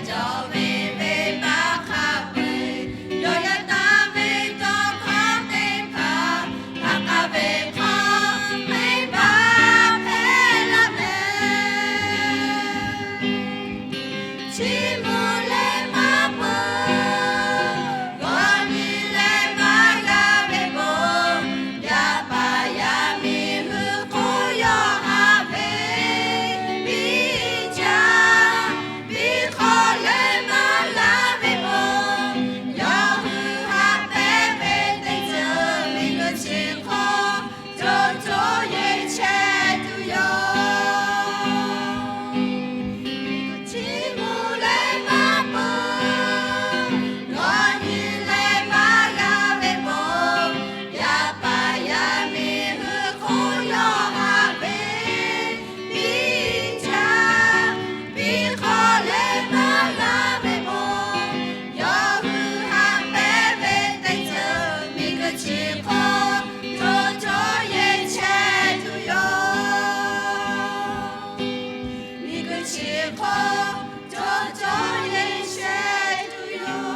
Cawˬ ve venˇbaˆ hk'a peu-eˬ, yawˇ yaˇ taˍ ve tawˇ hkawˇ teˇ hpaˍ, ha k'a ve hk'aw venˇbaˆ hpehˇ laˇ mehˍ. Chiˇ mvuh leh maˇ peuˬ, g'aw nyi leh maˇ g'a ve bon, yaˇ paˍ yaˇ miˇ hui hk'oˆ yawˇ haꞈ ve biˇ jaˇ. Biˇ hk'aw leh maˇ g'a ve bon, yawˇ hui haꞈ pehnˇ ve teˇ ceuˬ miˬguiˬ chi hk'oˆ co co yeˬ chehˇ tuˬ yoˬ. Chiˇ mvuh leh maˇ peuˬ, g'aw nyi leh maˇ g'a ve bon, yaˇ paˍ yaˇ miˇ hui hk'oˆ yawˇ haꞈ ve biˇ jaˇ. Biˇ hk'aw leh maˇ g'a ve bon, yawˇ hui haꞈ pehnˇ ve teˇ ceuˬ miˬguiˬ chi hk'oˆ co co yeˬ chehˇ tuˬ yoˬ. Miˬguiˬ chi hk'oˆ co co yeˬ chehˇ tuˬ yoˬ.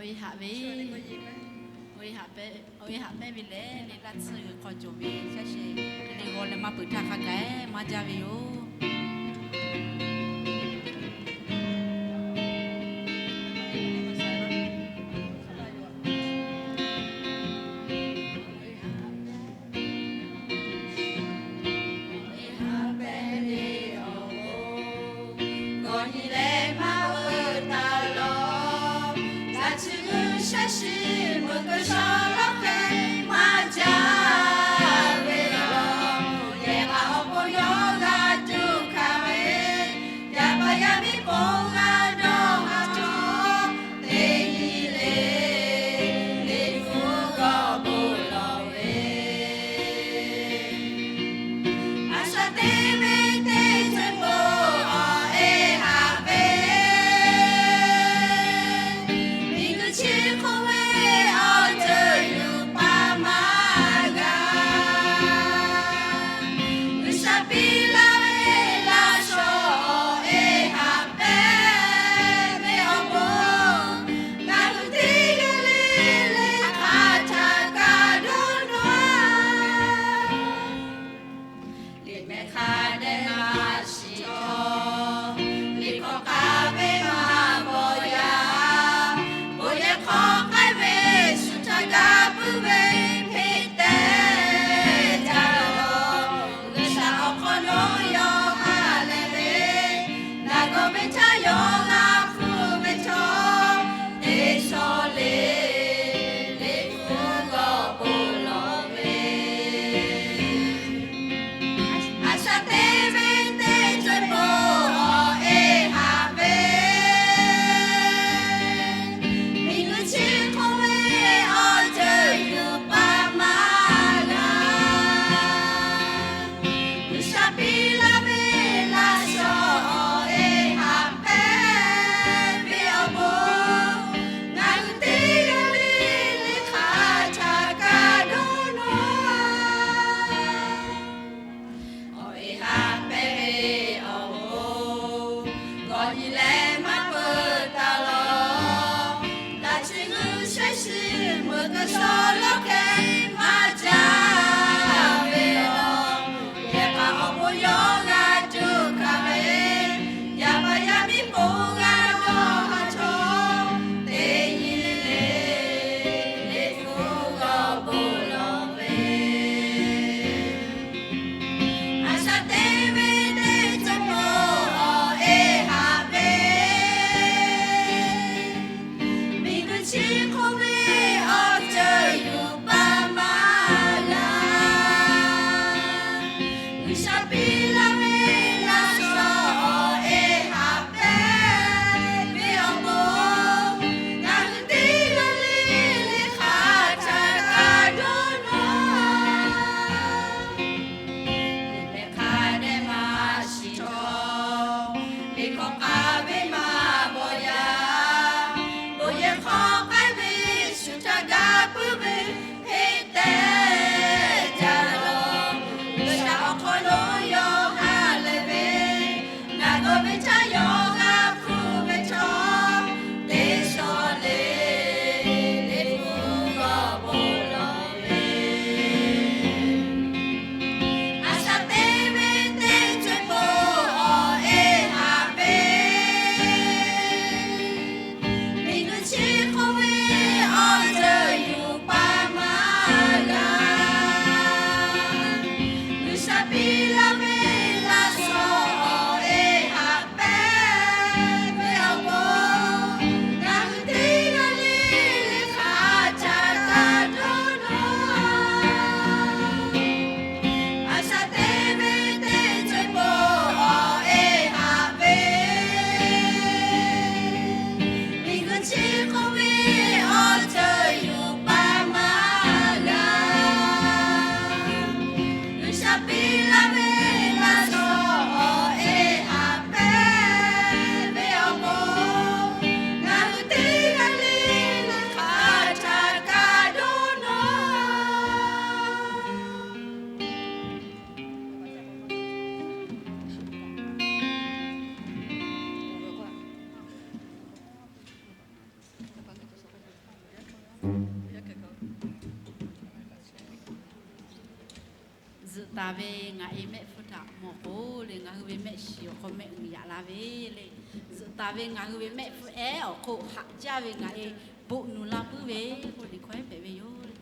Oˇ ve haꞈ ve, oˇ ve haꞈ pehˇ ve lehˬ, le laˇ tsuhˇ g'uiˬ hk'aw cawˬ ve shaˉ sheˍ hk'e le g'aw leh maˇ peuˬ htaˇ hk'a gaˬ maˇ jaˇ ve yoˬ. Gawˬ nyi leh maˇ veuˬ taˍ lawˬ, laˇ tsuhˇ g'uiˬ shaˉ shiˍ meuꞈ keu shaw lawˉ hk'e maˇ jaˇ ve yoˬ. Yehˬ k'a awˬ bon yawˇ g'a tuˬ hkanˍ ve, yaꞈ pa yaˇ miˇ ponˬ g'a dawˇ haˍ cawˬ, teˇ nyi le, Liꞈ hpu g'awˇ bon lawˬ ve a shaꞈ teˇ ve teˇ ceuˬ k'o, awˬ e haꞈ ve, miˬ guiˬ chi hk'oˆ ve taˍ ve ngaˬ e mehˆ hpfuhˇ htaꞈ mawˬ k'o le, ngaˬ hui ve mehˆ shiˍ awˬ hk'aw mehˆ g'uiˬ yaꞈ la ve le. Zuhꞈ taˍ ve ngaˬ hui ve mehˆ hpfuhˇ ehˉ awˬ hk'oˆ haꞈ jaˇ ve ngaˬ e boꞈ nuˬ la puiˉ ve k'oˆ, Liꞈ hkawˇ ehˉ hpehꞈ ve yoˬ le.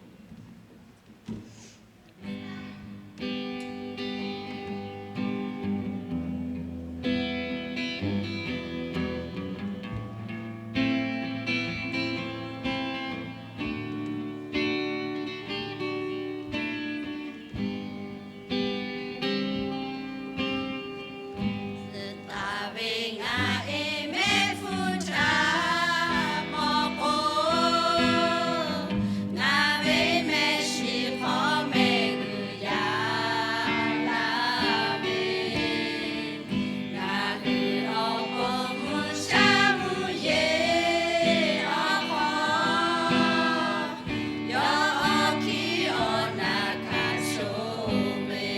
Zuhꞈ taˍ ve ngaˬ e mehˆ hpfuhˇ htaꞈ mawˬ k'o, ngaˬ ve mehˆ shiˍ hk'aw mehˆ g'uiˬ yaꞈ la ve, ngaˬ hui awˬ pon mvuhˇ shaˉ mvuhˇ yeˬ awˬ hk'aw, yawˇ awˬ hkiˇ awˬ na hkanˍ shonˍ ve,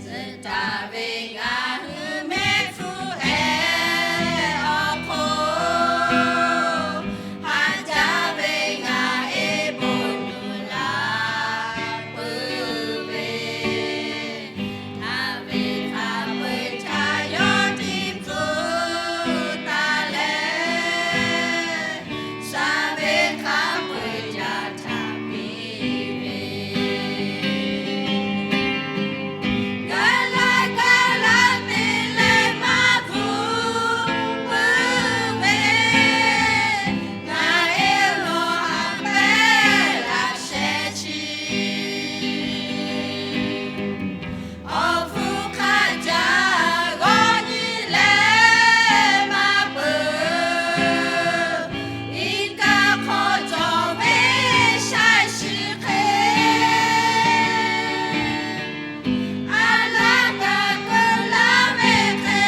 zuhꞈ taˍ ve ngaˬ hui mehˆ hpfuhˇ ehˉ awˬ hk'oˆ, haꞈ jaˇ ve ngaˬ e boꞈ nuˬ la puiˉ ve, haꞈ ve hk'a peu-eˬ htaꞈ yawˇ tiˇ pfuhˇ taˍ leh, shaˍ ve hk'a peu-eˬ yaˇ htaꞈ piˇ ve, gaˬ la gaˬ la te leh maˇ bvuhꞈ puiˉ ve, ngaˬ e lawˬ haꞈ pehnˇ laꞈ sheh chi, awˬ hpfuhˇ hk'a jaˇ g'awˇ nyi leh maˇ peuˬ, iˉ kaˆ hk'aw cawˬ ve shaiˍ shiˍ hk'e, a laˇ kaꞈ keu laˇ ve hk'e,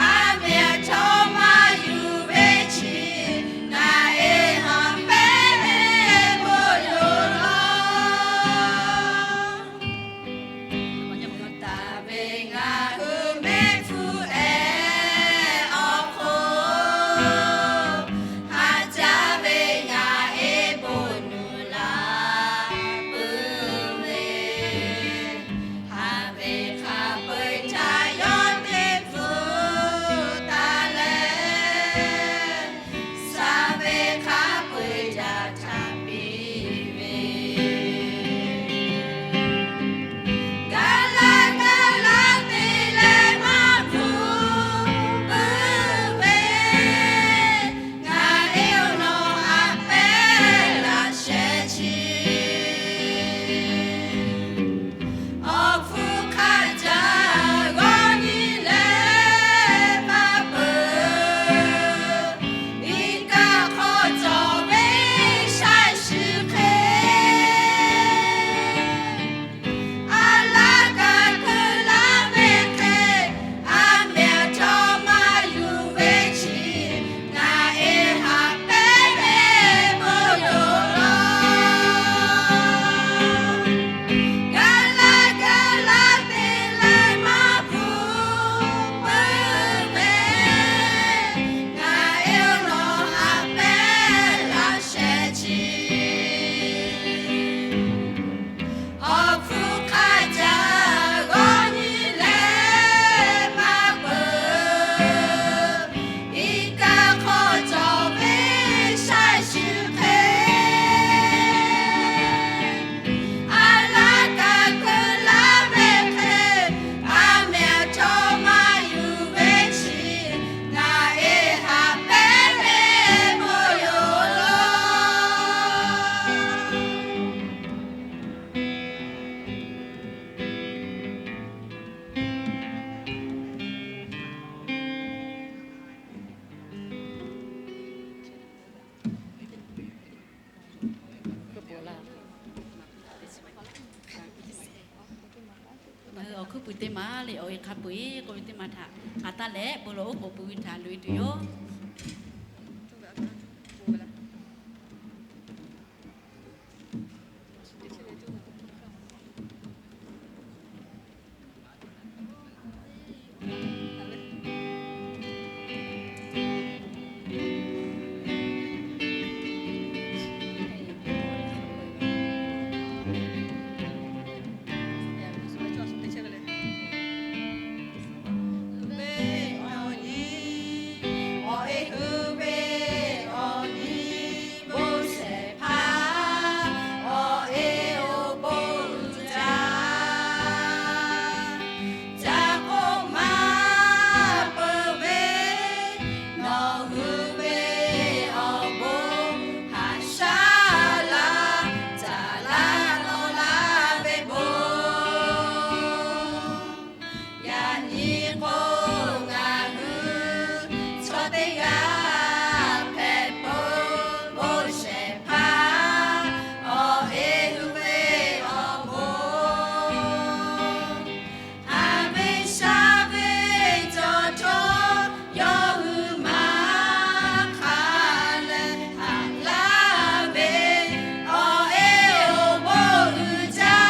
a mehˍ chaw maˇ yuˬ ve chi, ngaˬ e haꞈ pehnˇ ve bon yoˬ law. Taˍ ve ngaˬ hui mehˆ hpfuhˇ ehˉ awˬ hk'oˆ, haꞈ jaˇ ve ngaˬ e boꞈ nuˬ la puiˉ ve, haꞈ ve hk'a peu-eˬ htaꞈ yawˇ teˇ pfuhˇ taˍ leh, shaˍ ve hk'a peu-eˬ yaˇ htaꞈ piˇ ve, gaˬ la gaˬ la te leh maˇ bvuhꞈ puiˉ ve, ngaˬ e lawˬ haꞈ pehnˇ laꞈ sheh chi, awˬ hpfuhˇ hk'a jaˇ g'awˇ nyi leh maˇ peuˬ, iˉ kaˆ hk'aw cawˬ ve shaiˍ shiˍ hk'e, a laˇ kaꞈ keu laˇ ve hk'e, a mehˍ chaw maˇ yuˬ ve chi, ngaˬ e haꞈ pehnˇ ve bon yoˬ law. Gaˬ la gaˬ la te leh maˇ bvuhꞈ puiˉ ve, ngaˬ e lawˬ haꞈ pehnˇ laꞈ sheh chi, awˬ hpfuhˇ hk'a jaˇ g'awˇ nyi leh maˇ peuˬ, iˉ kaˆ hk'aw cawˬ ve shaiˍ shiˍ hk'e, a laˇ kaꞈ keu laˇ ve hk'e, a mehˍ chaw maˇ yuˬ ve chi, ngaˬ e haꞈ pehnˇ ve bon yoˬ law. Ngaˬ hui awˬ hkuiˉ puiˍ teˇ maˬ le, awˬ e hk'a peu-eˬ k'oˆ ve teˇ maˬ htaꞈ k'aꞈ taˇ leh bon lawˬ oˉ k'oˍ pui ve htaꞈ loꞈ e tuˬ yoˬ. teˇ g'aˇ hpehꞈ peuˬ, bon shehˍ hpaˇ awˬ e hui ve awˬ bon. Haꞈ ve shaˉ ve cawˬ htawˇ, yawˇ hui maˇ hk'a leh haꞈ laˇ ve, awˬ e awˬ bon uiˍ jaˇ.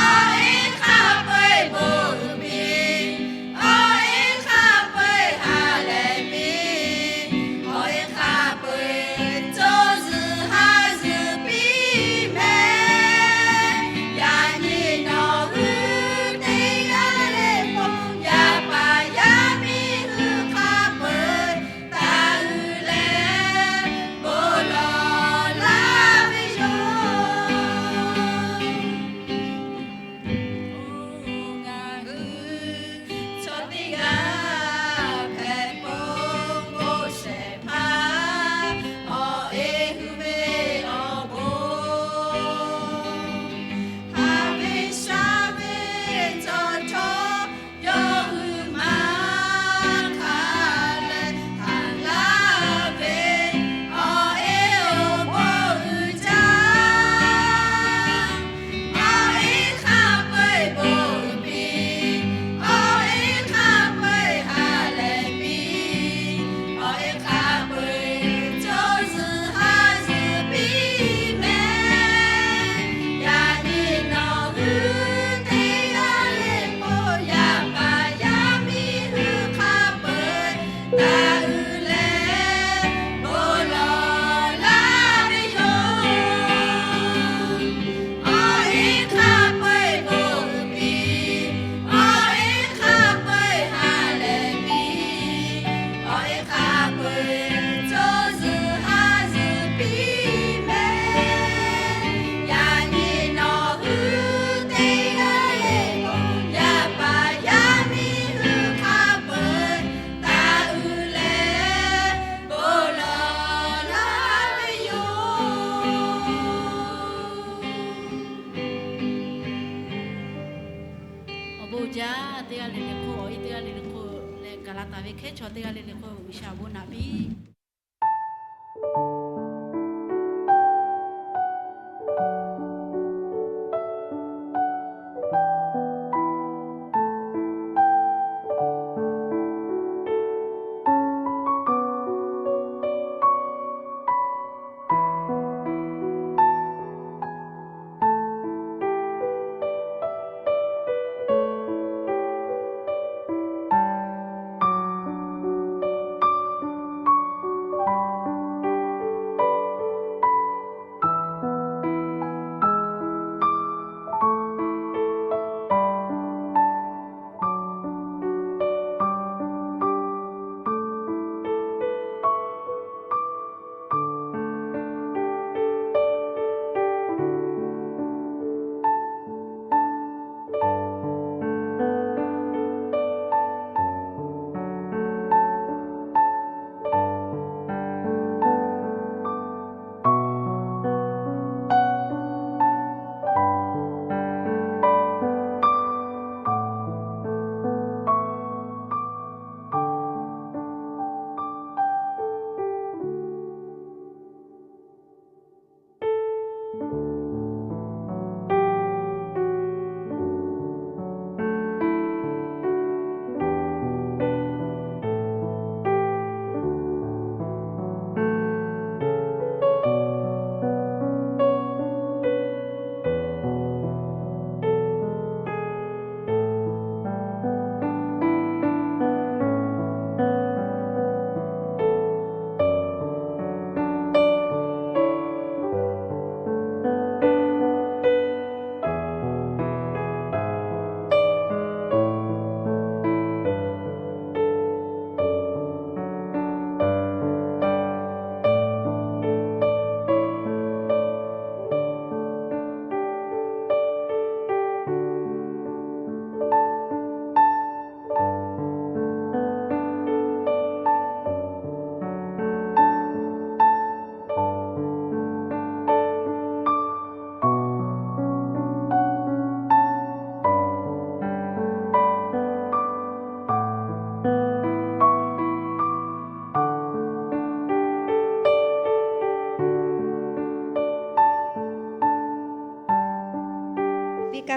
Awˬ e hk'a peu-eˬ bon uiˍ piˇ, awˬ e hk'a peu-eˬ ha lehˬ piˇ, awˬ e hk'a peu-eˬ co zuhˬ ha zuhˬ piˇ mehˍ. Yaꞈ nyi nawˬ hui teˇ g'aˇ le le k'o, yaˇ paˍ yaˇ miˇ hui hk'a peu-eˬ taˍ uiˍ leh bon lawˬ laˇ ve yoˬ. Ngaˬ hui chaw teˇ g'aˇ hpehꞈ peuˬ, bon shehˍ hpaˇ awˬ e hui ve awˬ bon. Haꞈ ve shaˉ ve cawˬ htawˇ, yawˇ hui maˇ hk'a leh haꞈ laˇ ve, awˬ e awˬ bon uiˍ jaˇ. Awˬ e hk'a peu-eˬ bon uiˍ piˇ, awˬ e hk'a peu-eˬ ha lehˬ piˇ, awˬ e hk'a peu-eˬ co zuhˬ ha zuhˬ piˇ mehˍ. Yaꞈ nyi nawˬ hui teˇ g'aˇ le k'o, yaˇ paˍ yaˇ miˇ hui hk'a peu-eˬ taˍ uiˍ leh bon lawˬ laˇ ve yoˬ. Awˬ e hk'a peu-eˬ bon uiˍ piˇ, awˬ e hk'a peu-eˬ ha lehˬ piˇ, awˬ e hk'a peu-eˬ co zuhˬ ha zuhˬ piˇ mehˍ. Yaꞈ nyi nawˬ hui teˇ g'aˇ le k'o, yaˇ paˍ yaˇ miˇ hui hk'a peu-eˬ taˍ uiˍ leh bon lawˬ laˇ ve yoˬ. Awˬ bon jaˇ, teˇ g'aˇ le le hk'oˆ, awˬ e teˇ g'aˇ le le hk'oˆ leh, gaˬ la taˍ ve hkehˉ chaw teˇ g'aˇ le le hk'oˆ G'uiˬsha awˬ bon naꞈ piˇ.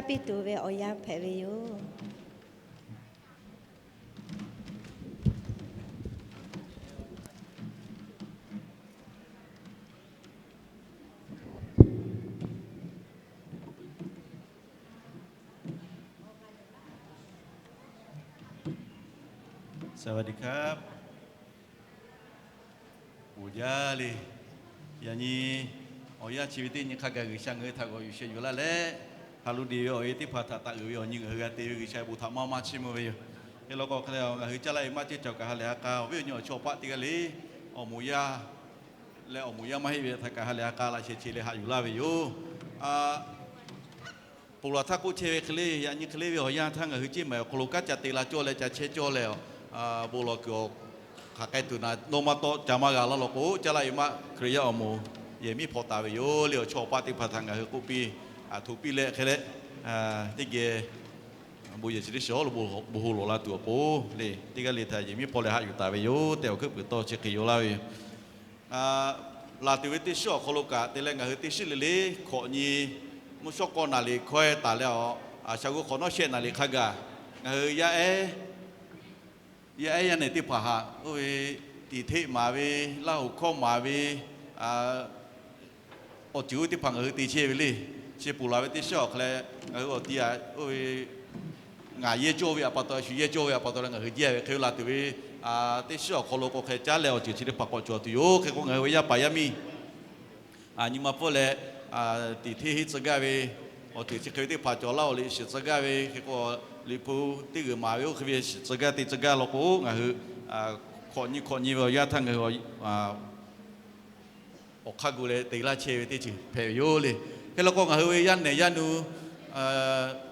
piˇ tuˬ ve awˬ yanˇ hpehꞈ ve yoˬ. สวัสดีครับ Uˬ jaˇ le. Yaꞈ nyi awˬ yanˇ chi ve teˇ nyi hk'a gaˬ G'uiˬsha ngaˬ hui htaꞈ g'awˬ yuˬ sheh yuˬ laˇ leh, ha lu de ve awˬ e teˇ hpaˍ htaꞈ taꞈ uiˍ ve awˬ nyi ngaˬ hui g'a te ve G'uiˬsha ve bon htaꞈ maˇ maˇ chiˇ mvuh ve yoˬ. Hk'e law k'o hk'e leh ngaˬ hui caˇ laˇ e maˇ ceh cawˬ kaꞈ ha lehˬ ha k'a awˬ viˉ awˬ nyi awˬ chawˇ awˬ paˆ teˇ g'aˇ le, awˬ moˍ yaˇ leh awˬ moˍ yaˇ maˇ heˆ ve htaꞈ kaꞈ ha lehˬ ha k'a laꞈ sheh che leh haꞈ yuˬ laˇ ve yoˬ. Ponˬ laˬ htaˇ k'oˆ chehˇ ve hk'e le, yaꞈ nyi hk'e le ve awˬ yanˇ htaˇ ngaˬ hui ceˇ maˬ awˬ hk'aw lo kanˉ ca te la cawˇ leh ca chehˇ cawˇ leh, bon lawˬ kuiˬ awˬ hk'aˬ k'ai tuˬ naˍ, nawˇ maˇ tawˆ ca maˇ g'a laˇ law k'o, caˇ laˇ e maˇ Hkriꞈ yaˇ awˬ moˍ yehˬ miˉ hpawnˬ taˍ ve yoˬ le. Awˬ chawˇ awˬ paˆ teˇ hpaˍ htaꞈ ngaˬ hui k'oˆ piˇ, htoꞈ piˇ leh hk'e leh, teˇ geh bon yehˬ chi teˇ shiˍ lo bon ho lawˬ la tuˬ awˬ pon le, teˇ g'aˇ le htaꞈ yehˬ miˉ hpawnˬ leh haꞈ yuˬ taˍ ve yoˬ tehꞈ awˬ hkuiˉ puiˍ tawˇ chi hk'e yaw laˇ ve yoˬ. Laˬ tuˬ ve teˇ shiˉ awˬ hk'aw lo kaꞈ te leh ngaˬ hui teˇ shiˉ le le hkawꞈ nyi mvuhˇ shawˉ k'awˇ naˍ liꞈ hkawehˇ taˍ leh, a shaˍ g'uˇ hk'awꞈ nawˉ shehˆ naˍ liꞈ hk'a gaˬ ngaˬ hui yaˇ ehˉ yaˇ ehˉ yaˇ nehˬ teˇ hpaˍ htaꞈ oˇ ve tiˍ hteˆ maˍ ve, Laˇ hoꞈ hkawˇ maˍ ve, awˬ ceuˬ oˇ teˇ hpaˍ ngaˬ hui te chehˇ ve le. Chi ponˬ laˬ ve teˇ shiˉ awˬ hk'aw leh ngaˬ hui awˬ ti a oˇ ve ngaˬ yehˇ cawˇ ve a pa taw, shu yehˇ cawˇ ve a pa taw leh ngaˬ hui jehˇ ve hk'e laˬ tuˬ ve teˇ shiˉ awˬ hk'aw lo k'o hk'e caˉ leh awˬ ceuˬ chi teˇ hpaˍ k'awꞈ cawˬ tuˬ yoˬ. Hk'e k'o ngaˬ hui ve yaˇ paˍ yaˇ miˇ nyi ma pfuhˇ leh tiˍ hteˆ heˆ tcuh gaˇ ve, awˬ ceuˬ chi hk'e ve teˇ hpaˍ cawˬ laˇ-oˬ le. Shiˍ tcuh gaˇ ve hk'e k'o, Liꞈ hpu teˇ g'uiˬ maˍ ve oˇ hk'e ve shiˍ tcuh gaˇ te tcuh gaˇ law k'o, ngaˬ hui hkawꞈ nyi hkawꞈ nyi ve awˬ yanˇ htaˇ ngaˬ hui awˬ hk'aˇ gu leh te laˇ chehˇ ve teˇ ceuˬ hpehꞈ ve yoˬ le. Hk'e law k'o ngaˬ hui ve yaˇ nehˬ yaˇ nu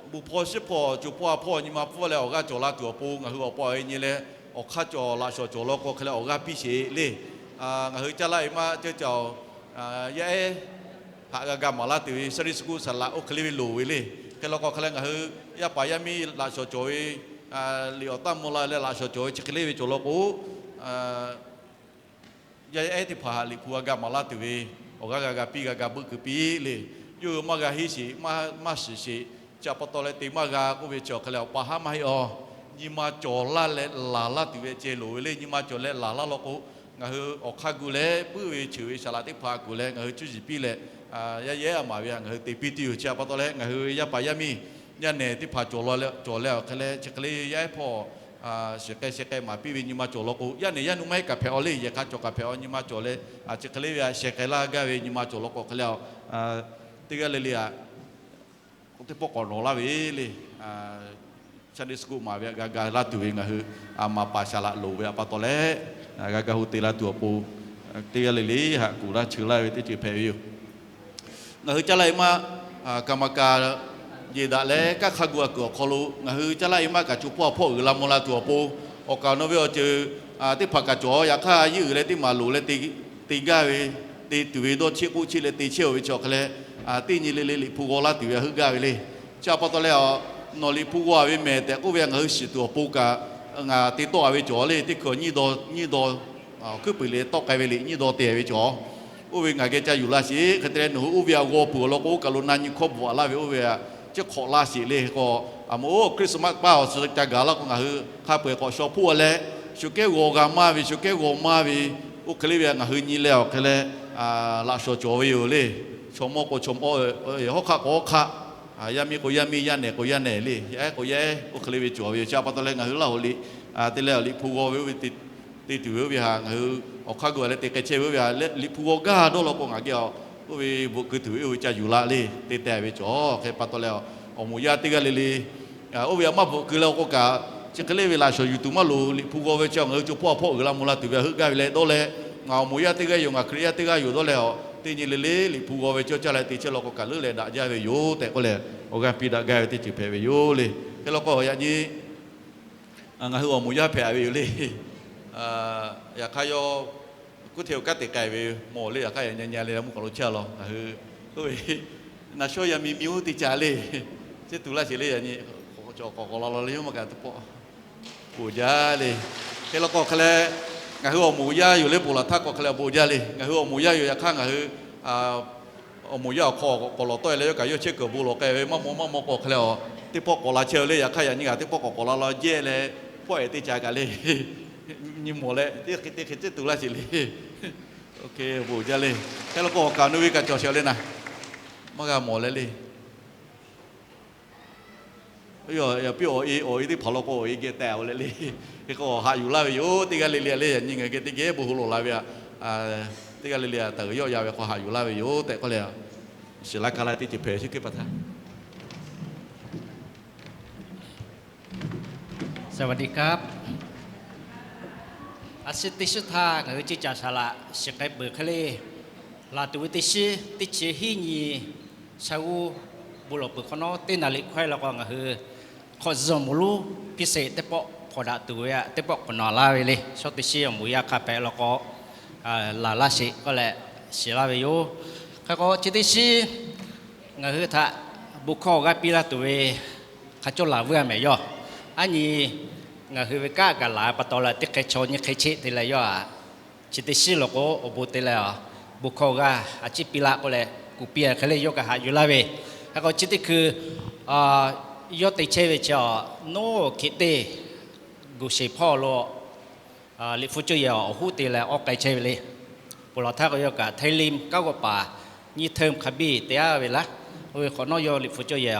bon hpawˇ shiˉ hpawˇ co hpawˇ a hpawˇ nyi ma pfuhˇ leh awˬ g'aˇ cawˬ la tuˬ awˬ pon ngaˬ hui awˬ pa awˬ e nyi leh awˬ hk'aˇ cawˬ laꞈ shawˍ cawˬ law k'o hk'e leh awˬ g'aˇ piˇ sheˍ le. Ngaˬ hui caˇ laˇ e maˇ ceh cawˬ yaˇ ehˉ haꞈ g'a ga maˍ laˇ tuˬ ve Sunday school saˍ laꞈ oˇ hk'e le ve loˍ ve le. Hk'e law k'o hk'e leh ngaˬ hui yaˇ paˍ yaˇ miˇ laꞈ shawˍ cawˬ ve liꞈ awˬ taˇ mvuh la leh laꞈ shawˍ cawˬ ve chi hk'e le ve cawˬ law k'o, yaˇ ehˉ teˇ hpaˍ htaꞈ Liꞈ hpu g'a ga maˍ laˇ tuˬ ve awˬ g'aˇ g'a ga piˇ g'a ga beuˆ keu piˇ le. Yawˇ hui maˇ g'a henˇ sheˍ, maˇ shiˍ sheˍ, chi pa taw leh te maˇ g'a k'oˆ ve chi awˬ hk'e leh awˬ pa haˉ maˇ heˆ a. Nyi ma cawˬ laˇ leh laˬ laˇ tuˬ ve ceh loˍ ve le. Nyi ma cawˬ leh laˬ laˇ law k'o, ngaˬ hui awˬ hk'aˇ gu leh puiˉ ve cheuˬ ve saˍ laꞈ teˇ hpaˍ kuˬ leh ngaˬ hui cuˇ yiˍ piˇ leh, yaˇ ehˉ a maˍ ve htaꞈ ngaˬ hui te piˇ tuˬ yoˬ. Chi pa taw leh ngaˬ hui ve yaˇ paˍ yaˇ miˇ yaˇ nehˬ teˇ hpaˍ cawˬ leh awˬ hk'e leh chi hk'e le yaˇ ehˉ hpawˇ shiˍ k'ai sheh k'ai maˍ piˇ ve nyi ma cawˬ law k'o, yaˇ nehˬ yaˇ nu maˇ heˆ kaꞈ hpehꞈ a le. Yehˬ hk'a cawˬ kaꞈ hpehꞈ a, nyi ma cawˬ leh chi hk'e le ve a sheh k'ai laˇ gaˇ ve nyi ma cawˬ law k'o hk'e leh a, teˇ g'aˇ le le a k'o teˇ pawˆ k'awꞈ nawˍ laˇ ve le. Sunday school maˍ ve htaꞈ g'a ga laˇ tuˬ ve ngaˬ hui a maˍ paˍ saˍ laꞈ loˍ ve a pa taw leh, g'a ga hu te la tuˬ awˬ pon teˇ g'aˇ le le haꞈ kuˬ laˇ cheu laˇ ve teˇ ceuˬ hpehꞈ ve yoˬ. Ngaˬ hui caˇ laˇ e maˇ kaˍ maˍ kaˍ yeˬ daꞈ leh kanˉ hk'a gu a kuiˬ awˬ hk'aw lo ngaˬ hui caˇ laˇ e maˇ kaꞈ co hpawˇ a hpawˇ uiˍ la mvuh la tuˬ awˬ pon, awˬ kaˍ awˬ naw ve awˬ ceuˬ teˇ hpaˍ kaꞈ cawˬ. Yaꞈ hk'aˇ yinˉ uiˍ leh teˇ maˍ loˍ leh te gaˇ ve, te tuˬ ve dawˇ cheˆ k'oˆ cheˆ leh te chehˇ-oˬ ve chi awˬ hk'e leh, teˇ nyi le le Liꞈ hpu g'aw laˇ tuˬ ve a heuˆ gaˇ ve le. Chi pa taw leh a, nawˬ Liꞈ hpu g'aw ve mehˬ tehꞈ k'oˆ ve ngaˬ hui shiˍ tuˬ awˬ pon kaꞈ ngaˬ te tawˆ a ve cawˬ le. Teˇ hkui nyiˇ daw, nyiˇ daw hkuiˉ puiˍ le tawˆ k'ai ve liꞈ nyiˇ daw te ve cawˬ. Oˇ ve ngaˬ geh ca yuˬ la sheˍ. Hk'e te leh nawˬ hui oˇ ve a g'aw peuˬ law k'o, oˇ kaˬ lo na nyi hkawˇ bvuhꞈ laˇ ve oˇ ve a ciˉ hk'awꞈ laˇ sheˍ le. K'o, a moˍ oˇ Christmas paˇ awˬ suh ca gaˬ laˇ k'o ngaˬ hui hk'a peu-eˬ k'awꞈ shaw hpoˆ a leh, shu kehˉ g'aw g'a maˇ ve, shu kehˉ g'aw maˇ ve, oˇ hk'e le ve ngaˬ hui nyi leh awˬ hk'e leh laꞈ shawˍ cawˬ ve yoˬ le. Chaw mawˇ k'o chaw mawˇ, hawˉ hk'aˆ k'o hawˉ hk'aˆ, yaˇ miˇ k'o yaˇ miˇ, yaˇ nehˬ k'o yaˇ nehˬ le, yaˇ ehˉ k'o yaˇ ehˉ, oˇ hk'e le ve cawˬ ve yoˬ. Chi pa taw leh ngaˬ hui Laˇ hoꞈ liꞈ te leh awˬ Liꞈ hpu g'aw ve oˇ ve te tuˬ ve oˇ ve htaꞈ ngaˬ hui awˬ hk'aˇ gu leh te k'ai chehˇ ve oˇ ve htaꞈ Liꞈ hpu g'aw gaˇ dawˇ law k'o ngaˬ geh a, oˇ ve bvuhꞈ keu tuˬ ve oˇ ve ca yuˬ la le te teh ve cawˬ. Hk'e pa taw leh, awˬ moˍ yaˇ teˇ g'aˇ le le oˇ ve htaꞈ maˇ bvuhꞈ keu leh k'o kaꞈ, chi hk'e le ve laꞈ shawˍ yuˬ tuˬ maˇ loˍ. Liꞈ hpu g'aw ve chi ngaˬ hui co hpawˇ a hpawˇ uiˍ la mvuh la tuˬ ve htaꞈ heuˆ gaˇ ve leh dawˇ leh, ngaˬ awˬ moˍ yaˇ teˇ g'aˇ yoˬ, ngaˬ Hkriꞈ yaˇ teˇ g'aˇ yoˬ dawˇ leh a, teˇ nyi le le Liꞈ hpu g'aw ve cawˇ caˇ leh te chehˇ law k'o kaꞈ leuˉ leh daꞈ jaˇ ve yoˬ tehꞈ k'oˆ leh, awˬ g'aˇ piˇ daꞈ gaˇ ve teˇ ceuˬ hpehꞈ ve yoˬ le. Hk'e law k'o yaꞈ nyi ngaˬ hui awˬ moˍ yaˇ hpehꞈ ve yoˬ le. Yaꞈ hk'aˇ yawˇ kuˉ hteˇ awˬ kanˉ te k'ai ve mawˬ le. Yaꞈ hk'aˇ yaꞈ nyi nyi le mvuhˇ k'awꞈ lo chehˇ a law ngaˬ hui, oˇ ve naˍ shawˉ yaˇ miˇ miˇ oˇ teˇ ca le, chi tuˬ laˇ sheˍ le. Yaꞈ nyi k'awꞈ k'awꞈ k'awꞈ la law le, yawˇ maˇ kaꞈ teˇ pawˆ poˬ jaˇ le. Hk'e law k'o hk'e leh, ngaˬ hui awˬ moˍ yaˇ yoˬ le. Ponˬ laˬ htaˇ k'o hk'e leh bon jaˇ le. Ngaˬ hui awˬ moˍ yaˇ yoˬ. Yaꞈ hk'aˇ ngaˬ hui Awˬ moˍ yaˇ awˬ hk'aw k'awꞈ lawˬ tawˆ e leh yawˇ kaꞈ yawˇ chehˇ kuiˬ bon lawˬ k'ai ve maˇ maw maˇ maw k'o hk'e leh a, teˇ pawˆ k'awꞈ la chehˇ ve le. Yaꞈ hk'aˇ yaꞈ nyi kaꞈ teˇ pawˆ k'awꞈ k'awꞈ la la jehˇ leh pawˆ ehˍ teˇ ca kaꞈ le nyi mawˬ leh teˇ hk'e teˇ hk'e tcuhˉ tuˬ laˇ sheˍ le. Bon jaˇ le. Hk'e la k'o awˬ kaˍ nu ve kaꞈ cawˬ sheˍ le naˍ, maˇ g'a mawˬ leh le. Yaꞈ piˇ awˬ e awˬ e teˇ hpaˍ law k'o awˬ e geh teh-o leh le. Hk'e k'o haꞈ yuˬ laˇ ve yoˬ. Teˇ g'aˇ le le leh yaꞈ nyi ngaˬ geh teˇ geh bon hawˉ lawˬ la ve a, teˇ g'aˇ le le a taˍ uiˍ yawˆ ya ve hk'aw haꞈ yuˬ laˇ ve yoˬ tehꞈ k'oˆ leh, shiˍ laˇ ka laˇ teˇ ceuˬ hpehꞈ shiˉ hkiˆ pa htaˇ สวัสดีครับ A shu teˇ shinˉ htaˇ ngaˬ hui ceˇ caˬ saˍ laꞈ shiˍ k'ai peuˬ hk'e le, laˬ tuˬ ve teˇ shinˉ teˇ chi hiˉ nyi shaˍ uˉ bon lawˬ peuˬ hk'awꞈ nawˉ teˇ naˍ riˍ hkawehˇ law k'o ngaˬ hui hk'awꞈ zuhˬ awˬ moˍ lonˉ piˇ sheˍ teˇ pawˆ hk'awꞈ daꞈ tuˬ ve a, teˇ pawˆ hk'awꞈ nawˬ laˇ ve le. Shawˉ teˇ shinˉ awˬ moˍ yaˇ hk'a hpehꞈ law k'o, laˬ laˇ sheˍ k'oˆ leh shiˍ laˇ ve yoˬ. Hk'e k'o chi teˇ shinˉ ngaˬ hui htaꞈ bon hkawˇ g'aˇ piˇ laˇ tuˬ ve hk'a cawˇ laˬ vuiˇ a mehˍ yawˇ. Aˉ nyi ngaˬ hui ve kanˉ kaꞈ laˬ pa taw leh teˇ hk'e chaw nyiˇ hk'e cheˆ te leh yawˇ a, chi teˇ shinˉ law k'o awˬ bon te leh, bon hkawˇ g'aˇ a ciˉ piˇ laˇ k'oˆ leh kuˬ piˇ a hk'e le yawˇ kaꞈ haꞈ yuˬ laˇ ve. Hk'e k'o chi teˇ hkui yawˇ te chehˇ ve chi a, Noˉ Hkiꞈ teˇ Guˬ sheˍ hpawˇ lo Liꞈ hpu cawˇ yehˬ awˬ hoˉ te leh awˬ k'ai chehˇ ve le. Ponˬ laˬ htaˇ k'o yawˇ kaꞈ ไทยริม kanˉ g'awˇ paˍ nyiˇ เทอม hk'a biˇ te aˉ ve laˇ. Oˇ ve hk'awꞈ nawˉ yawˇ Liꞈ hpu cawˇ yehˬ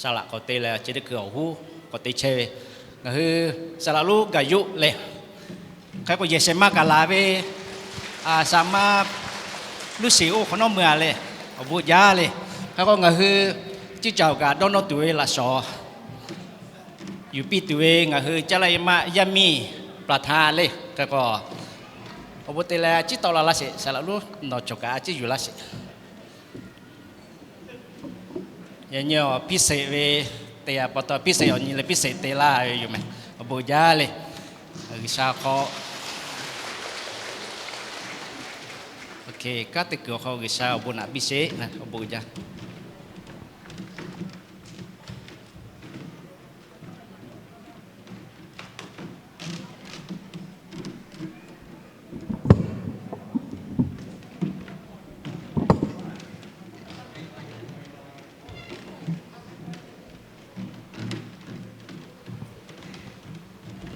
saˍ laꞈ k'awꞈ te leh chi teˇ hkui awˬ hoˉ k'awꞈ te chehˇ ve. Ngaˬ hui saˍ laꞈ lonˉ gaˬ yoˆ leh, hk'e k'o yehˬ shehˍ ma kaꞈ laˬ ve, saˍ ma Luˇ shiˍ oˇ hk'awꞈ nawˉ mui a le, awˬ bon jaˇ le. Hk'e k'o ngaˬ hui ceˇ caˬ awˬ kaꞈ dawˇ nawˇ tuˬ ve laꞈ shawˍ yuˬ piˇ tuˬ ve ngaˬ hui caˇ laˇ e maˆ yaˇ miˇ ประธาน le. Hk'e k'o awˬ bon te leh a ciˉ tawˆ la laˇ sheˍ. Saˍ laꞈ lonˉ nawˬ cawˬ kaꞈ a ciˉ yuˬ laˇ sheˍ. Yaꞈ nyi awˬ piˇ sheˍ ve te a pa taw piˇ sheˍ awˬ nyi leh piˇ sheˍ te laˇ ve yoˬ mehˍ. Awˬ bon jaˇ le. G'uiˬsha hk'aw kanˉ te kuiˬ awˬ hk'aw G'uiˬsha awˬ bon naꞈ piˇ sheˍ. Awˬ bon jaˇ.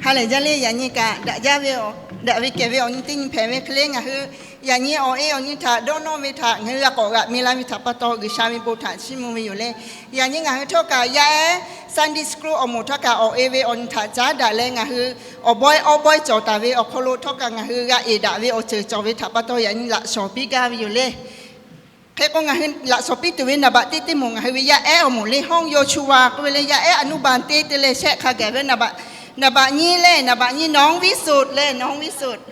Ha lehˬ jaˇ le. Yaꞈ nyi kaꞈ daꞈ jaˇ ve, daꞈ ve kehˬ ve awˬ nyi teˇ nyi hpehꞈ ve hk'e le ngaˬ hui yaꞈ nyi awˬ e awˬ nyi htaꞈ dawˇ nawˇ ve htaꞈ ngaˬ hui a k'awꞈ g'aꞈ mi la ve htaꞈ pa taw G'uiˬsha ve bon htaꞈ chiˇ mvuh ve yoˬ le. Yaꞈ nyi ngaˬ hui htawˇ kaꞈ yaˇ ehˉ Sunday school awˬ moˍ htawˇ kaꞈ awˬ e ve awˬ nyi htaꞈ caˉ daꞈ leh ngaˬ hui awˬ bawehˇ awˬ bawehˇ cawˬ taˍ ve awˬ hk'aw lo htawˇ kaꞈ ngaˬ hui g'a eˬ daꞈ ve awˬ ceuˬ cawˬ ve htaꞈ pa taw yaꞈ nyi laꞈ shawˍ piˇ gaˇ ve yoˬ le. Hk'e k'o ngaˬ hui laꞈ shawˍ piˇ tuˬ ve naˍ baꞈ teˇ teˇ moˍ ngaˬ hui ve yaˇ ehˉ awˬ moˍ le hawˇ yaw chu wa k'oˆ ve le yaˇ ehˉ a nuˇ baˬ teˇ te leh shehˆ hk'a gaˬ ve naˍ baꞈ, naˍ baꞈ nyiˇ le, naˍ baꞈ nyiˇ น้องวิสุทธิ์ le น้องวิสุทธิ์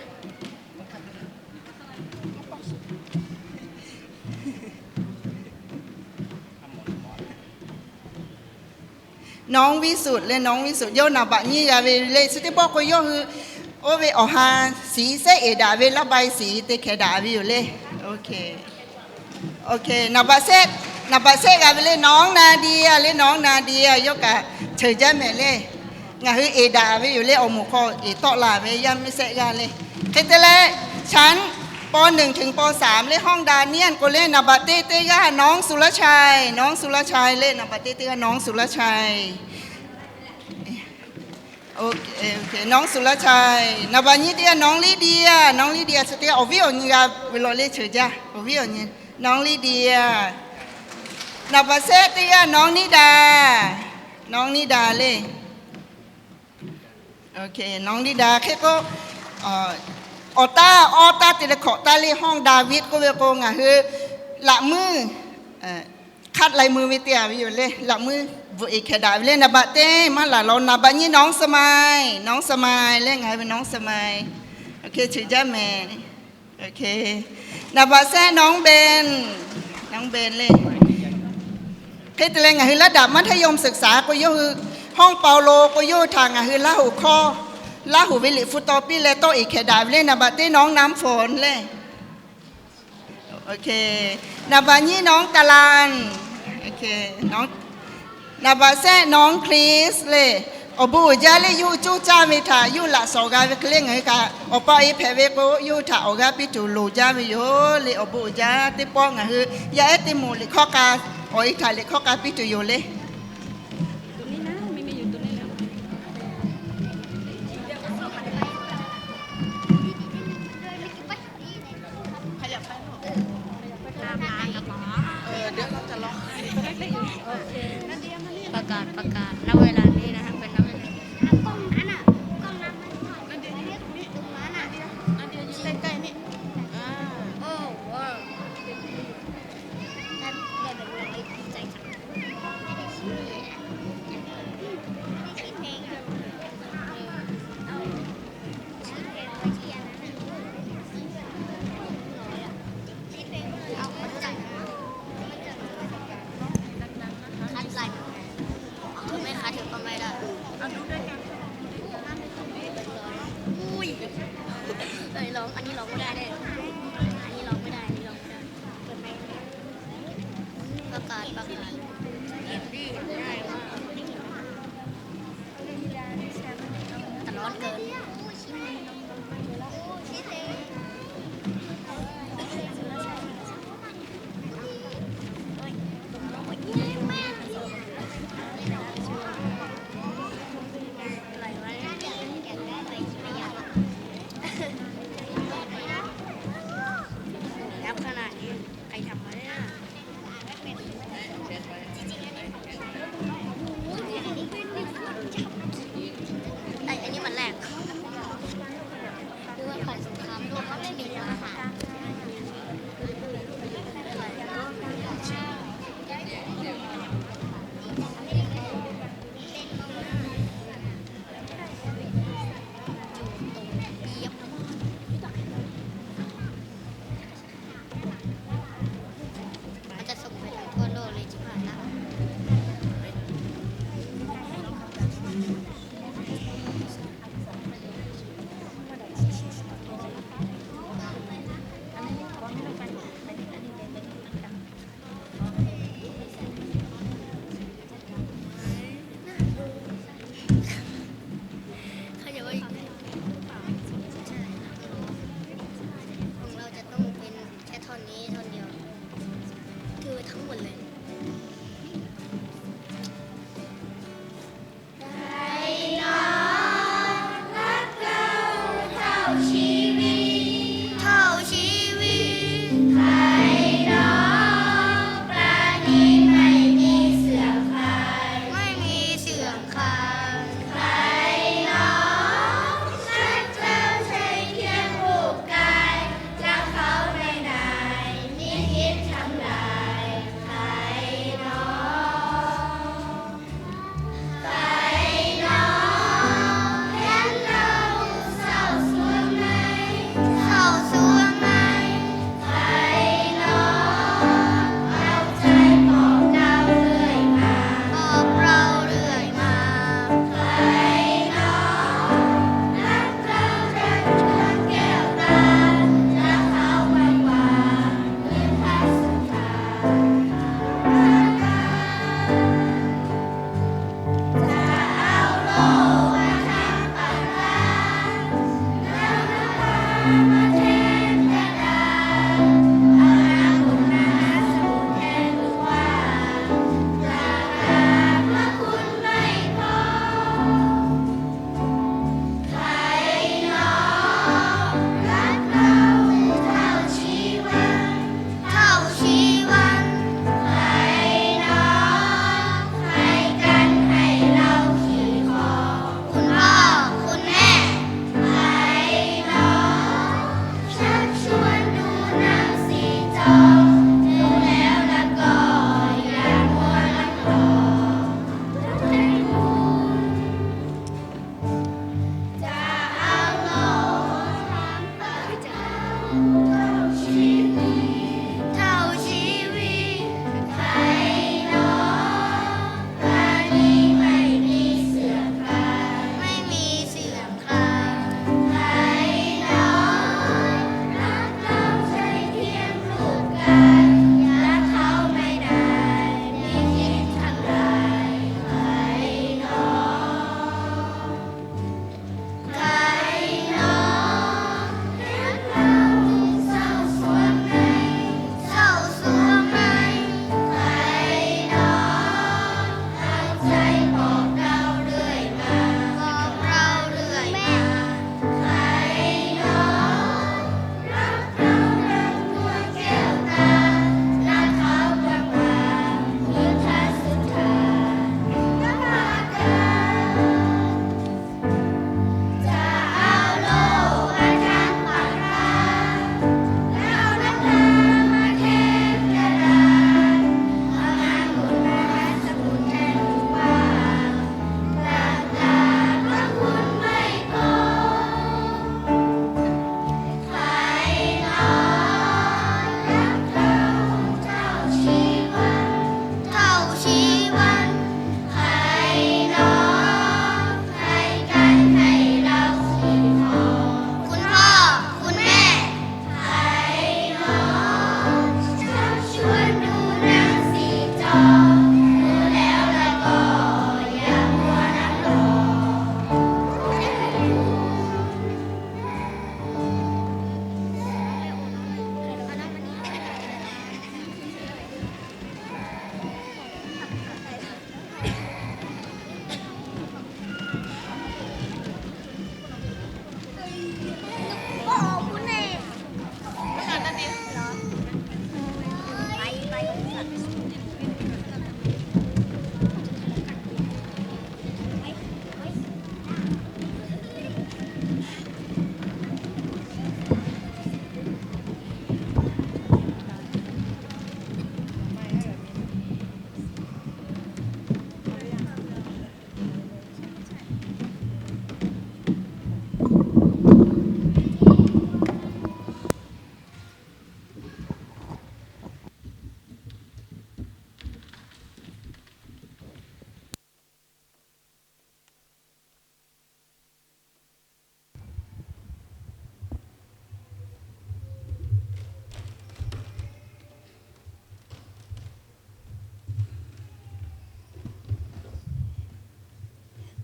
น้องวิสุทธิ์ le น้องวิสุทธิ์ yawˇ naˍ baꞈ nyiˇ g'a ve le. Chi teˇ pawˆ k'o yawˇ hui oˇ ve awˬ ha siˍ sehˉ eˬ daꞈ ve ระบายสี te hkeh daꞈ ve yoˬ le. Naˍ baꞈ sehˉ, naˍ baꞈ sehˉ g'a ve le น้องนาเดีย le น้องนาเดีย yawˇ kaꞈ ceuˬ jaˇ mehˍ le. Ngaˬ hui eˬ daꞈ ve yoˬ le awˬ moˍ hk'aw eˬ tawˆ la ve yaˇ miˇ sehˆ g'aˇ le. Hk'e te leh ชั้น ป.หนึ่ง ถึง ป.สาม le ห้องดาเนียน k'o le naˍ baꞈ teˇ teˇ g'aˇ น้องสุรชัย น้องสุรชัย le naˍ baꞈ teˇ teˇ g'aˇ น้องสุรชัย น้องสุรชัย naˍ baꞈ nyiˇ teˇ g'aˇ น้องลิเดีย น้องลิเดีย chi teˇ g'aˇ awˬ viˉ awˬ nyi g'a ve law le ceuˬ jaˇ awˬ viˉ awˬ nyi น้องลิเดีย naˍ baꞈ sehˉ teˇ g'aˇ น้องนิดา น้องนิดา le. น้องนิดา hk'e k'o awˬ taˇ awˬ taˇ te leh hkawꞈ taˇ le ห้องดาวิด k'oˆ ve k'o ngaˬ hui laꞈ muiˉ คัดลายมือ ve te a ve yoˬ le. Laꞈ muiˉ bvuhꞈ eˬ hkeh daꞈ ve le. Naˍ baꞈ teˇ maˇ laˬ law naˍ baꞈ nyiˇ น้องสมัย น้องสมัย le ngaˬ hui ve น้องสมัย ceuˬ jaˇ mehˍ. Naˍ baꞈ sehˉ น้องเบน น้องเบน le. Hk'e te leh ngaˬ hui ระดับมัธยมศึกษา k'o yawˇ hui ห้องเปาโล k'o yawˇ hui htaꞈ ngaˬ hui Laˇ hoꞈ hkawˇ, Laˇ hoꞈ ve liꞈ hpu taw piˇ leh tawˆ eˬ hkeh daꞈ ve le. Naˍ baꞈ teˇ น้องน้ำฝน le. Naˍ baꞈ nyiˇ น้องตะลัน naˍ baꞈ sehˉ น้องคริส le. Awˬ bon uiˍ jaˇ le. Yawˇ hui coˇ caˇ ve htaꞈ yawˇ hui laꞈ shawnˍ g'a ve hk'e le, ngaˬ hui kaꞈ awˬ pa awˬ e hpehꞈ ve k'o, yawˇ hui htaꞈ awˬ g'aˇ piˇ tuˬ loˍ jaˇ ve yoˬ le. Awˬ bon uiˍ jaˇ. Teˇ pawˆ ngaˬ hui yaˇ ehˉ teˇ moˍ liꞈ hkawˇ k'a, awˬ e htaꞈ liꞈ hkawˇ k'a piˇ tuˬ yoˬ le.ประกาศ ประกาศ ณ เวลานี้นะฮะ เป็น ณ เวลา กล้องนั้นอ่ะ กล้องนั้นมันถ่ายไม่ถึงตรงนั้นอ่ะ นาเดียยืนใกล้ๆนี่ อ่า โอ้ ว้าว ได้แบบนี้ดีใจจัง ไม่ได้ชื่อ ไม่ได้ชื่อเพลงอ่ะ ชื่อเพลงไว้ที่อันนั้นอ่ะ ชื่อเพลงเอามาจากไหน คัดลายมือ ไม่คัดก็ไม่ได้ เอาดูด้วยกัน อุ้ย เอ้ย ร้อง อันนี้ร้องไม่ได้แน่ อันนี้ร้องไม่ได้ อันนี้ร้องไม่ได้ เปิดไมค์ ประกาศ ประกาศ เสียงดี ง่ายมาก แต่ร้อนเกิน ยับขนาดนี้ ใครทำวะเนี่ย ไอ้ อันนี้มันแรก คือว่าผ่านสงครามโลกก็ไม่มีร้านอาหาร มันจะส่งไปทั่วโลกเลยชิบหายละ เขาจะว่าอีก ของเราจะต้องเป็นแค่ท่อนนี้ท่อนเดียว คือทั้งหมดเลย ใครหนอรักเราเท่าชีวิต เท่าชีวิต ใครหนอปราณีไม่มีเสื่อมคลาย ไม่มีเสื่อมคลาย ใครหนอรักเราใช่เพียงรูปกาย รักเขาไม่ได้นิมิตทั้งหลาย ใครหนอ ใครหนอเห็นเราเศร้าโศกใน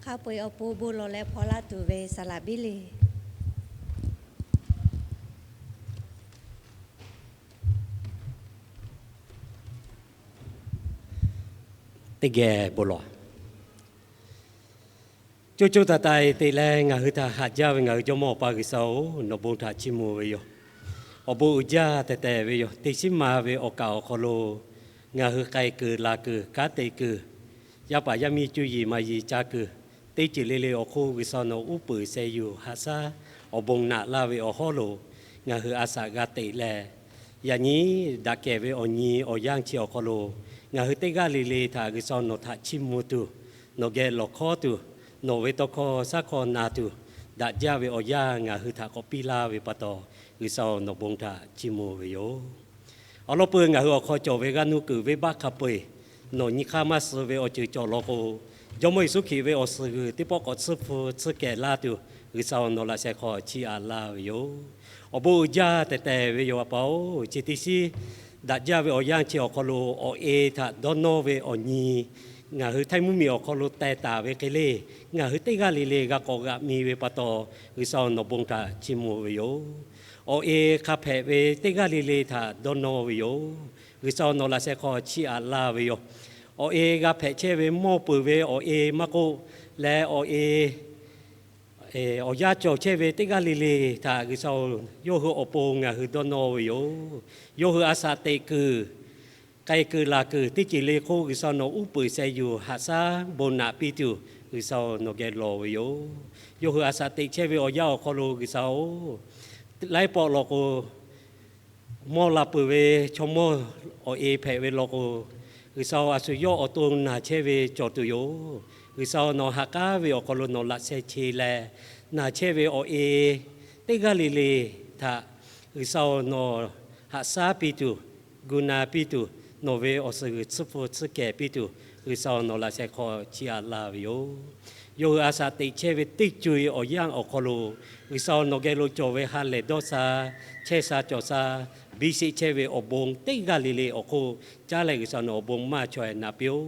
Hk'a peu-eˬ awˬ pon bon lawˬ leh hpaw laˇ tuˬ ve saˍ laꞈ biˇ le. Teˇ geh bon lawˬ. Coˇ coˇ taiˍ taiˍ teꞈ leh ngaˬ hui htaꞈ haꞈ jaˇ ve ngaˬ hui Jawˇmawˇ Awˬ pa G'uiˬsha-oˬ, nawˬ bon htaꞈ chiˇ mvuh ve yoˬ. Awˬ bon uiˍ jaˇ tehˬ tehˬ ve yoˬ. Teˇ shiˉ ma ve awˬ kaˍ awˬ hk'aw lo ngaˬ hui k'ai kuiˬ laˬ kuiˬ kanˉ te kuiˬ, yaˇ paˍ yaˇ miˇ cuˇ yiˍ maˇ yiˍ caˇ kuiˬ, teˇ ceuˬ le le awˬ hk'oˆ G'uiˬsha nawˬ uˉ peunˍ sheh yuˬ haꞈ shaˉ awˬ bon naꞈ laˇ ve awˬ hawˉ lo ngaˬ hui a shaꞈ g'a teꞈ leh, yaꞈ nyi daꞈ kehˬ ve awˬ nyi awˬ yanˇ chi awˬ hk'aw lo ngaˬ hui teˇ g'aˇ le le htaꞈ G'uiˬsha nawˬ htaꞈ chiˇ mvuh tuˬ, nawˬ geh lawˬ hkawˉ tuˬ, nawˬ ve tawˇ hkawˇ shaˉ hkawˇ na tuˬ, daꞈ jaˇ ve awˬ yanˇ ngaˬ hui htaꞈ k'awꞈ piˇ laˇ ve pa taw, G'uiˬsha nawˬ bon htaꞈ chiˇ mvuh ve yoˬ. Awˬ lawn peuˬ ngaˬ hui awˬ hk'aw cawˬ ve g'aˇ nuˇ kuiˬ venˇbaˆ hk'a peu-eˬ nawˬ nyi hk'aˇ maˇ suh ve awˬ ceuˬ cawˬ law k'o, Jawˇmawˇ Yeˍsuˆ Hkriꞈ ve awˬ suhˍ g'uiˬ teˇ pawˆ k'awꞈ tsuhˇ hpu tsuhˇ kehˬ laˇ tuˬ, G'uiˬsha nawˬ laꞈ sheh hk'aw chiˇ aꞈ laˇ ve yoˬ. Awˬ bon uiˍ jaˇ tehˬ tehˬ ve yoˬ, A pa-oˬ. Chi teˇ shiˉ daꞈ jaˇ ve awˬ yanˇ chi awˬ hk'aw lo awˬ e htaꞈ dawˇ nawˇ ve awˬ nyi ngaˬ hui htaiˇ mvuhˇmiˬ awˬ hk'aw lo teh taˍ ve hk'e le, ngaˬ hui teˇ g'aˇ le le g'a k'awꞈ g'aꞈ mi ve pa taw, G'uiˬsha nawˬ bon htaꞈ chiˇ mvuh ve yoˬ. Awˬ e hk'a hpehꞈ ve teˇ g'aˇ le le htaꞈ dawˇ nawˇ ve yoˬ. G'uiˬsha nawˬ laꞈ sheh hk'aw chiˇ aꞈ laˇ ve yoˬ. Awˬ e g'a hpehꞈ chehˇ ve mawˇ peuˬ ve awˬ e maˇ k'oˆ leh, awˬ e awˬ yanˇ cawˬ chehˇ ve teˇ g'aˇ le le htaꞈ G'uiˬsha-oˬ, yawˇ hui awˬ pon ngaˬ hui dawˇ nawˇ ve yoˬ. Yawˇ hui a shaꞈ teꞈ kuiˬ, k'ai kuiˬ laˬ kuiˬ teˇ ceuˬ le hk'oˆ G'uiˬsha nawˬ uˉ peunˍ sheh yuˬ haꞈ shaˉ bon naꞈ piˇ tuˬ, G'uiˬsha nawˬ geh lawˬ ve yoˬ. Yawˇ hui a shaꞈ teꞈ chehˇ ve awˬ yanˇ awˬ hk'aw lo G'uiˬsha-oˬ, laiˉ pawˆ law k'o, mawˇ la peuˬ ve chaw mawˇ awˬ e hpehꞈ ve law k'o, G'uiˬsha-oˬ, a shu yawˇ awˬ to naˬ chehˇ ve cawˬ tuˬ yoˬ. G'uiˬsha-oˬ, nawˬ ha k'aˉ ve awˬ hk'aw lo nawˬ laꞈ sheh che leh, naˬ chehˇ ve awˬ e teˇ g'aˇ le le htaꞈ G'uiˬsha-oˬ, nawˬ haꞈ shaˉ piˇ tuˬ, gu na piˇ tuˬ, nawˬ ve awˬ suhˍ g'uiˬ tsuhˇ hpu tsuhˇ kehˬ piˇ tuˬ, G'uiˬsha-oˬ, nawˬ laꞈ sheh hk'aw chiˇ aꞈ laˇ ve yoˬ. Yawˇ hui a shaꞈ teꞈ chehˇ ve teˇ co-e awˬ yanˇ awˬ hk'aw lo, G'uiˬsha-oˬ, nawˬ geh lo cawˬ ve ha lehˬ dawˇ sha, chehˇ sha cawˬ sha, biˇ sheˆ chehˇ ve awˬ bon teˇ g'aˇ le le awˬ hk'oˆ caˉ leh G'uiˬsha nawˬ awˬ bon maˇ chaweh naꞈ piˇ-oˬ.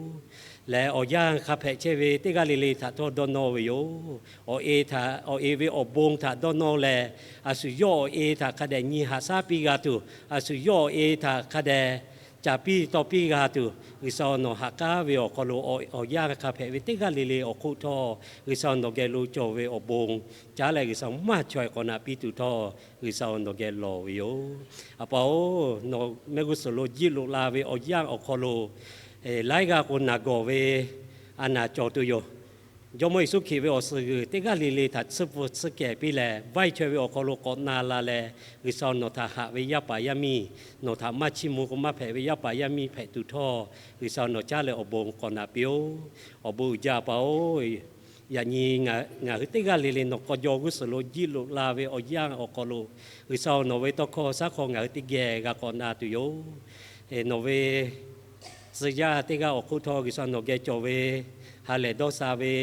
Leh awˬ yanˇ hk'a hpehꞈ chehˇ ve teˇ g'aˇ le le htaꞈ htawˇ dawˇ nawˇ ve yoˬ. Awˬ e htaꞈ, awˬ e ve awˬ bon htaꞈ dawˇ nawˇ leh, a shu yawˇ awˬ e htaꞈ hk'a dehꞈ nyi haꞈ shaˉ piˇ g'a tuˬ, a shu yawˇ awˬ e htaꞈ hk'a dehꞈ caˍ piˇ taw piˇ g'a tuˬ, G'uiˬsha nawˬ ha k'aˉ ve awˬ hk'aw lo awˬ yanˇ hk'a hpehꞈ ve teˇ g'aˇ le le awˬ hk'oˆ htawˇ, G'uiˬsha nawˬ geh lo cawˬ ve awˬ bon caˉ leh G'uiˬsha maˇ chaweh k'awꞈ naꞈ piˇ tuˬ htawˇ, G'uiˬsha nawˬ geh lawˬ ve yoˬ. A pa-oˬ, nawˬ mehˆ g'uˇ suhˍ lo jiˇ loꞈ la ve awˬ yanˇ awˬ hk'aw lo laiˉ g'aˇ k'o naˬ gawˬ ve a naˬ cawˬ tuˬ yoˬ. Jawˇmawˇ Yeˍsuˆ Hkriꞈ ve awˬ suhˍ g'uiˬ teˇ g'aˇ le le htaꞈ tsuhˇ hpu tsuhˇ kehˬ piˇ leh, vaiˇ chaweh ve awˬ hk'aw lo k'awꞈ na la leh, G'uiˬsha nawˬ htaꞈ haꞈ ve yaˇ paˍ yaˇ miˇ, nawˬ htaꞈ maˇ chiˇ mvuh k'o maˇ hpehꞈ ve yaˇ paˍ yaˇ miˇ hpehꞈ tuˬ htawˇ, G'uiˬsha nawˬ caˉ leh awˬ bon k'awꞈ naꞈ piˇ-oˬ. Awˬ bon uiˍ jaˇ, A pa-oˬ. Yaꞈ nyi ngaˬ hui teˇ g'aˇ le le nawˬ k'aw jaw g'uˇ suhˍ lo jiˇ loꞈ la ve awˬ yanˇ awˬ hk'aw lo, G'uiˬsha nawˬ ve tawˇ hkawˇ shaˉ hkawˇ ngaˬ hui teˇ geh g'a k'awꞈ na tuˬ yoˬ. Nawˬ ve tcuh yaˇ teˇ g'aˇ awˬ hk'oˆ htawˇ G'uiˬsha nawˬ geh cawˬ ve ha lehˬ dawˇ sha ve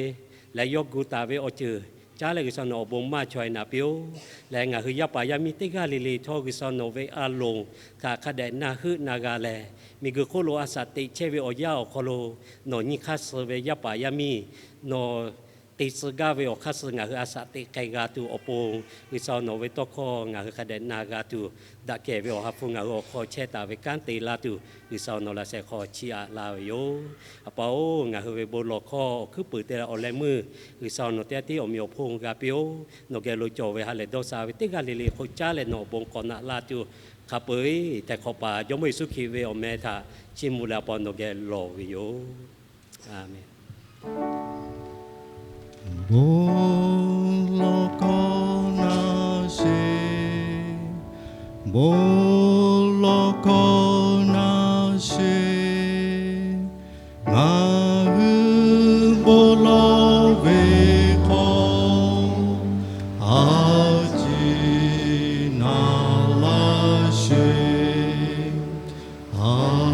leh yawˇ gu taˍ ve awˬ ceuˬ caˉ leh G'uiˬsha nawˬ awˬ bon maˇ chaweh naꞈ piˇ-oˬ. Leh ngaˬ hui yaˇ paˍ yaˇ miˇ teˇ g'aˇ le le htawˇ G'uiˬsha nawˬ ve a loˍ htaꞈ hk'a dehꞈ na heuˆ na g'a leh, miˬguiˬ hk'oˆ lo a shaꞈ teꞈ chehˇ ve awˬ yanˇ awˬ hk'aw lo nawˬ nyi hk'aˇ suh ve yaˇ paˍ yaˇ miˇ nawˬ te tcuh gaˇ ve awˬ hk'aˇ suh ngaˬ hui a shaꞈ teꞈ k'ai g'a tuˬ awˬ pon, G'uiˬsha nawˬ ve tawˇ hkawˇ ngaˬ hui hk'a dehꞈ na g'a tuˬ, daꞈ kehˬ ve awˬ ha hpu ngaˬ hui awˬ hk'aw chehˇ taˍ ve kanˉ te laˇ tuˬ, G'uiˬsha nawˬ laꞈ sheh hk'aw chiˇ aꞈ laˇ ve yoˬ. A pa-oˬ, ngaˬ hui ve bon lawˬ hkawˇ awˬ hkuiˉ puiˍ te leh awˬ leh meuˇ G'uiˬsha nawˬ teˇ g'aˇ tiˉ awˬ meꞈ awˬ hponˇ g'a piˇ-oˬ. Nawˬ geh lo cawˬ ve ha lehˬ dawˇ sha ve teˇ g'aˇ le le hk'oˆ caˉ leh nawˬ awˬ bon k'awꞈ naꞈ laˇ tuˬ, hk'a peu-eˬ htaiˍ hk'awꞈ paˍ Jawˇmawˇ Yeˍsuˆ Hkriꞈ ve awˬ meh htaꞈ chiˇ mvuh leh A pa nawˬ geh lawˬ ve yoˬ. Aˬmenˍ. Bon lawˬ hkawˇ na sheˍ, bon lawˬ hkawˇ na sheˍ, ngaˬ hui bon lawˬ ve hk'aw a ciˉ na laˇ sheˍ. Aˬmenˍ.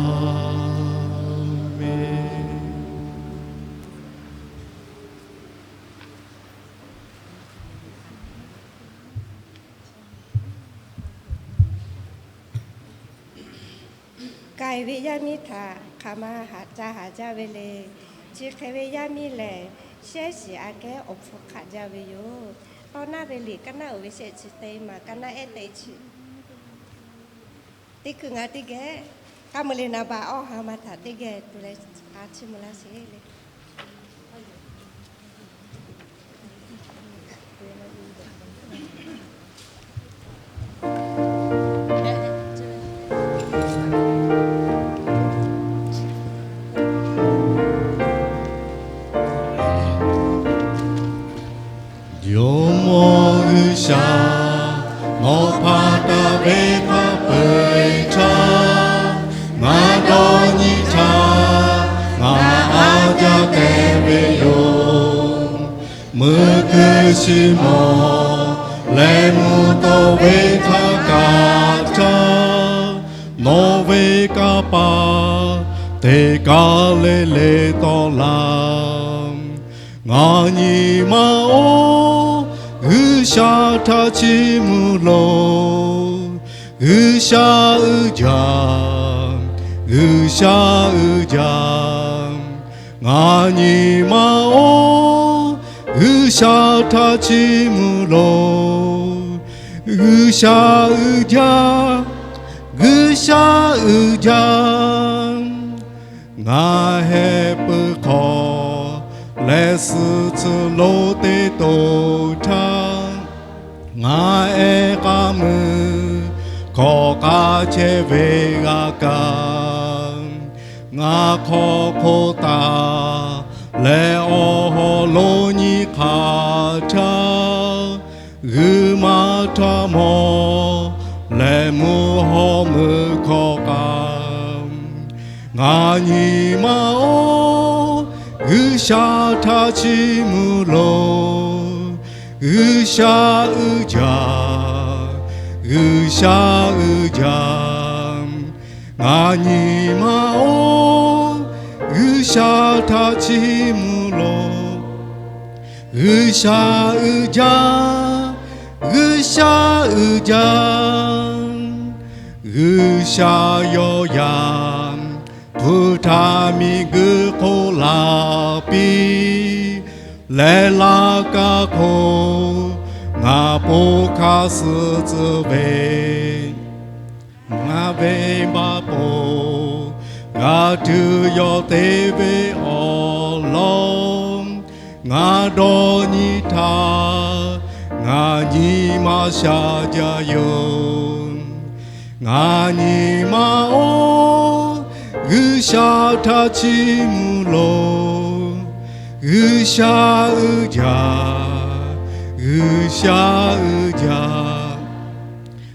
K'ai ve yaˇ miˇ htaꞈ hk'aˬ ma haꞈ ca haꞈ jaˇ ve le. Chi hk'e ve yaˇ miˇ lehˬ, Shehˉ shiˍ aꞈ kehˉ awˬ hpfuhˇ hk'aꞈ jaˇ ve yoˬ. Tawˇ naˉ ve liꞈ kaˇ naˉ uiˍ ve shehˆ chi teˇ maˬ kaˇ naˉ ehˉ teˇ chi. Teˇ hkui ngaˬ teˇ geh k'aˇ meuꞈ le naˍ baꞈ awˇ ha ma htaꞈ teˇ geh tuˬ leh a chiˇ mvuh laˇ sheˍ le. Jawˇmawˇ G'uiˬsha, nawˬ hpanˍ taˍ ve hk'a peu-eˬ htaˇ, ngaˬ dawˇ nyi htaˇ ngaˬ a jaˇ te ve yoˬ. Meuꞈ keu shiˍ mawˬ leh mvuhˇ tawˆ ve htaˇ kaꞈ htaˇ, nawˬ ve kanˇ paˍ teˇ kaˬ le le tawˆ laˇ. Ngaˬ nyi ma-oˬ, G'uiˬsha htaꞈ chiˇ mvuh loˬ. G'uiˬsha uiˍ jaˇ, G'uiˬsha uiˍ jaˇ. Ngaˬ nyi ma-oˬ, G'uiˬsha htaꞈ chiˇ mvuh loˬ. G'uiˬsha uiˍ jaˇ, G'uiˬsha uiˍ jaˇ. Ngaˬ heh pui hk'aw leh suh tcuh lo teˇ to htaˇ, ngaˬ ehˉ k'aˇ mui hkawꞈ k'aˇ chehˇ ve g'a kaꞈ, ngaˬ hk'aw hk'oˆ taˍ leh awˬ hawˉ lo nyi hk'aˬ htaˇ, g'uiˬ ma htaꞈ mawˬ leh mvuhˇ hawˉ meuꞈ hkawꞈ k'aꞈ, ngaˬ nyi ma-oˬ, G'uiˬsha htaꞈ chiˇ mvuh loˬ. G'uiˬsha uiˍ jaˇ, G'uiˬsha uiˍ jaˇ. Ngaˬ nyi ma-oˬ, G'uiˬsha htaꞈ chiˇ mvuh loˬ. G'uiˬsha uiˍ jaˇ, G'uiˬsha uiˍ jaˇ. G'uiˬsha yawˇ yaˇ hpu htaꞈ miˬguiˬ hk'oˆ laˬ piˇ leh, laˇ kaˇ hk'oˆ ngaˬ po hk'aˇ suh tcuh ve, ngaˬ venˇbaˆ po g'a tuˬ yawˇ te ve awˬ lawn, ngaˬ dawˇ nyi htaˇ ngaˬ nyi ma sha jaˇ yoˬ. Ngaˬ nyi ma-oˬ, G'uiˬsha htaꞈ chiˇ mvuh loˬ. G'uiˬsha uiˍ jaˇ, G'uiˬsha uiˍ jaˇ.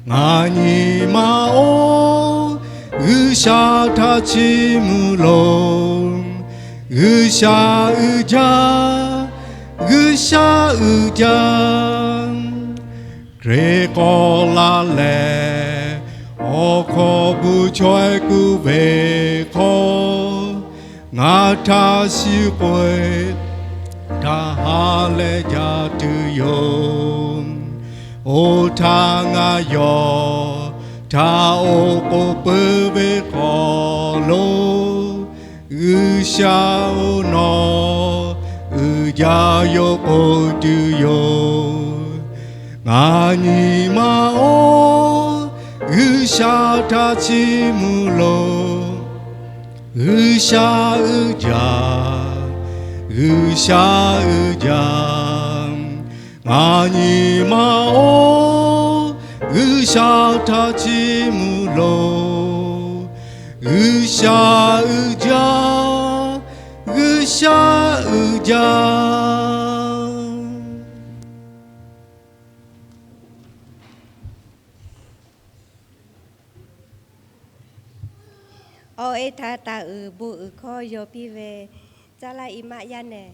Ngaˬ nyi ma-oˬ, G'uiˬsha htaꞈ chiˇ mvuh loˬ. G'uiˬsha uiˍ jaˇ, G'uiˬsha uiˍ jaˇ. Hkriꞈ k'awꞈ la lehˬ, awˬ hk'aw bvuhˬ chaweh kuˬ ve hk'aw, ngaˬ htaꞈ shiˍ k'oˆ-e, htaꞈ ha leh jaˇ tuˬ yoˬ. Oˇ htaˇ ngaˬ yawˇ htaꞈ oˉ k'oˍ peuˬ ve hk'aw lo, G'uiˬsha-oˬ, nawˬ uiˍ jaˇ yawˇ k'oˆ tuˬ yoˬ. Ngaˬ nyi ma-oˬ, G'uiˬsha htaꞈ chiˇ mvuh loˬ. G'uiˬsha uiˍ jaˇ, G'uiˬsha uiˍ jaˇ. Ngaˬ nyi ma-oˬ, G'uiˬsha htaꞈ chiˇ mvuh loˬ. G'uiˬsha uiˍ jaˇ, G'uiˬsha uiˍ jaˇ. Awˬ e htaꞈ taˍ uiˍ bon uiˍ hkawˇ yaw piˇ ve, caˇ laˇ i maˆ yaˇ nehˬ.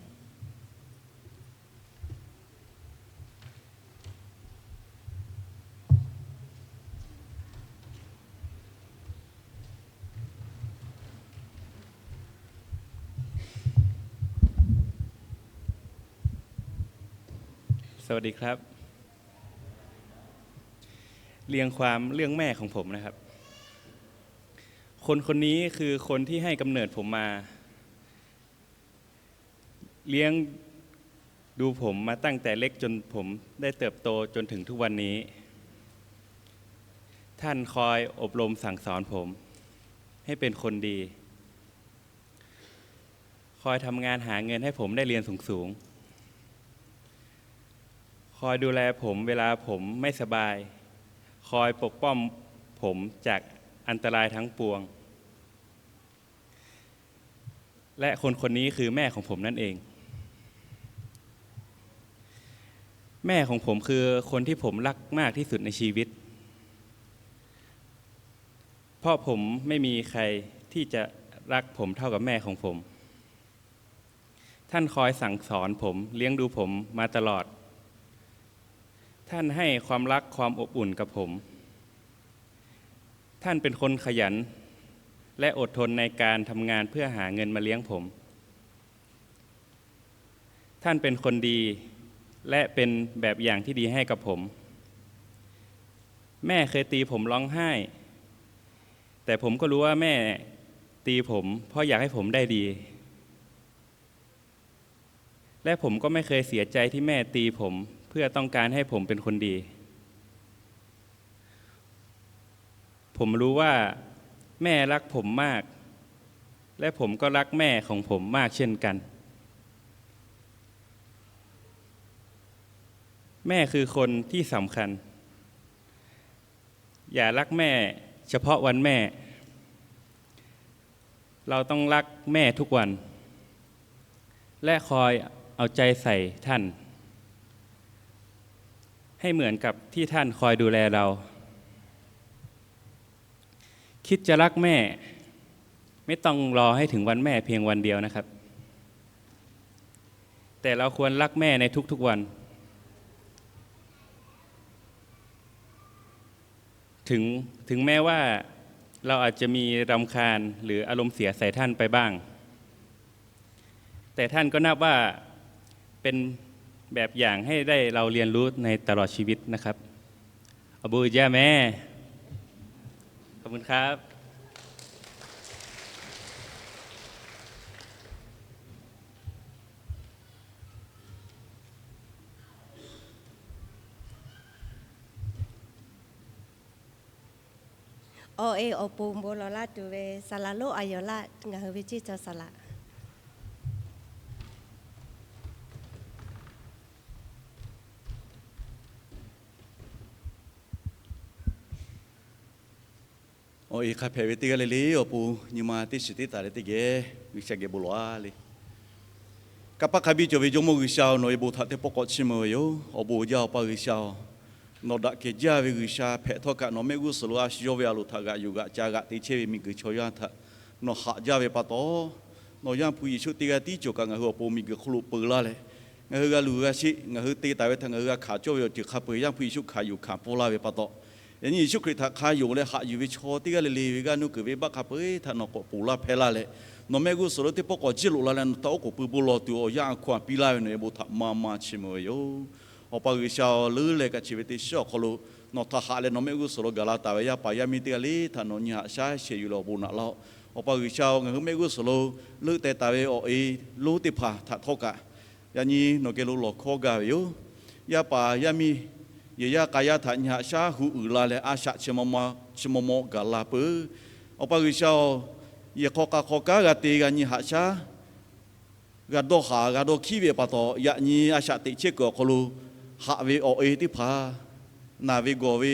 สวัสดีครับ เรียงความเรื่องแม่ของผมนะครับ คนคนนี้คือคนที่ให้กำเนิดผมมา เลี้ยง ดูผมมาตั้งแต่เล็กจนผมได้เติบโตจนถึงทุกวันนี้ ท่านคอยอบรมสั่งสอนผมให้เป็นคนดี คอยทำงานหาเงินให้ผมได้เรียนสูงๆ คอยดูแลผมเวลาผมไม่สบาย คอยปกป้องผมจากอันตรายทั้งปวง และคนคนนี้คือแม่ของผมนั่นเอง แม่ของผมคือคนที่ผมรักมากที่สุดในชีวิต เพราะผมไม่มีใครที่จะรักผมเท่ากับแม่ของผม ท่านคอยสั่งสอนผม เลี้ยงดูผมมาตลอด ท่านให้ความรักความอบอุ่นกับผม ท่านเป็นคนขยัน และอดทนในการทำงานเพื่อหาเงินมาเลี้ยงผม ท่านเป็นคนดี และเป็นแบบอย่างที่ดีให้กับผม แม่เคยตีผมร้องไห้ แต่ผมก็รู้ว่าแม่ตีผมเพราะอยากให้ผมได้ดี และผมก็ไม่เคยเสียใจที่แม่ตีผมเพื่อต้องการให้ผมเป็นคนดี ผมรู้ว่าแม่รักผมมาก และผมก็รักแม่ของผมมากเช่นกัน แม่คือคนที่สำคัญ อย่ารักแม่เฉพาะวันแม่ เราต้องรักแม่ทุกวัน และคอยเอาใจใส่ท่าน ให้เหมือนกับที่ท่านคอยดูแลเรา คิดจะรักแม่ ไม่ต้องรอให้ถึงวันแม่เพียงวันเดียวนะครับ แต่เราควรรักแม่ในทุกๆวัน ถึง ถึงแม้ว่าเราอาจจะมีรำคาญหรืออารมณ์เสียใส่ท่านไปบ้าง แต่ท่านก็นับว่าเป็นแบบอย่างให้ได้เราเรียนรู้ในตลอดชีวิตนะครับ Awˬ bon uiˍ jaˇ mehˍ. ขอบคุณครับ Awˬ e awˬ pon bon lawˬ laˇ tuˬ ve saˍ laˍ lonˉ a yawˬ laˇ ngaˬ hui ve ceˇ caw saˍ laꞈ. Awˬ e hk'a hpehꞈ ve teˇ g'aˇ le le awˬ pon nyi ma teˇ shiˍ teˇ taˍ leh teˇ geh G'uiˬsha geh bon lawˬ a le. Kanˇ paˆ hk'a biˇ cawˬ ve Jawˇmawˇ G'uiˬsha-oˬ, nawˬ ve bon htaꞈ teˇ pawˆ k'awꞈ chiˇ mvuh ve yoˬ. Awˬ bon uiˍ jaˇ Awˬ pa G'uiˬsha-oˬ, nawˬ daꞈ kehˬ jaˇ ve G'uiˬsha hpehꞈ htawˇ kaꞈ nawˬ mehˆ g'uˇ suhˍ lo a shu yawˇ ve a loˍ htaꞈ g'aꞈ yuˬ g'aꞈ ca g'aꞈ te chehˇ ve miˬguiˬ chaw yaˇ htaꞈ nawˬ haꞈ jaˇ ve pa taw, nawˬ Yaˇ hpu Yeˍsuˆ teˇ g'aˇ tiˉ cawˬ kaꞈ ngaˬ hui awˬ pon miˬguiˬ hk'oˆ lo peu laˇ leh, ngaˬ hui g'a luˬ g'a sheˆ, ngaˬ hui te taˍ ve htaꞈ ngaˬ hui g'a hkanˍ cawˇ ve awˬ ceuˬ hk'a peu-eˬ Yaˇ hpu Yeˍsuˆ hkanˍ yuˬ hkanˍ pfuhˇ laˇ ve pa taw, yaꞈ nyi Yeˍsuˆ Hkriꞈ htaꞈ hk'a yonˍ leh haꞈ yuˬ ve chaw teˇ g'aˇ le le ve g'aˇ nuˇ kuiˬ venˇbaˆ hk'a peu-eˬ htaꞈ nawˬ k'awꞈ ponˬ laˇ hpehˇ laˇ leh, nawˬ mehˆ g'uˇ suhˍ lo teˇ pawˆ k'awꞈ jiˇ loꞈ la leh nawˬ htaꞈ oˉ k'oˍ pui bon lawˬ tuˬ awˬ yanˇ a hkaw-anˬ piˇ laˇ ve nawˬ ve bon htaꞈ maˇ maˇ chiˇ mvuh ve yoˬ. Awˬ pa G'uiˬsha-oˬ, leuˉ leh ka chi ve teˇ shiˉ awˬ hk'aw lo nawˬ htaꞈ haꞈ leh nawˬ mehˆ g'uˇ suhˍ lo gaˬ la taˍ ve yaˇ paˍ yaˇ miˇ teˇ g'aˇ le htaꞈ nawˬ nyi haꞈ shaˉ shehˍ yuˬ leh awˬ bon naꞈ laˇ-oˆ. Awˬ pa G'uiˬsha-oˬ, ngaˬ hui mehˆ g'uˇ suhˍ lo leuˆ teh taˍ ve awˬ e lonˉ teˇ hpaˍ htaꞈ htawˇ kaꞈ yaꞈ nyi nawˬ geh lo lawˬ hkawˇ gaˇ ve yoˬ. Yaˇ paˍ yaˇ miˇ, yehˬ yaˇ k'a yaˇ htaꞈ nyi haꞈ shaˉ hu uiˍ la leh a shaꞈ chi maw maw gaˬ la peuˬ. Awˬ pa G'uiˬsha-oˬ, yehˬ hk'aw k'a hk'aw kanˉ g'a te g'a nyi haꞈ shaˉ g'a dawˇ haˍ g'a dawˇ hkiˉ ve pa taw, yaꞈ nyi a shaꞈ teꞈ chehˇ kuiˬ awˬ hk'aw lo haꞈ ve awˬ e teˇ hpaˍ naˬ ve gawˬ ve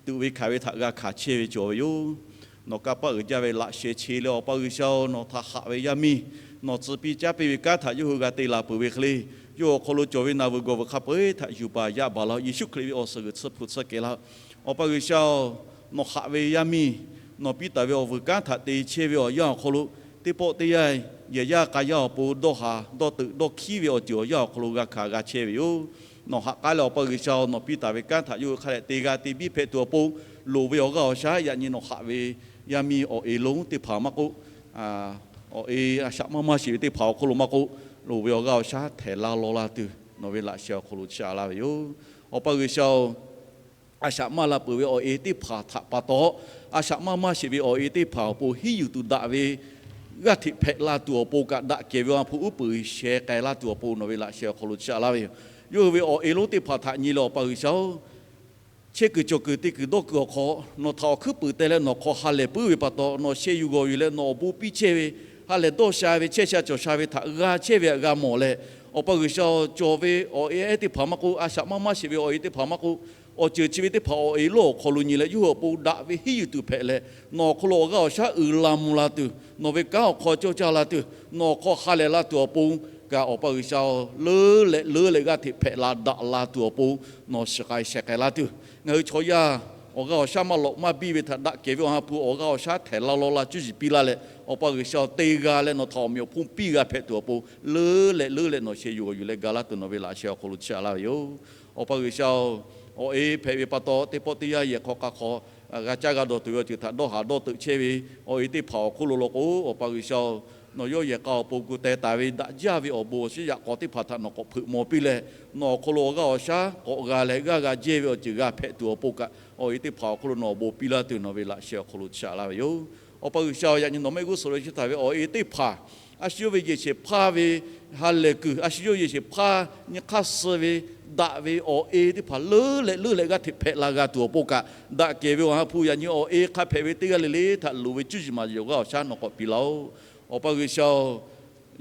tuꞈ ve hkanˍ ve htaꞈ g'a hkanˍ chehˇ ve cawˬ ve yoˬ. Nawˬ kanˇ paˆ uiˍ jaˇ ve laꞈ sheh che leh Awˬ pa G'uiˬsha-oˬ, nawˬ htaꞈ haꞈ ve yaˇ miˇ nawˬ tcuh piˇ caˉ piˇ ve kanˉ htaꞈ yawˇ hui g'a te laˬ peuˬ ve hk'e le, yawˇ awˬ hk'aw lo cawˬ ve naˬ veuˬ gawˬ veuˬ hk'a peu-eˬ htaꞈ yuˬ baˬ yaꞈ baˬ laˇ-oˆ. Yeˍsuˆ Hkriꞈ ve awˬ suhˍ g'uiˬ tsuhˇ hpu tsuhˇ kehˬ laˇ-oˆ. Awˬ pa G'uiˬsha-oˬ, nawˬ haꞈ ve yaˇ miˇ nawˬ piˇ taˍ ve awˬ vuiˬ kanˉ htaꞈ te chehˇ ve awˬ yanˇ awˬ hk'aw lo teˇ pawˆ teˇ yanˇ yehˬ yaˇ k'a yaˇ awˬ pon dawˇ haˍ dawˇ teuꞈ dawˇ hkiˉ ve awˬ ceuˬ awˬ yanˇ awˬ hk'aw lo g'a hkanˍ g'a chehˇ ve yoˬ. Nawˬ haꞈ k'aˉ leh Awˬ pa G'uiˬsha-oˬ, nawˬ piˇ taˍ ve kanˉ htaꞈ yawˇ hui hk'a dehꞈ te g'a te biˇ hpehꞈ tuˬ awˬ pon loˍ ve awˬ g'aˇ awˬ shaˉ yaꞈ nyi nawˬ haꞈ ve yaˇ miˇ awˬ e lonˉ teˇ hpaˍ maˇ k'oˆ, awˬ e a shaꞈ maˇ maˇ sheˍ ve teˇ hpaˍ awˬ hk'aw lo maˇ k'oˆ, loˍ ve awˬ g'aˇ awˬ shaˉ htehˍ laˇ law laˇ tuˬ nawˬ ve laꞈ sheh awˬ hk'aw lo chiˇ a laˇ ve yoˬ. Awˬ pa G'uiˬsha-oˬ, a shaꞈ maˇ la peuˬ ve awˬ e teˇ hpaˍ htaꞈ pa taw, a shaꞈ maˇ maˇ sheˍ ve awˬ e teˇ hpaˍ awˬ pon hiˉ yuˬ tuˬ daꞈ ve g'aˇ hteꞈ hpehꞈ la tuˬ awˬ pon kaꞈ, daꞈ kehˬ ve awˬ ha hpu uˉ peunˍ sheh k'ai laˇ tuˬ awˬ pon nawˬ ve laꞈ sheh awˬ hk'aw lo chi a laˇ ve yoˬ. Yawˇ hui ve awˬ e lonˉ teˇ hpaˍ htaꞈ nyi leh, Awˬ pa G'uiˬsha-oˬ, chehˇ kuiˬ cawˬ kuiˬ te kuiˬ dawˇ kuiˬ awˬ hk'aw nawˬ htaꞈ awˬ hkuiˉ puiˍ teh leh nawˬ hk'aw ha lehˬ puiˉ ve pa taw, nawˬ sheh yuˬ g'awˬ yuˬ leh nawˬ awˬ bon piˇ chehˇ ve, ha lehˬ dawˇ sha ve, chehˇ sha cawˬ sha ve htaꞈ g'a chehˇ ve htaꞈ g'a mawˬ leh, Awˬ pa G'uiˬsha-oˬ, cawˬ ve awˬ e ehˉ teˇ hpaˍ maˇ k'oˆ, a shaꞈ maˇ maˇ sheˍ ve awˬ e teˇ hpaˍ maˇ k'oˆ, awˬ ceuˬ chi ve teˇ hpaˍ awˬ e lonˉ awˬ hk'aw lo nyi leh yawˇ hui awˬ pon daꞈ ve henˇ yuˬ tuˬ hpehꞈ leh, nawˬ awˬ hk'aw lo awˬ g'aˇ awˬ shaˉ uiˍ la mvuh la tuˬ, nawˬ ve kanˉ awˬ hk'aw cawˇ caˇ la tuˬ, nawˬ awˬ hk'aw ha lehˬ la tuˬ awˬ pon kaꞈ, Awˬ pa G'uiˬsha-oˬ, leuˉ leh leuˉ leh g'aˇ hteꞈ hpehꞈ la daꞈ la tuˬ awˬ pon nawˬ shiˍ k'ai sheh k'ai laˇ tuˬ, ngaˬ hui chaw yaˇ awˬ g'aˇ awˬ shaˉ maˇ lawꞈ maˇ biˇ ve htaꞈ daꞈ kehˬ ve awˬ ha hpu awˬ g'aˇ awˬ shaˉ htehˍ la law la cuˇ yiˍ piˇ laˇ leh, Awˬ pa G'uiˬsha-oˬ, te g'a leh nawˬ htaꞈ awˬ meꞈ awˬ hponˇ piˇ g'a hpehꞈ tuˬ awˬ pon leuˉ leh leuˉ leh nawˬ sheh yuˬ g'awˬ yuˬ leh ga laˇ tuˬ nawˬ ve laꞈ sheh awˬ hk'aw lo chi a laˇ ve yoˬ. Awˬ pa G'uiˬsha-oˬ, awˬ e hpehꞈ ve pa taw teˇ pawˆ teˇ yanˇ yehˬ hk'aw k'a hk'aw g'a caˇ g'a dawˬ tuˬ ve awˬ ceuˬ htaꞈ dawˇ haˍ dawˇ teuꞈ chehˇ ve awˬ e teˇ hpaˍ awˬ hk'oˆ lo law k'o, Awˬ pa G'uiˬsha-oˬ, nawˬ yawˇ yehˬ k'a awˬ pon gu teh taˍ ve daꞈ jaˇ ve awˬ bon awˬ shiˉ yaꞈ k'aw teˇ hpaˍ htaꞈ nawˬ k'awꞈ hpeuꞈ maw piˇ leh, nawˬ awˬ hk'aw lo awˬ g'aˇ awˬ shaˉ k'awꞈ g'a leh g'aˇ g'a jehˇ ve awˬ ceuˬ g'a hpehꞈ tuˬ awˬ pon kaꞈ, awˬ e teˇ hpaˍ awˬ hk'oˆ lo nawˬ awˬ bon piˇ laˇ tuˬ nawˬ ve laꞈ sheh awˬ hk'aw lo chi a laˇ ve yoˬ. Awˬ pa G'uiˬsha-oˬ, yaꞈ nyi nawˬ mehˆ g'uˇ suhˍ lo chehˇ taˍ ve awˬ e teˇ hpaˍ a shu yawˇ ve yehˬ shehˍ hpaˇ ve ha lehˬ kuiˬ, a shu yawˇ yehˬ shehˍ hpaˇ nyi hk'aˇ suh ve daꞈ ve awˬ e teˇ hpaˍ leuˉ leh leuˉ leh g'aˇ hteꞈ hpehꞈ la g'a tuˬ awˬ pon kaꞈ, daꞈ kehˬ ve awˬ ha hpu yaꞈ nyi awˬ e hk'a hpehꞈ ve teˇ g'aˇ le le htaꞈ loˍ ve cuˇ yiˍ maˍ yiˍ awˬ g'aˇ awˬ shaˉ nawˬ k'awꞈ piˇ laˇ-oˆ. Awˬ pa G'uiˬsha-oˬ,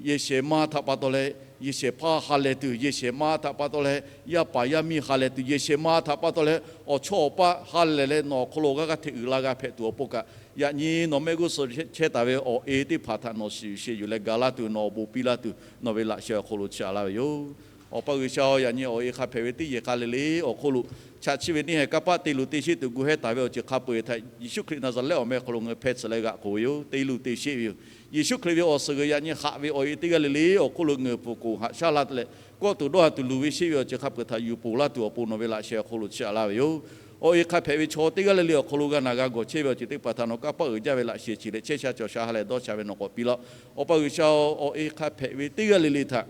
yehˬ shehˍ ma htaꞈ pa taw leh yehˬ shehˍ hpaˇ ha lehˬ tuˬ, yehˬ shehˍ ma htaꞈ pa taw leh yaˇ paˍ yaˇ miˇ ha lehˬ tuˬ, yehˬ shehˍ ma htaꞈ pa taw leh awˬ chawˇ awˬ paˆ ha lehˬ leh nawˬ awˬ hk'aw lo g'aˇ g'aˇ hteꞈ uiˍ la g'a hpehꞈ tuˬ awˬ pon kaꞈ, yaꞈ nyi nawˬ mehˆ g'uˇ suhˍ chehˇ taˍ ve awˬ e teˇ hpaˍ htaꞈ nawˬ shiˍ yuˬ sheh yuˬ leh ga laˇ tuˬ nawˬ awˬ bon piˇ laˇ tuˬ nawˬ ve laꞈ sheh awˬ hk'aw lo chi a laˇ ve yoˬ. Awˬ pa G'uiˬsha-oˬ, yaꞈ nyi awˬ e hk'a hpehꞈ ve teˇ yehˬ k'a le le awˬ hk'oˆ lo chaꞈ chiˇ ve neˇ haiˬ kanˇ paˆ te luˬ te sheˆ tuˬ gu hehˉ taˍ ve awˬ ceuˬ hk'a peu-eˬ htaꞈ Yeˍsuˆ Hkriꞈ Naˍzaˍrehˆ awˬ meh hk'aw lo ngaˬ hui hpeh tsuhꞈ leh g'aꞈ k'oˬ ve yoˬ. Te luˬ te sheˆ ve yoˬ. Yeˍsuˆ Hkriꞈ ve awˬ suhˍ g'uiˬ yaꞈ nyi haꞈ ve awˬ e teˇ g'aˇ le le awˬ hk'oˆ lo ngaˬ hui pfuhˍ k'oˍ haꞈ shaˉ la leh, kawˆ tuˬ dawˇ ha tuˬ luˬ ve sheˆ ve awˬ ceuˬ hk'a peu-eˬ htaꞈ yuˬ ponˬ laˇ tuˬ awˬ pon nawˬ ve laꞈ sheh awˬ hk'aw lo chi a laˇ ve yoˬ. Awˬ e hk'a hpehꞈ ve chaw teˇ g'aˇ le le awˬ hk'aw lo g'a naˬ g'a gawˬ chehˇ ve awˬ ceuˬ teˇ hpaˍ htaꞈ nawˬ kanˇ paˆ uiˍ jaˇ ve laꞈ sheh chi leh chehˇ sha cawˬ sha ha lehˬ dawˇ sha ve nawˬ k'awꞈ piˇ laˇ. Awˬ pa G'uiˬsha-oˬ, awˬ e hk'a hpehꞈ ve teˇ g'aˇ le le htaꞈ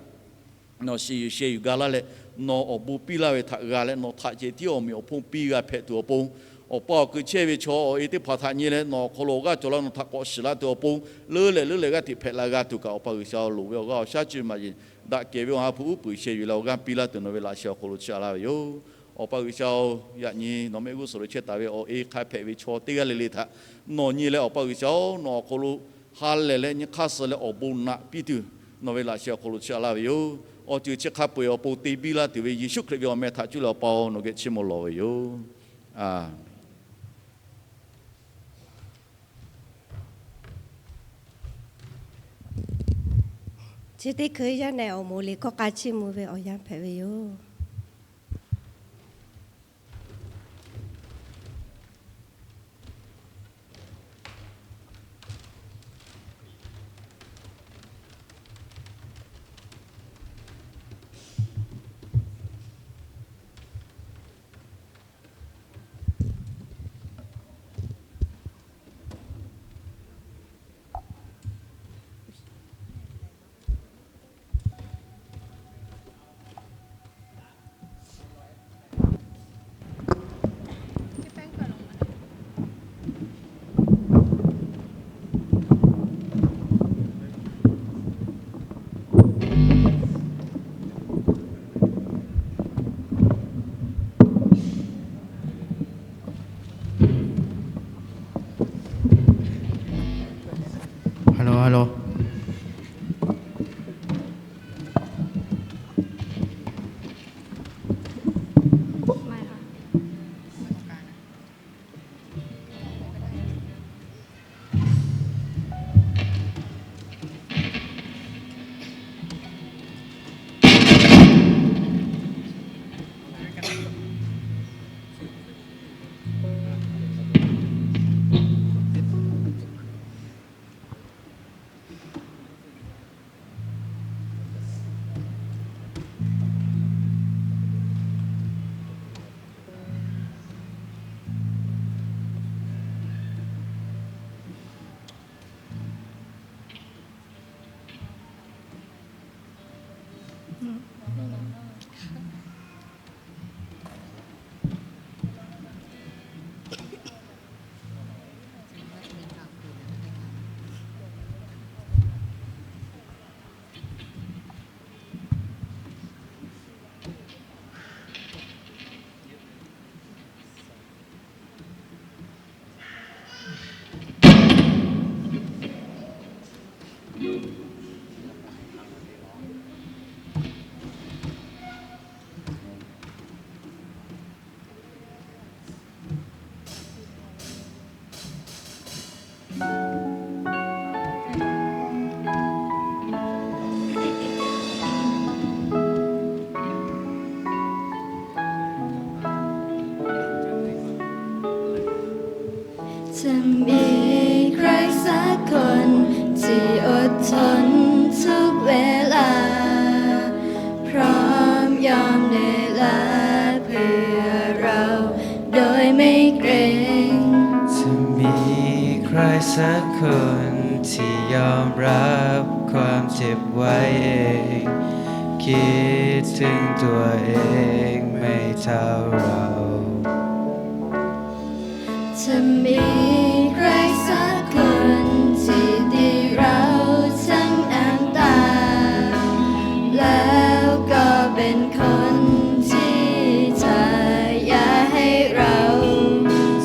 nawˬ shiˍ yuˬ sheh yuˬ ga laˇ leh, nawˬ awˬ bon piˇ laˇ ve htaꞈ g'a leh nawˬ htaꞈ ceh tiˉ awˬ meꞈ awˬ hponˇ piˇ g'a hpehꞈ tuˬ awˬ pon, awˬ pa awˬ kui chehˇ ve chaw awˬ e teˇ hpaˍ htaꞈ nyi leh nawˬ awˬ hk'aw lo awˬ g'aˇ cawˬ la nawˬ htaꞈ k'awꞈ shiˍ laˇ tuˬ awˬ pon, leuˉ leh leuˉ leh g'aˇ hteꞈ hpehꞈ la g'a tuˬ kaꞈ, Awˬ pa G'uiˬsha-oˬ, loˍ ve awˬ g'aˇ awˬ shaˉ cuˇ maˍ yiˍ daꞈ kehˬ ve awˬ ha hpu uˉ peunˍ sheh yuˬ leh awˬ g'aˇ piˇ laˇ tuˬ nawˬ ve laꞈ sheh awˬ hk'aw lo chi a laˇ ve yoˬ. Awˬ pa G'uiˬsha-oˬ, yaꞈ nyi nawˬ mehˆ g'uˇ suhˍ lo chehˇ taˍ ve awˬ e hk'a hpehꞈ ve chaw teˇ g'aˇ le le htaꞈ nawˬ nyi leh, Awˬ pa G'uiˬsha-oˬ, nawˬ awˬ hk'aw lo ha lehˬ leh nyi hk'aˇ suh leh awˬ bon naꞈ piˇ tuˬ nawˬ ve laꞈ sheh awˬ hk'aw lo chi a laˇ ve yoˬ. Awˬ ceuˬ chi hk'a peu-eˬ awˬ pon te biˇ laˇ tuˬ ve Yeˍsuˆ Hkriꞈ ve awˬ meh htaꞈ cuˇ leh Awˬ pa-oˬ, nawˬ geh chiˇ mvuh lawˬ ve yoˬ. A Chi teˇ hkui yaˇ nehˬ awˬ moˍ liꞈ hkawˇ k'a chiˇ mvuh ve awˬ yanˇ hpehꞈ ve yoˬ. จะมีใครสักคนที่อดทนทุกเวลา พร้อมยอมเหนื่อยล้าเพื่อเราโดยไม่เกรง จะมีใครสักคนที่ยอมรับความเจ็บไว้เอง คิดถึงตัวเองไม่เท่าเรา จะมีใครสักคนที่ดีเราทั้งน้ำตา แล้วก็เป็นคนที่ทายาให้เรา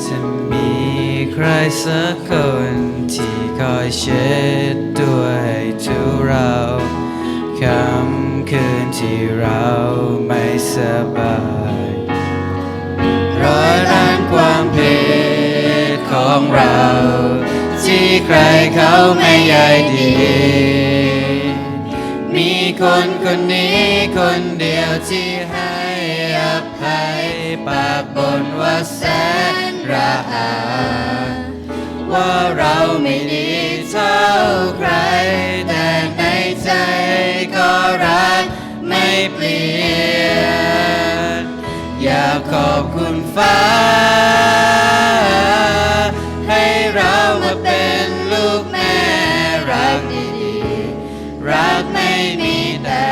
จะมีใครสักคนที่คอยเช็ดตัวให้ทุเรา ค่ำคืนที่เราไม่สบาย ร้อยล้านความผิดของเรา ที่ใครเขาไม่ใยดี มีคนคนนี้คนเดียวที่ให้อภัย ปากบ่นว่าแสนระอา ว่าเราไม่ดีเท่าใคร แต่ในใจก็รักไม่เปลี่ยน อยากขอบคุณฟ้า ให้เรามาเป็นลูกแม่รักดีๆ รักไม่มีแต่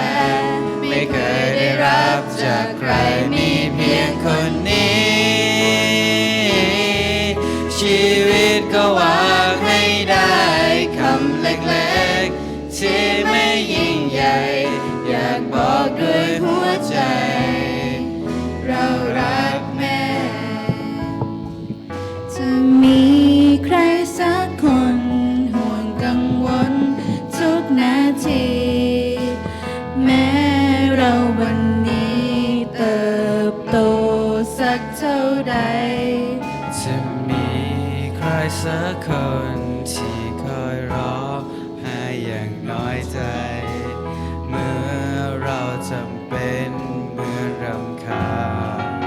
ไม่เคยได้รับจากใคร มีเพียงคนนี้ ชีวิตก็หวังให้ได้คำเล็กๆ ที่ไม่ยิ่งใหญ่ อยากบอกด้วยหัวใจ เรารักแม่ จะมีใครสักคนห่วงกังวลทุกนาที แม้เราวันนี้เติบโตสักเท่าใด จะมีใครสักคนที่คอยร้องไห้อย่างน้อยใจ เมื่อเราจำเป็นเหมือนรำคาญ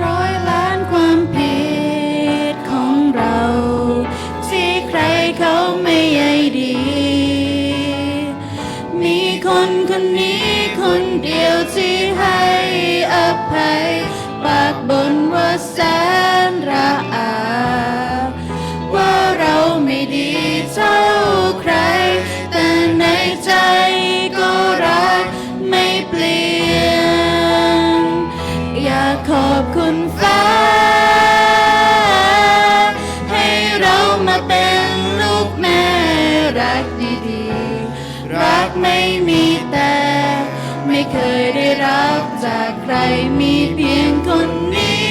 ร้อยล้านความผิดของเรา ที่ใครเขาไม่ใยดี มีคนคนนี้คนเดียวที่ให้อภัย ปากบ่นว่าแสนระอา ว่าเราไม่ดีเท่าใคร แต่ในใจก็รักไม่เปลี่ยน อยากขอบคุณฟ้า ให้เรามาเป็นลูกแม่รักดีๆ รักไม่มีแต่ ไม่เคยได้รับจากใคร มีเพียงคนนี้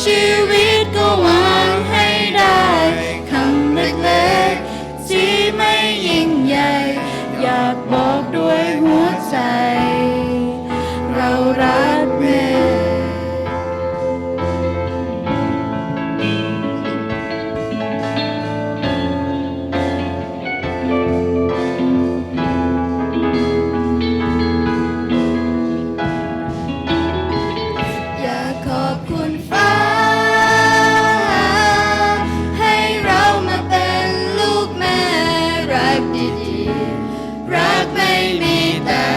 ชีวิตก็หวังให้ได้คำเล็กๆ ที่ไม่ยิ่งใหญ่ อยากบอกด้วยหัวใจ เรารักแม่ อยากขอบคุณฟ้า ให้เรามาเป็นลูกแม่รักดีๆ รักไม่มีแต่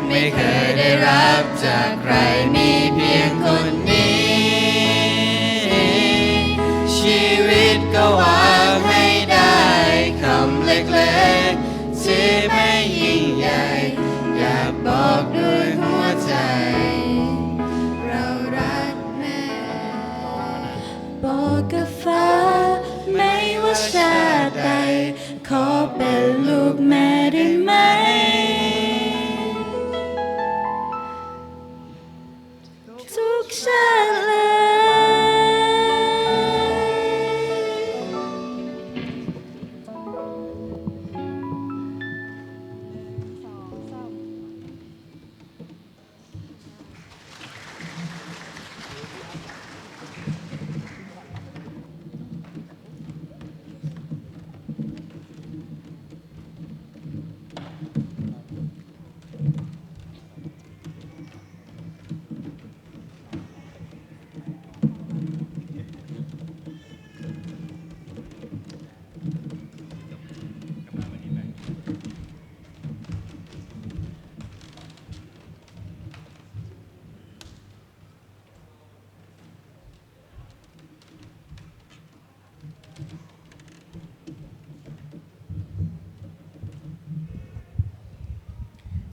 ไม่เคยได้รับจากใคร มีเพียงคนนี้ ชีวิตก็หวังให้ได้คำเล็กๆ ที่ไม่ยิ่งใหญ่ อยากบอกด้วยหัวใจ เรารักแม่ บอกกับฟ้า ไม่ว่าชาติใด ขอเป็นลูกแม่ได้ไหม ทุกชาติ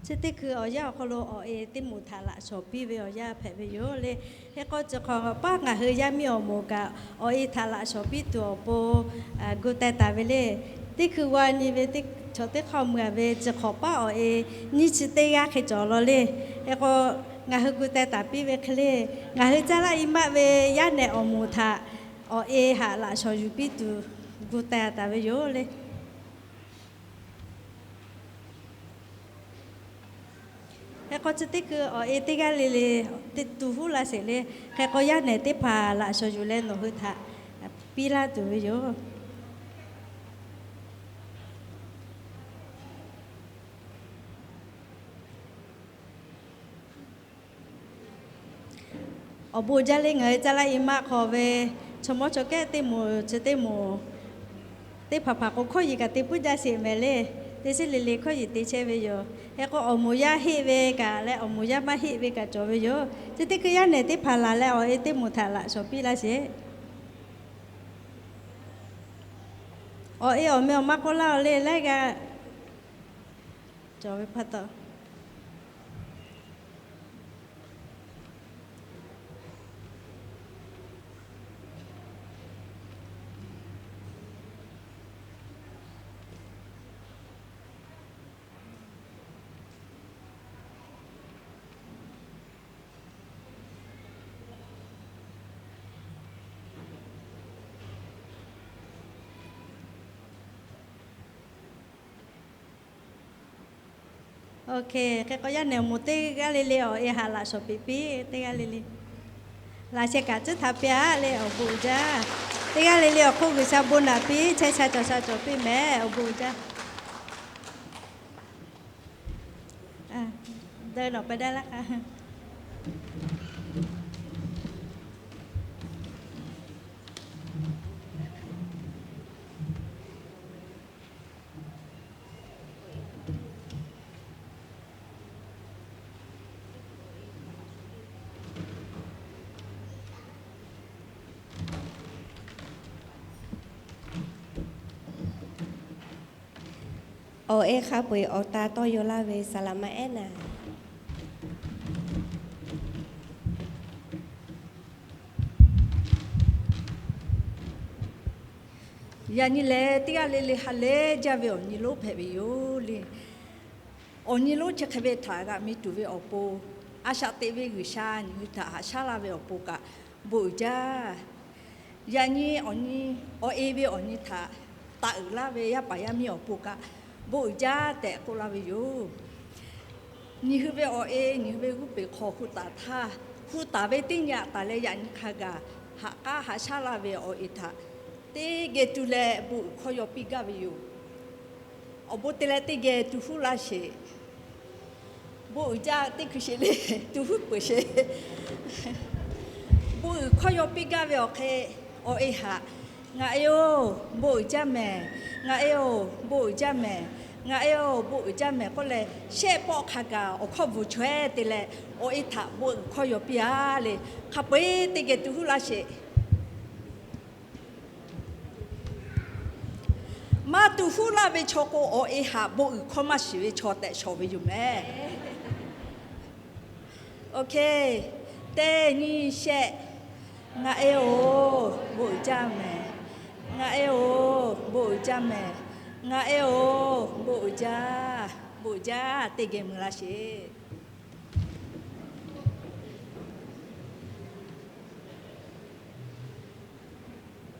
Chi teˇ hkui awˬ yanˇ awˬ hk'aw lo awˬ e teˇ moˍ htaꞈ laꞈ shawˍ piˇ ve awˬ yanˇ hpehꞈ ve yoˬ le. Hk'e k'o, chi hk'awꞈ paˉ ngaˬ hui yaˇ miˇ awˬ moˍ kaꞈ awˬ e htaꞈ laꞈ shawˍ piˇ tuˬ awˬ pon gu teh taˍ ve le. Teˇ hkui g'a nyi ve teˇ chaw teˇ hk'aˇ mui-a ve chi hk'awꞈ paˉ awˬ e nyiˇ chi teˇ g'aˇ hk'e cawˬ law le. Hk'e k'o, ngaˬ hui gu teh taˍ piˇ ve hk'e le, ngaˬ hui caˇ laˇ i maˆ ve yaˇ nehˬ awˬ moˍ htaꞈ awˬ e haꞈ laꞈ shawˍ yuˬ piˇ tuˬ gu teh taˍ ve yoˬ le. Hk'e k'o, chi teˇ hkui awˬ e teˇ g'aˇ le le te tuˬ huˉ la sheˍ le. Hk'e k'o, yaˇ nehˬ teˇ hpaˍ laꞈ shawˍ yuˬ leh nawˬ hui htaꞈ piˇ laˇ tuˬ ve yoˬ. Awˬ bon jaˇ le, ngaˬ hui caˇ laˇ i maˆ hk'aw ve chaw mawˇ chaw kehˉ teˇ moˍ chi teˇ moˍ teˇ hpaˍ hpaˍ k'o, hkawˇ yiˍ kaꞈ te puiˉ jaˇ sheˍ mehˍ le. Teˇ shiˉ le le hkawˇ yiˍ te chehˇ ve yoˬ. Hk'e k'o, awˬ moˍ yaˇ heˆ ve kaꞈ leh awˬ moˍ yaˇ maˇ heˆ ve kaꞈ cawˬ ve yoˬ. Chi teˇ hkui yaˇ nehˬ teˇ hpaˍ laˬ leh awˬ e teˇ moˍ htaꞈ laꞈ shawˍ piˇ laˇ sheˍ. Awˬ e awˬ meh awˬ maˇ k'oˆ laˇ-oˬ le, laiˉ g'aˇ cawˬ ve pa taw. Oˇ hk'e, hk'e k'o yaˇ nehˬ awˬ moˍ teˇ g'aˇ le le awˬ e haꞈ laꞈ shawˍ peꞈ piˇ, teˇ g'aˇ le le. Laꞈ sheh kaꞈ tcuhˉ htaꞈ piˇ-a le, awˬ bon uiˍ jaˇ. Teˇ g'aˇ le le awˬ hk'oˆ G'uiˬsha bon naꞈ piˇ, chehˇ sha cawˬ sha cawˬ piˇ mehˍ, awˬ bon uiˍ jaˇ. Dawˇ nawˬ pehˇ daꞈ laˇ k'a. Awˬ e hk'a peu-eˬ awˬ ta tawˇ yaw laˇ ve saˍ laꞈ ma ehˉ naˍ. Yaꞈ nyi lehˬ, teˇ g'aˇ le le ha lehˬ jaˇ ve awˬ nyi lonˉ hpehꞈ ve yoˬ le. Awˬ nyi lonˉ chi hk'e ve htaꞈ g'aꞈ mi tuˬ ve awˬ pon, a shaꞈ teꞈ ve G'uiˬsha nyi hui htaꞈ haꞈ shaˉ laˇ ve awˬ pon kaꞈ bon uiˍ jaˇ. Yaꞈ nyi awˬ nyi, awˬ e ve awˬ nyi htaꞈ taˍ uiˍ laˇ ve yaˇ paˍ yaˇ miˇ awˬ pon kaꞈ bon uiˍ jaˇ tehꞈ k'oˆ laˇ ve yoˬ. Nyi hui ve awˬ e, nyi hui ve g'uˇ peˬ hk'aw hpu taˍ htaˇ, hpu taˍ ve teˇ nyi aꞈ taˍ leh yaꞈ nyi hk'a gaˬ haꞈ k'aˉ haꞈ shaˉ laˇ ve awˬ e htaꞈ teˇ geh tu leh bon uiˍ hkawˇ yaw piˇ gaˇ ve yoˬ. Awˬ bon te leh teˇ geh tu huˉ laˇ sheˍ. Bon uiˍ jaˇ teˇ hkui sheˍ le, tu huˉ peuˬ sheˍ. Bon uiˍ hkawˇ yaw piˇ gaˇ ve awˬ hk'e, awˬ e haꞈ, ngaˬ e-oˬ, bon uiˍ jaˇ mehˍ, ngaˬ e-oˬ, bon uiˍ jaˇ mehˍ, ngaˬ e-oˬ, bon uiˍ jaˇ mehˍ k'oˆ leh, shehˆ pawˆ hk'a gaˬ awˬ hkawˇ bvuhˬ chaweh te leh, awˬ e htaꞈ bon uiˍ hkawˇ yaw piˇ-a le. Hk'a peu-eˬ teˇ geh tu huˉ laˇ sheˍ. Maˇ tu huˉ laˇ ve chaw k'o, awˬ e haꞈ bon uiˍ hkawˇ maˇ shiˍ ve chaw tehꞈ shawˍ ve yoˬ mehˍ. Oˇ hk'e, teˇ nyi shehˆ. Ngaˬ e-oˬ, bon uiˍ jaˇ mehˍ. Ngaˬ e-oˬ, bon uiˍ jaˇ mehˍ. Ngaˬ e-oˬ, bon uiˍ jaˇ. Bon uiˍ jaˇ, teˇ geh mui laˇ sheˍ.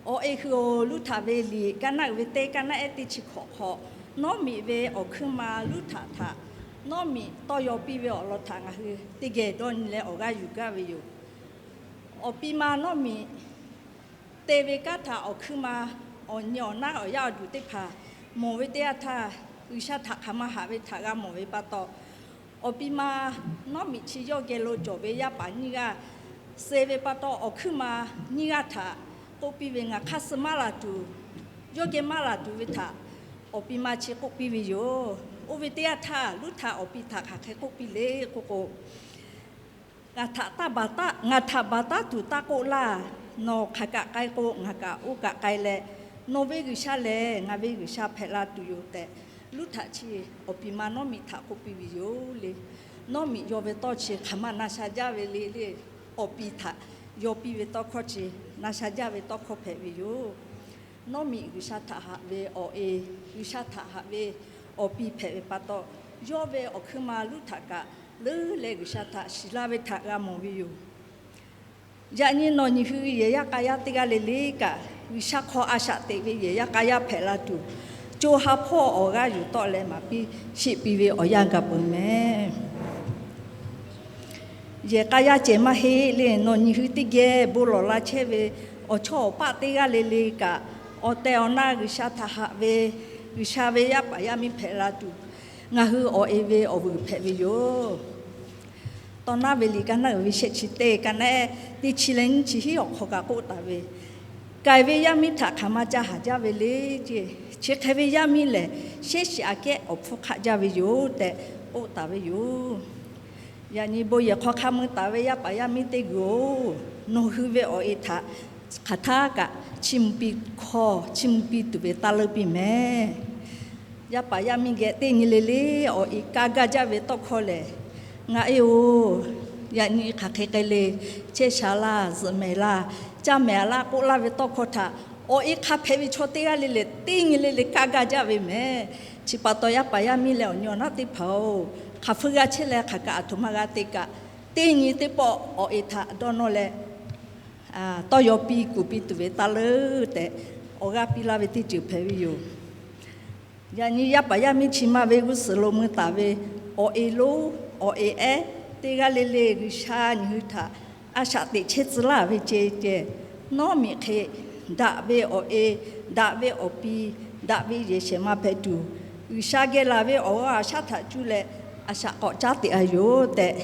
Awˬ e hui-oˬ, Luˇ htaꞈ ve liꞈ kaˇ naˆ uiˍ ve teˇ kaˇ naˆ ehˉ teˇ chi hkawꞈ hk'aw, Nawˉmiꞈ ve awˬ hkuiˉ ma Luˇ htaꞈ htaꞈ Nawˉmiꞈ tawˇ yaw piˇ ve awˬ lawn htaꞈ ngaˬ hui teˇ geh dawˇ nyi leh awˬ g'aˇ yuˬ gaˇ ve yoˬ. Awˬ pi ma Nawˉmiꞈ te ve kanˉ htaꞈ awˬ hkuiˉ ma awˬ nyi awˬ naˉ awˬ yaˇ awˬ duˬ teˇ hpaˍ mawˬ ve teˇ yanˇ htaˇ, G'uiˬsha htaꞈ hk'aˬ ma haꞈ ve htaꞈ g'a mawˬ ve pa taw, awˬ pi ma Nawˉmiꞈ chi yawˇ geh lo cawˬ ve yaˇ paˍ nyiˇ g'aˇ suh ve pa taw, awˬ hkuiˉ ma nyiˇ g'aˇ htaꞈ k'oˆ piˇ ve, Ngaˬ hk'aˇ suh maˇ laˬ tuˬ, yawˇ geh maˇ laˬ tuˬ ve htaꞈ awˬ pi ma chi k'oˆ piˇ ve yoˬ. Oˇ ve teˇ yanˇ htaˇ, Luˇ htaꞈ awˬ pi htaꞈ hk'aˬ hk'e k'oˆ piˇ le k'oˆ k'o, Ngaˬ htaꞈ taˇ baˬ taˉ, ngaˬ htaꞈ baˬ taˉ tuˬ taˇ k'oˆ laˇ. Nawˬ hk'aˬ kaꞈ k'ai k'o, ngaˬ kaꞈ oˇ kaꞈ k'ai leh, nawˬ ve G'uiˬsha lehˬ ngaˬ ve G'uiˬsha hpehꞈ la tuˬ yoˬ tehꞈ, Luˉ htaꞈ chi awˬ piˍ ma nawˉ miꞈ htaꞈ k'oˆ piˇ ve yoˬ le. Nawˉ miꞈ yaw ve tawˇ chi hk'aˬ ma na sha jaˇ ve le le. Awˬ piˍ htaꞈ yaw piˇ ve tawˇ hkawˇ chi na sha jaˇ ve tawˇ hkawˇ hpehꞈ ve yoˬ. Nawˉ miꞈ G'uiˬsha htaꞈ haꞈ ve awˬ e, G'uiˬsha htaꞈ haꞈ ve awˬ piˍ hpehꞈ ve pa taw, yawˇ ve awˬ hkui ma Luˉ htaꞈ kaꞈ leuˉ leh G'uiˬsha htaꞈ shiˍ laˇ ve htaꞈ g'a mawˬ ve yoˬ. Yaꞈ nyi nawˬ nyi hui yehˬ yaˇ k'a yaˇ teˇ g'aˇ le le kaꞈ, G'uiˬsha hk'aw a shaꞈ teꞈ ve yehˬ yaˇ k'a yaˇ hpehꞈ la tuˬ, co ha hpawˇ awˬ g'aˇ yuˬ tawˆ leh maˍ piˇ sheˆ piˇ ve awˬ yanˇ gaˬ peuˬ mehˍ. Yehˬ k'a yaˇ cehˬ maˇ heˆ le, nawˬ nyi hui teˇ geh bon lawˬ la chehˇ ve awˬ chawˇ awˬ paˆ teˇ g'aˇ le le kaꞈ, awˬ tehˬ awˬ na G'uiˬsha htaꞈ haꞈ ve, G'uiˬsha ve yaˇ paˍ yaˇ miˇ hpehꞈ la tuˬ, ngaˬ hui awˬ e ve awˬ vuiˬ hpehꞈ ve yoˬ. Tawˇ naˉ ve liꞈ ka naˉ uiˍ ve shehˆ chi teˇ ka naˉ teˇ chi leh nyiˇ chi hiˉ awˬ hk'aw kaꞈ k'oˆ taˍ ve, k'ai ve yaˇ miˇ htaꞈ hk'aˬ ma ca haˍ jaˇ ve le. Chi hk'e ve yaˇ miˇ lehˬ, shehˉ shiˍ aꞈ kehˉ awˬ hpfuhˇ hk'aˆ jaˇ ve yoˬ tehꞈ k'oˆ taˍ ve yoˬ. Yaꞈ nyi bon yehˬ hk'aw hk'a mui taˍ ve yaˇ paˍ yaˇ miˇ teˇ g'uiˬ-oˬ, nawˬ hui ve awˬ e htaꞈ hk'aˬ htaˇ kaꞈ chiˇ mvuh piˇ hkawˇ, chiˇ mvuh piˇ tuˬ ve taˇ leuˉ piˇ mehˍ. Yaˇ paˍ yaˇ miˇ geh teˇ nyi le le awˬ e kaˇ gaˇ jaˇ ve tawˇ hkawˇ lehˬ, ngaˬ e-oˬ, yaꞈ nyi hk'aˬ hk'e k'ai le, chehˇ sha laˇ, zuhꞈ mehˍ laˇ, caˇ mehˍ a laˇ k'oˆ laˇ ve tawˇ hkawˇ htaꞈ awˬ e hk'a hpehꞈ ve chaw teˇ g'aˇ le le teˇ nyi le le kaˇ gaˇ jaˇ ve mehˍ. Chi pa taw yaˇ paˍ yaˇ miˇ leh awˬ nyi awˬ naˉ teˇ hpaˍ-oˬ, hk'aˬ hpfuhˇ g'a chehˇ leh hk'aˬ kaꞈ aˬ htoꞈ ma g'a te kaꞈ, teˇ nyi teˇ pawˆ awˬ e htaꞈ dawˇ nawˇ leh, tawˇ yaw piˇ kuˬ piˇ tuˬ ve taˇ leuˉ tehꞈ awˬ g'aˇ piˇ laˇ ve teˇ ceuˬ hpehꞈ ve yoˬ. Yaꞈ nyi yaˇ paˍ yaˇ miˇ chi ma ve g'uˇ suhˍ lo mui taˍ ve awˬ e lonˉ, awˬ e ehˉ, teˇ g'aˇ le le G'uiˬsha nyi hui htaꞈ a shaꞈ teꞈ chehˇ tcuh laˇ ve ceh ceh, nawˉ miꞈ hk'e daꞈ ve awˬ e, daꞈ ve awˬ pi, daꞈ ve yehˬ shehˍ ma hpehꞈ tuˬ, G'uiˬsha geh laˬ ve awˬ g'aˇ awˬ shaˉ htaꞈ cuˇ leh a shaꞈ k'awꞈ caˉ teꞈ a yoˬ tehꞈ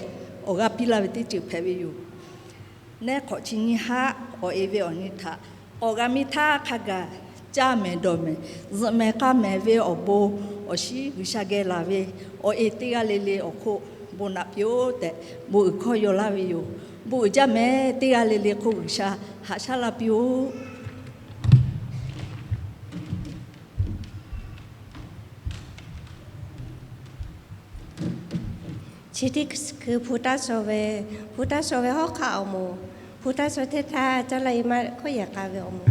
awˬ g'aˇ piˇ laˇ ve teˇ ceuˬ hpehꞈ ve yoˬ. Neˇ hk'awꞈ chi nyiˇ haˉ awˬ e ve awˬ nyi htaꞈ k'awꞈ g'a miˇ htaˇ hk'a gaˬ caˇ mehˍ dawˬ mehˍ, zuhꞈ mehˍ k'aˇ mehˍ ve awˬ bon awˬ shinˉ G'uiˬsha geh laˬ ve awˬ e teˇ g'aˇ le le awˬ hk'oˆ bon naꞈ piˇ-oˆ tehꞈ bon uiˍ hkawˇ yaw laˇ ve yoˬ. Bon uiˍ jaˇ mehˍ. Teˇ g'aˇ le le hk'oˆ G'uiˬsha haꞈ shaˉ laˇ piˇ-oˆ. Chi teˇ hkui hpu taˇ shaw ve, hpu taˇ shaw ve hawˉ hk'aˆ awˬ moˍ, hpu taˇ shaw hteˇ htaˇ caˇ laˇ e maˇ hkawˇ yehˬ k'a ve awˬ moˍ.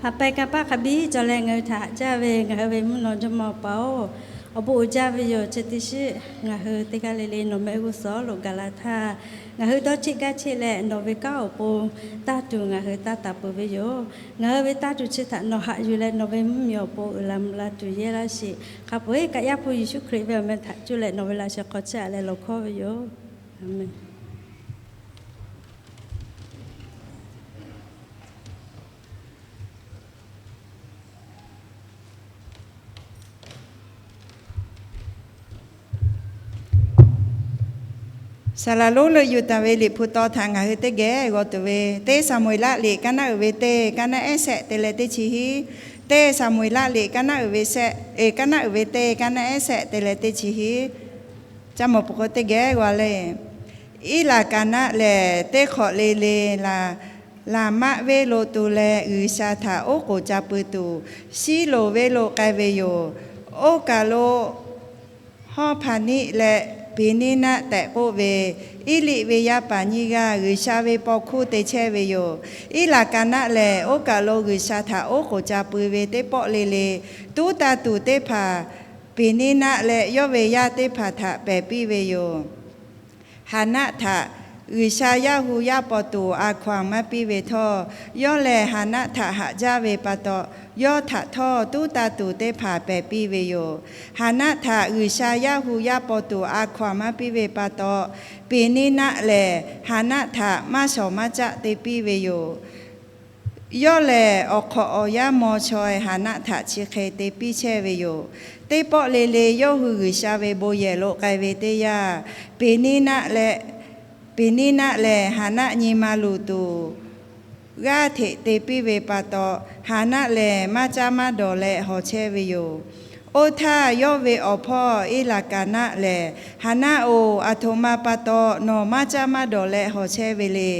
Haꞈ pehnˇ kanˇ paˆ hk'a biˇ cawˬ leh ngaˬ hui htaꞈ haꞈ jaˇ ve ngaˬ hui ve mvuhˇ naw jawˇmawˇ Awˬ pa-oˬ, awˬ bon uiˍ jaˇ ve yoˬ. Chi teˇ shiˉ ngaˬ hui teˇ g'aˇ le le nawˬ mehˆ g'uˇ suhˍ lo gaˬ la htaˇ, ngaˬ hui dawˇ cheˆ gaˇ cheˆ leh nawˬ ve kanˉ awˬ pon tanˇ tuˬ ngaˬ hui tanˇ taˍ peuˬ ve yoˬ. Ngaˬ hui ve tanˇ tuˬ chi htaꞈ nawˬ haꞈ yuˬ leh nawˬ ve mvuhˇmiˬ awˬ pon uiˍ la mvuh la tuˬ yehˇ laˇ sheˍ. Hk'a peu-eˬ kaꞈ Yaˇ hpu Yeˍsuˆ Hkriꞈ ve awˬ meh htaꞈ cuˇ leh nawˬ ve laꞈ sheh hk'aw chehˇ-a leh lawˬ hkawˇ ve yoˬ. Aˍmenˍ. Saˍ laˍ lonˉ leuꞈ yuˬ taˍ ve Liꞈ hpu taw htaꞈ ngaˬ hui teˇ geh g'aw tuˬ ve, Teˇ Saˍmo-eˍlaˆ liꞈ kaˇ naˆ uiˍ ve teˇ, kaˇ naˆ ehˉ shehˆ te leh teˇ chi hiˉ. Teˇ Saˍmo-eˍlaˆ liꞈ kaˇ naˆ uiˍ ve shehˆ, kaˇ naˆ uiˍ ve teˇ, kaˇ naˆ ehˉ shehˆ te leh teˇ chi hiˉ. Caˇ mawˬ peuˬ k'o teˇ geh g'aw le. Iˉlaˍkaˍnaˆ lehˬ, teˇ hk'awꞈ le le laˬ, laˬ maˆ venˇ lo tu leh G'uiˬsha htaꞈ oˉ k'oˍ ca pui tuˬ, Siˉloˍ venˇ lo k'ai ve yoˬ. Oˇ kaˬ lo Hawˇhpaˍniˆ leh Peˍniˇnaˆ tehꞈ k'oˆ ve Eˇliˆ ve yaˇ paˍ nyiˇ g'aˇ G'uiˬsha ve paw hkuˇ te chehˇ ve yoˬ. Iˉlaˍkaˍnaˆ lehˬ, oˇ kaˬ lo G'uiˬsha htaꞈ oˉ k'oˍ ca pui ve teˇ pawˆ le le tuˉ tanˇ tuˬ teˇ hpaˍ Peˍniˇnaˆ leh yawˇ ve yaˇ teˇ hpaˍ htaꞈ pehˬ piˇ ve yoˬ. Haˍnaˆ htaꞈ G'uiˬsha yaˇ hu yaˇ paw tuˬ a hkaw-anˬ maˇ piˇ ve htawˇ, yawˇ lehˬ Haˍnaˆ htaꞈ haꞈ jaˇ ve pa taw, yawˇ htaꞈ htawˇ tuˉ tanˇ tuˬ teˇ hpaˍ pehˬ piˇ ve yoˬ. Haˍnaˆ htaꞈ G'uiˬsha yaˇ hu yaˇ paw tuˬ a hkaw-anˬ maˇ piˇ ve pa taw, Peˍniˇnaˆ lehˬ Haˍnaˆ htaꞈ maˇ shawˍ maˇ caˆ te piˇ ve yoˬ. Yawˇ lehˬ, awˬ hk'awꞈ awˬ yanˇ maw chaweh Haˍnaˆ htaꞈ chi hk'e te piˇ chehˇ ve yoˬ. Teˇ pawˆ le le yawˇ hui G'uiˬsha ve bon yehˬ lo k'ai ve teˇ yanˇ, Peˍniˇnaˆ leh, Peˍniˇnaˆ lehˬ Haˍnaˆ nyi ma luˬ tuˬ g'aˇ hteꞈ te piˇ ve pa taw, Haˍnaˆ lehˬ maˇ caˇ maˇ dawˬ leh hawˬ chehˇ ve yoˬ. Oˇ htaˇ, yawˇ ve awˬ hpawˇ Iˉlaˍkaˍnaˆ lehˬ, Haˍnaˆ-oˬ, aˬ htoꞈ ma pa taw nawˬ maˇ caˇ maˇ dawˬ leh hawˬ chehˇ ve le.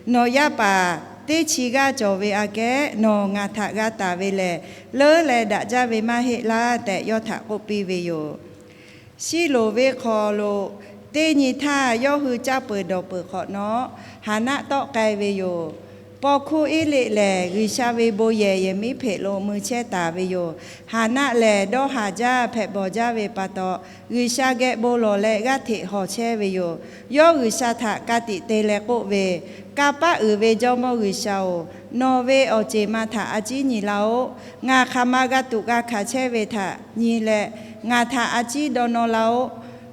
Nawˬ yaˇ paˍ teˇ chi g'aˇ cawˬ ve aꞈ kehˉ nawˬ ngaˬ htaꞈ g'a taˍ ve lehˬ, leuˉ leh daꞈ jaˇ ve maˇ heˆ laˇ tehꞈ yawˇ htaꞈ k'oˆ piˇ ve yoˬ. Siˉloˍ venˇ hk'aw lo teˇ nyi htaˇ, yawˇ hui caˇ peuˬ dawˬ peuˬ hk'awꞈ nawˉ, Haˍnaˆ tawˆ k'ai ve yoˬ. Paw hkuˇ Eˇliˆ lehˬ, G'uiˬsha ve bon yehˬ yehˬ miˉ hpeꞈ lo mui chehˇ taˍ ve yoˬ. Haˍnaˆ lehˬ, dawˇ haˍ jaˇ hpehꞈ bawˬ jaˇ ve pa taw, G'uiˬsha geh bon lawˬ leh g'aˇ hteꞈ hawˬ chehˇ ve yoˬ. Yawˇ G'uiˬsha htaꞈ ka tiꞈ te leh k'oˆ ve, Kanˇ paˆ uiˍ ve Jawˇmawˇ G'uiˬsha-oˬ, nawˬ ve awˬ ceˬ ma htaꞈ a ciˉ nyi laˇ-oˆ. Ngaˬ hk'aˬ ma g'a tuꞈ g'a hkanˍ chehˇ ve htaꞈ nyi leh, ngaˬ htaꞈ a ciˉ dawˇ nawˇ laˇ-oˆ.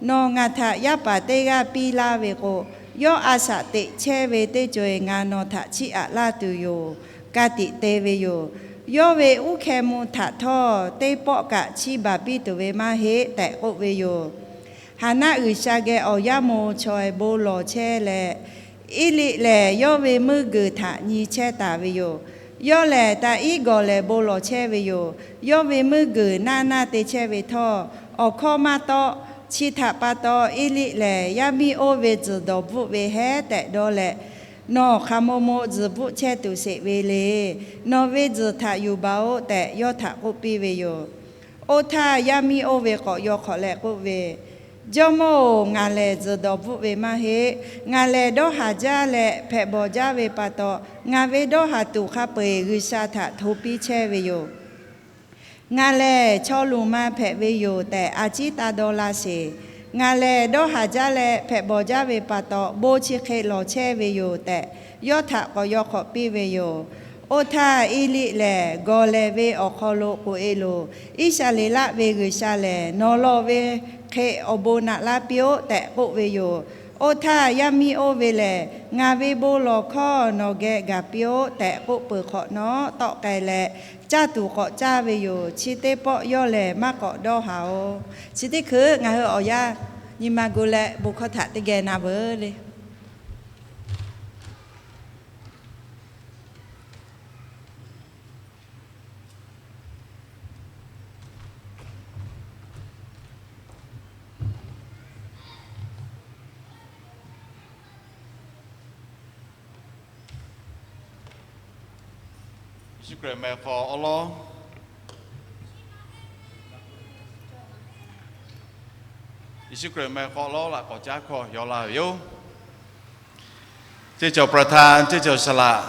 Nawˬ ngaˬ htaꞈ yaˇ paˍ teˇ g'aˇ piˇ laˇ ve k'o, yawˇ a shaꞈ teꞈ chehˇ ve teˇ co-eˬ ngaˬ nawˬ htaꞈ chiˇ aꞈ laˇ tuˬ yoˬ. Ka tiꞈ te ve yoˬ. Yawˇ ve uˉ hkeh mvuh htaꞈ htawˇ, teˇ pawˆ kaꞈ chiˇ baˬ piˇ tuˬ ve maˇ heˆ tehꞈ k'oˆ ve yoˬ. Haˍnaˆ G'uiˬsha geh awˬ yanˇ maw chaweh bon lawˬ chehˇ leh, Eˇliˆ lehˬ yawˇ ve meuˇ g'uiˬ htaꞈ nyi chehˇ taˍ ve yoˬ. Yawˇ lehˬ, taꞈ iˉ gawˬ lehˬ bon lawˬ chehˇ ve yoˬ. Yawˇ ve meuˇ g'uiˬ naˇ naˇ te chehˇ ve htawˇ, awˬ hkawˇ maˇ tawˆ. Chi htaꞈ pa taw, Eˇliˆ lehˬ yaˇ miˇ oˇ ve tzuhˬ dawˬ bvuhˆ ve heˉ tehꞈ dawˇ leh, Nawˬ hk'aˬ mo mo tzuhˬ bvuhˆ chehˇ tuˬ sheˍ ve le. Nawˬ ve tzuhˬ htaꞈ yuˬ baˬ-oˆ tehꞈ, yawˇ htaꞈ k'oˆ piˇ ve yoˬ. Oˇ htaˇ, yaˇ miˇ oˇ ve k'awꞈ yaw hk'awꞈ leh k'oˆ ve, Jawˇmawˇ-oˬ, ngaˬ lehˬ tzuhˬ dawˬ bvuhˆ ve maˇ heˆ. Ngaˬ lehˬ dawˇ haˍ jaˇ leh hpehꞈ bawˬ jaˇ ve pa taw, ngaˬ ve dawˇ haˍ tuˬ hk'a peu-eˬ G'uiˬsha htaꞈ hto piˇ chehˇ ve yoˬ. Ngaˬ lehˬ chaw luˬ ma hpehꞈ ve yoˬ tehꞈ, a ciˉ taˇ dawˇ laˇ sheˍ. Ngaˬ lehˬ dawˇ haˍ jaˇ leh hpehꞈ bawˬ jaˇ ve pa taw, bon chi hk'e lawˬ chehˇ ve yoˬ tehꞈ, yawˇ htaꞈ k'awꞈ yaw hk'awꞈ piˇ ve yoˬ. Oˇ htaˇ, Eˇliˆ lehˬ gawˬ lehˬ ve awˬ hk'aw lo k'oꞈ-e loˬ. Iˉsaˍreˍlaˆ ve G'uiˬsha lehˬ, nawˬ lawˬ ve hk'e awˬ bon naꞈ laˇ piˇ-oˆ tehꞈ k'oˆ ve yoˬ. Oˇ htaˇ, yaˇ miˇ oˇ ve lehˬ, Ngaˬ ve bon lawˬ hkawˇ nawˬ geh gaˬ piˇ-oˆ tehꞈ k'oˆ peuˬ hk'awꞈ nawˉ, tawˆ k'ai leh caˇ tuˬ k'awꞈ caˇ ve yoˬ. Chi teˇ pawˆ yawˇ lehˬ maˇ k'awꞈ dawˇ haˍ-oˬ. Chi teˇ hkui ngaˬ hui awˬ yanˇ nyi ma gu leh bon hkawˇ htaꞈ teˇ geh na veuˬ le. Yeˍsuˆ Hkriꞈ meh hk'aw awˉ lawˉ, Yeˍsuˆ Hkriꞈ meh hk'aw awˉ lawˉ laꞈ k'awꞈ caˉ hkawˇ yaw laˇ ve yoˬ. Ceˇ cawˬ ประธาน, ceˇ cawˬ saˍ laꞈ,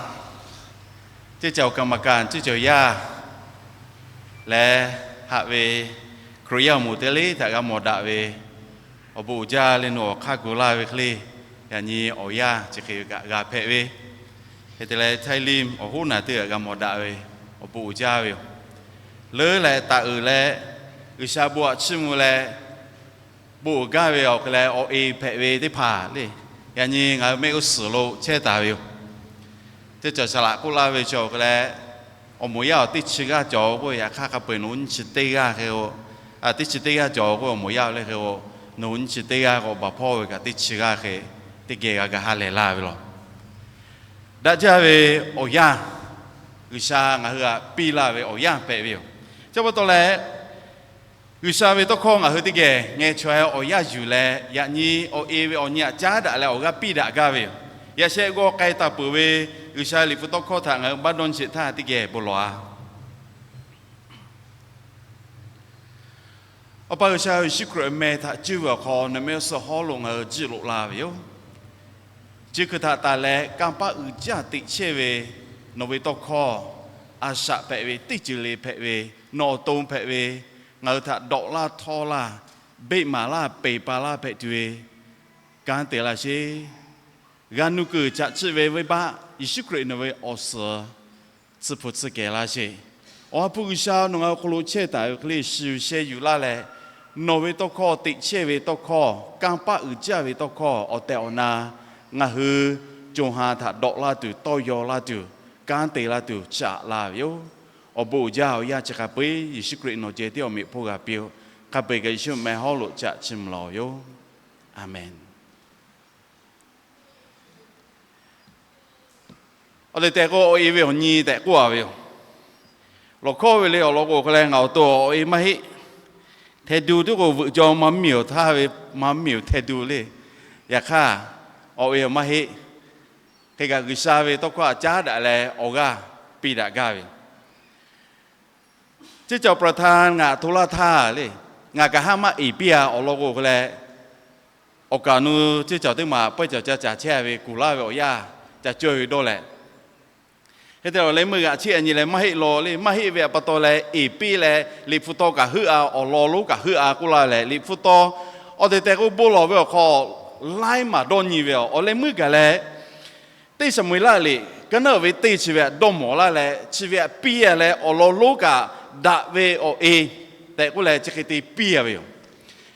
Ceˇ cawˬ kaꞈ maˍ kaꞈ ceˇ cawˬ yaˇ leh, haꞈ ve Hkriꞈ yaˇ awˬ moˍ teˇ g'aˇ le htaꞈ g'a mawˬ daꞈ ve awˬ bon uiˍ jaˇ leh nawˬ awˬ hk'aˇ gu laˇ ve hk'e le, yaꞈ nyi awˬ yanˇ chi hk'e ve kaꞈ g'a hpehꞈ ve, hk'e te leh Htaiˇ Limˇ awˬ hoˉ naˬ teˇ g'aˇ g'a mawˬ daꞈ ve awˬ bon uiˍ jaˇ ve yoˬ. Leuˉ leh taˍ uiˍ leh G'uiˬsha bon aꞈ chiˇ mvuh leh bon uiˍ gaˇ ve awˬ hk'e leh awˬ e hpehꞈ ve teˇ hpaˍ le, yaꞈ nyi ngaˬ hui mehˆ g'uˇ suhˍ lo chehˇ taˍ ve yoˬ. Teˇ cawˬ saˍ laꞈ k'oˆ laˇ ve chi awˬ hk'e leh, awˬ moˍ yaˇ awˬ teˇ chi g'aˇ cawˬ k'oˆ ve, yaꞈ hk'aˇ hk'a peu-eˬ nawˬ hui nyiˇ chi teˇ g'aˇ hk'e k'o, teˇ chi teˇ g'aˇ cawˬ k'oˆ ve, awˬ moˍ yaˇ awˬ le hk'e k'o, nawˬ hui nyiˇ chi teˇ g'aˇ k'o baˬ hpawˇ ve kaꞈ teˇ chi g'aˇ hk'e teˇ geh g'a ga ha lehˬ laˇ ve laˬ. Daꞈ jaˇ ve awˬ yanˇ, G'uiˬsha ngaˬ hui htaꞈ piˇ laˇ ve awˬ yanˇ hpehꞈ ve yoˬ. Chi pa taw leh, G'uiˬsha ve tawˇ hkawˇ ngaˬ hui teˇ geh ngeh chaweh awˬ yanˇ yuˬ leh, yaꞈ nyi awˬ e ve awˬ nyi htaꞈ caˉ daꞈ leh awˬ g'aˇ piˇ daꞈ gaˇ ve yoˬ. Yaꞈ sheh g'aw k'ai taˍ peuˬ ve G'uiˬsha ve Liꞈ hpu tawˇ hkawˇ htaꞈ ngaˬ hui baˆ dawˇ nyi sheˍ htaˇ teˇ geh bon lawˬ-a. Awˬ pa G'uiˬsha, Yeˍsuˆ Hkriꞈ meh htaꞈ cuˇ ve awˬ hk'aw nawˬ mehˆ g'uˇ suhˍ hawˉ lo ngaˬ hui jiˆ loꞈ la ve yoˬ. Chi hkui htaꞈ tanˬ leh kanˇ paˆ uiˍ jaˇ teꞈ chehˇ ve nawˬ ve tawˇ hkawˇ, a shaꞈ hpehꞈ ve, teˇ ceuˬ le hpehꞈ ve, nawˬ awˬ to hpehꞈ ve, ngaˬ hui htaꞈ dawꞈ laˇ htawˇ laˇ, beˆ maˍ laˇ, peˬ pa laˇ hpehꞈ tuˬ ve kanˉ te laˇ sheˍ. G'a nuˇ kuiˬ caꞈ chiˆ ve venˇbaˆ Yeˍsuˆ Hkriꞈ nawˬ ve awˬ suhˍ tsuhˇ hpu tsuhˇ kehˬ laˇ sheˍ. Awˬ ha hpu G'uiˬsha, nawˬ ngaˬ hui hk'aw lo chehˇ taˍ ve hk'e le shiˍ sheh yuˬ laˇ leh, nawˬ ve tawˇ hkawˇ teꞈ chehˇ ve tawˇ hkawˇ, kanˇ paˆ uiˍ jaˇ ve tawˇ hkawˇ awˬ tehˬ awˬ na ngaˬ hui co ha htaꞈ dawꞈ laˇ tuˬ, tawˇ yaw laˇ tuˬ, kanˉ te laˇ tuˬ chiˇ aꞈ laˇ ve yoˬ. Awˬ bon uiˍ jaˇ awˬ yanˇ chi hk'a peu-eˬ Yeˍsuˆ Hkriꞈ nawˬ ceh tiˉ awˬ meꞈ hpawˇ g'a piˇ-oˆ. Hk'a peu-eˬ kaꞈ Yeˍsuˆ meh hawˉ lo caꞈ chiˇ mvuh laˇ-oˆ yoˬ. Aˍmenˍ. Awˬ tehˬ tehˬ k'o, awˬ e ve awˬ nyi tehꞈ k'oˆ-a ve yoˬ. Lawˬ hkawˇ ve le awˬ lawn k'o hk'e leh, ngaˬ awˬ to awˬ e maˇ heˆ. Hteh du tiˉ k'o veuꞈ jaw maˇ miˬ-oˬ htaˇ ve, maˇ miˬ-oˬ hteh du le. Yaꞈ hk'aˇ, awˬ e awˬ maˇ heˆ. Hk'e kaꞈ G'uiˬsha ve tawˇ hkawˇ htaꞈ caˉ daꞈ leh awˬ g'aˇ piˇ daꞈ gaˇ ve yoˬ. Ceˇ cawˬ ประธาน ngaˬ hto laˇ htaˇ le, ngaˬ kaꞈ haˉ maˇ eˍ piˇ-a awˬ lawn k'o hk'e leh, awˬ kaˍ nu ceˇ cawˬ teˇ maˬ pawehˇ cawˬ ca caˍ chehˇ ve kuˬ laˇ ve awˬ yanˇ ca cawˇ ve dawˇ leh, hk'e te leh leh meuˇ g'aꞈ chiˇ a nyi leh maˇ heˆ law le, maˇ heˆ ve pa taw leh eˍ piˇ leh Liꞈ hpu tawˇ kaꞈ heuˆ-a, awˬ lawn lonˉ kaꞈ heuˆ-a k'oˆ laˇ leh, Liꞈ hpu tawˇ awˬ tehˬ tehˬ k'o bon lawˬ ve awˬ hk'aw laiˉ maˬ dawˇ nyi ve yoˬ. Awˬ leh meuˇ gaˬ leh, teˇ Saˍmo-eˍlaˆ liꞈ ka naˉ uiˍ ve teˇ chi ve htaꞈ dawˇ mawˬ laˇ leh, chi ve htaꞈ piˇ-a leh awˬ lawn lonˉ kaꞈ daꞈ ve awˬ e tehꞈ k'oˆ leh chi hk'e te piˇ-a ve yoˬ.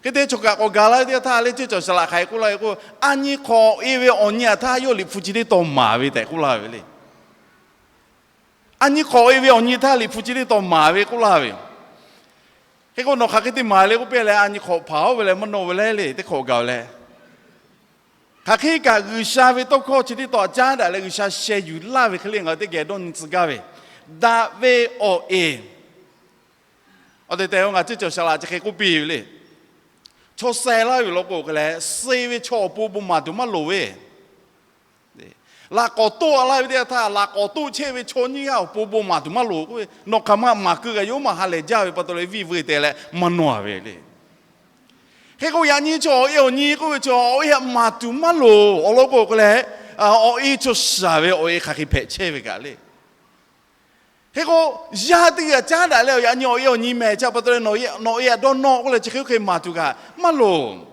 Hk'e te chaw kaꞈ k'awꞈ gaˬ laˇ ve teˇ yanˇ htaˇ le, ceˇ cawˬ saˍ laꞈ hk'aˬ hk'e k'oˆ laˇ ve k'o, a nyi hk'awꞈ e ve awˬ nyi htaꞈ htaˇ yawˇ Liꞈ hpu chi teˇ tawn maˍ ve tehꞈ k'oˆ laˇ ve le. A nyi hk'awꞈ e ve awˬ nyi htaˇ Liꞈ hpu chi teˇ tawn maˍ ve k'oˆ laˇ ve yoˬ. Hk'e k'o nawˬ hk'aˬ hk'e te maˍ le k'oˆ piˇ leh, a nyi hk'awꞈ hpaˍ-oˬ ve leh mvuhˇ naw ve leh le teˇ hk'awꞈ gaˬ-oˬ leh, hk'aˬ hk'e kaꞈ G'uiˬsha ve tawˇ hkawˇ chi teˇ tawn caˉ daꞈ leh G'uiˬsha sheh yuˬ laˇ ve hk'e le ngaˬ hui teˇ geh dawˇ nyi tcuh gaˇ ve, daꞈ ve awˬ e. Awˬ tehˬ tehˬ k'o ngaˬ ceˇ cawˬ saˍ laꞈ chi hk'e k'oˆ piˇ ve le. Chaw suh laˇ ve law k'o hk'e leh, suh ve chaw awˬ pon bon maˍ tuˬ maˇ loˍ ve laꞈ k'awꞈ toˆ-a laˇ ve teˇ yanˇ htaˇ, laꞈ k'awꞈ toˆ chehˇ ve chaw nyiˇ g'aˇ awˬ pon bon maˍ tuˬ maˇ loˍ k'oˆ ve, nawˬ hk'aˬ ma maˍ keu kaꞈ yawˇ maˇ ha lehˬ jaˇ ve pa taw leh viˇ veu tehꞈ leh maˇ nawˇ-a ve le. Hk'e k'o yaꞈ nyi chaw awˬ e awˬ nyi k'oˆ ve chaw awˬ e htaꞈ maˍ tuˬ maˇ loˍ awˬ lawn k'o hk'e leh, awˬ e chaw shaˍ ve awˬ e hk'aˬ hk'e hpehꞈ chehˇ ve kaꞈ le. Hk'e k'o, yaˇ teˇ g'aˇ caˉ daꞈ leh yaꞈ nyi awˬ e awˬ nyi mehˍ chi pa taw leh nawˬ e htaꞈ dawˇ nawˇ k'oˆ leh chi hk'e oˇ hk'e maˍ tuˬ kaꞈ maˇ loˍ.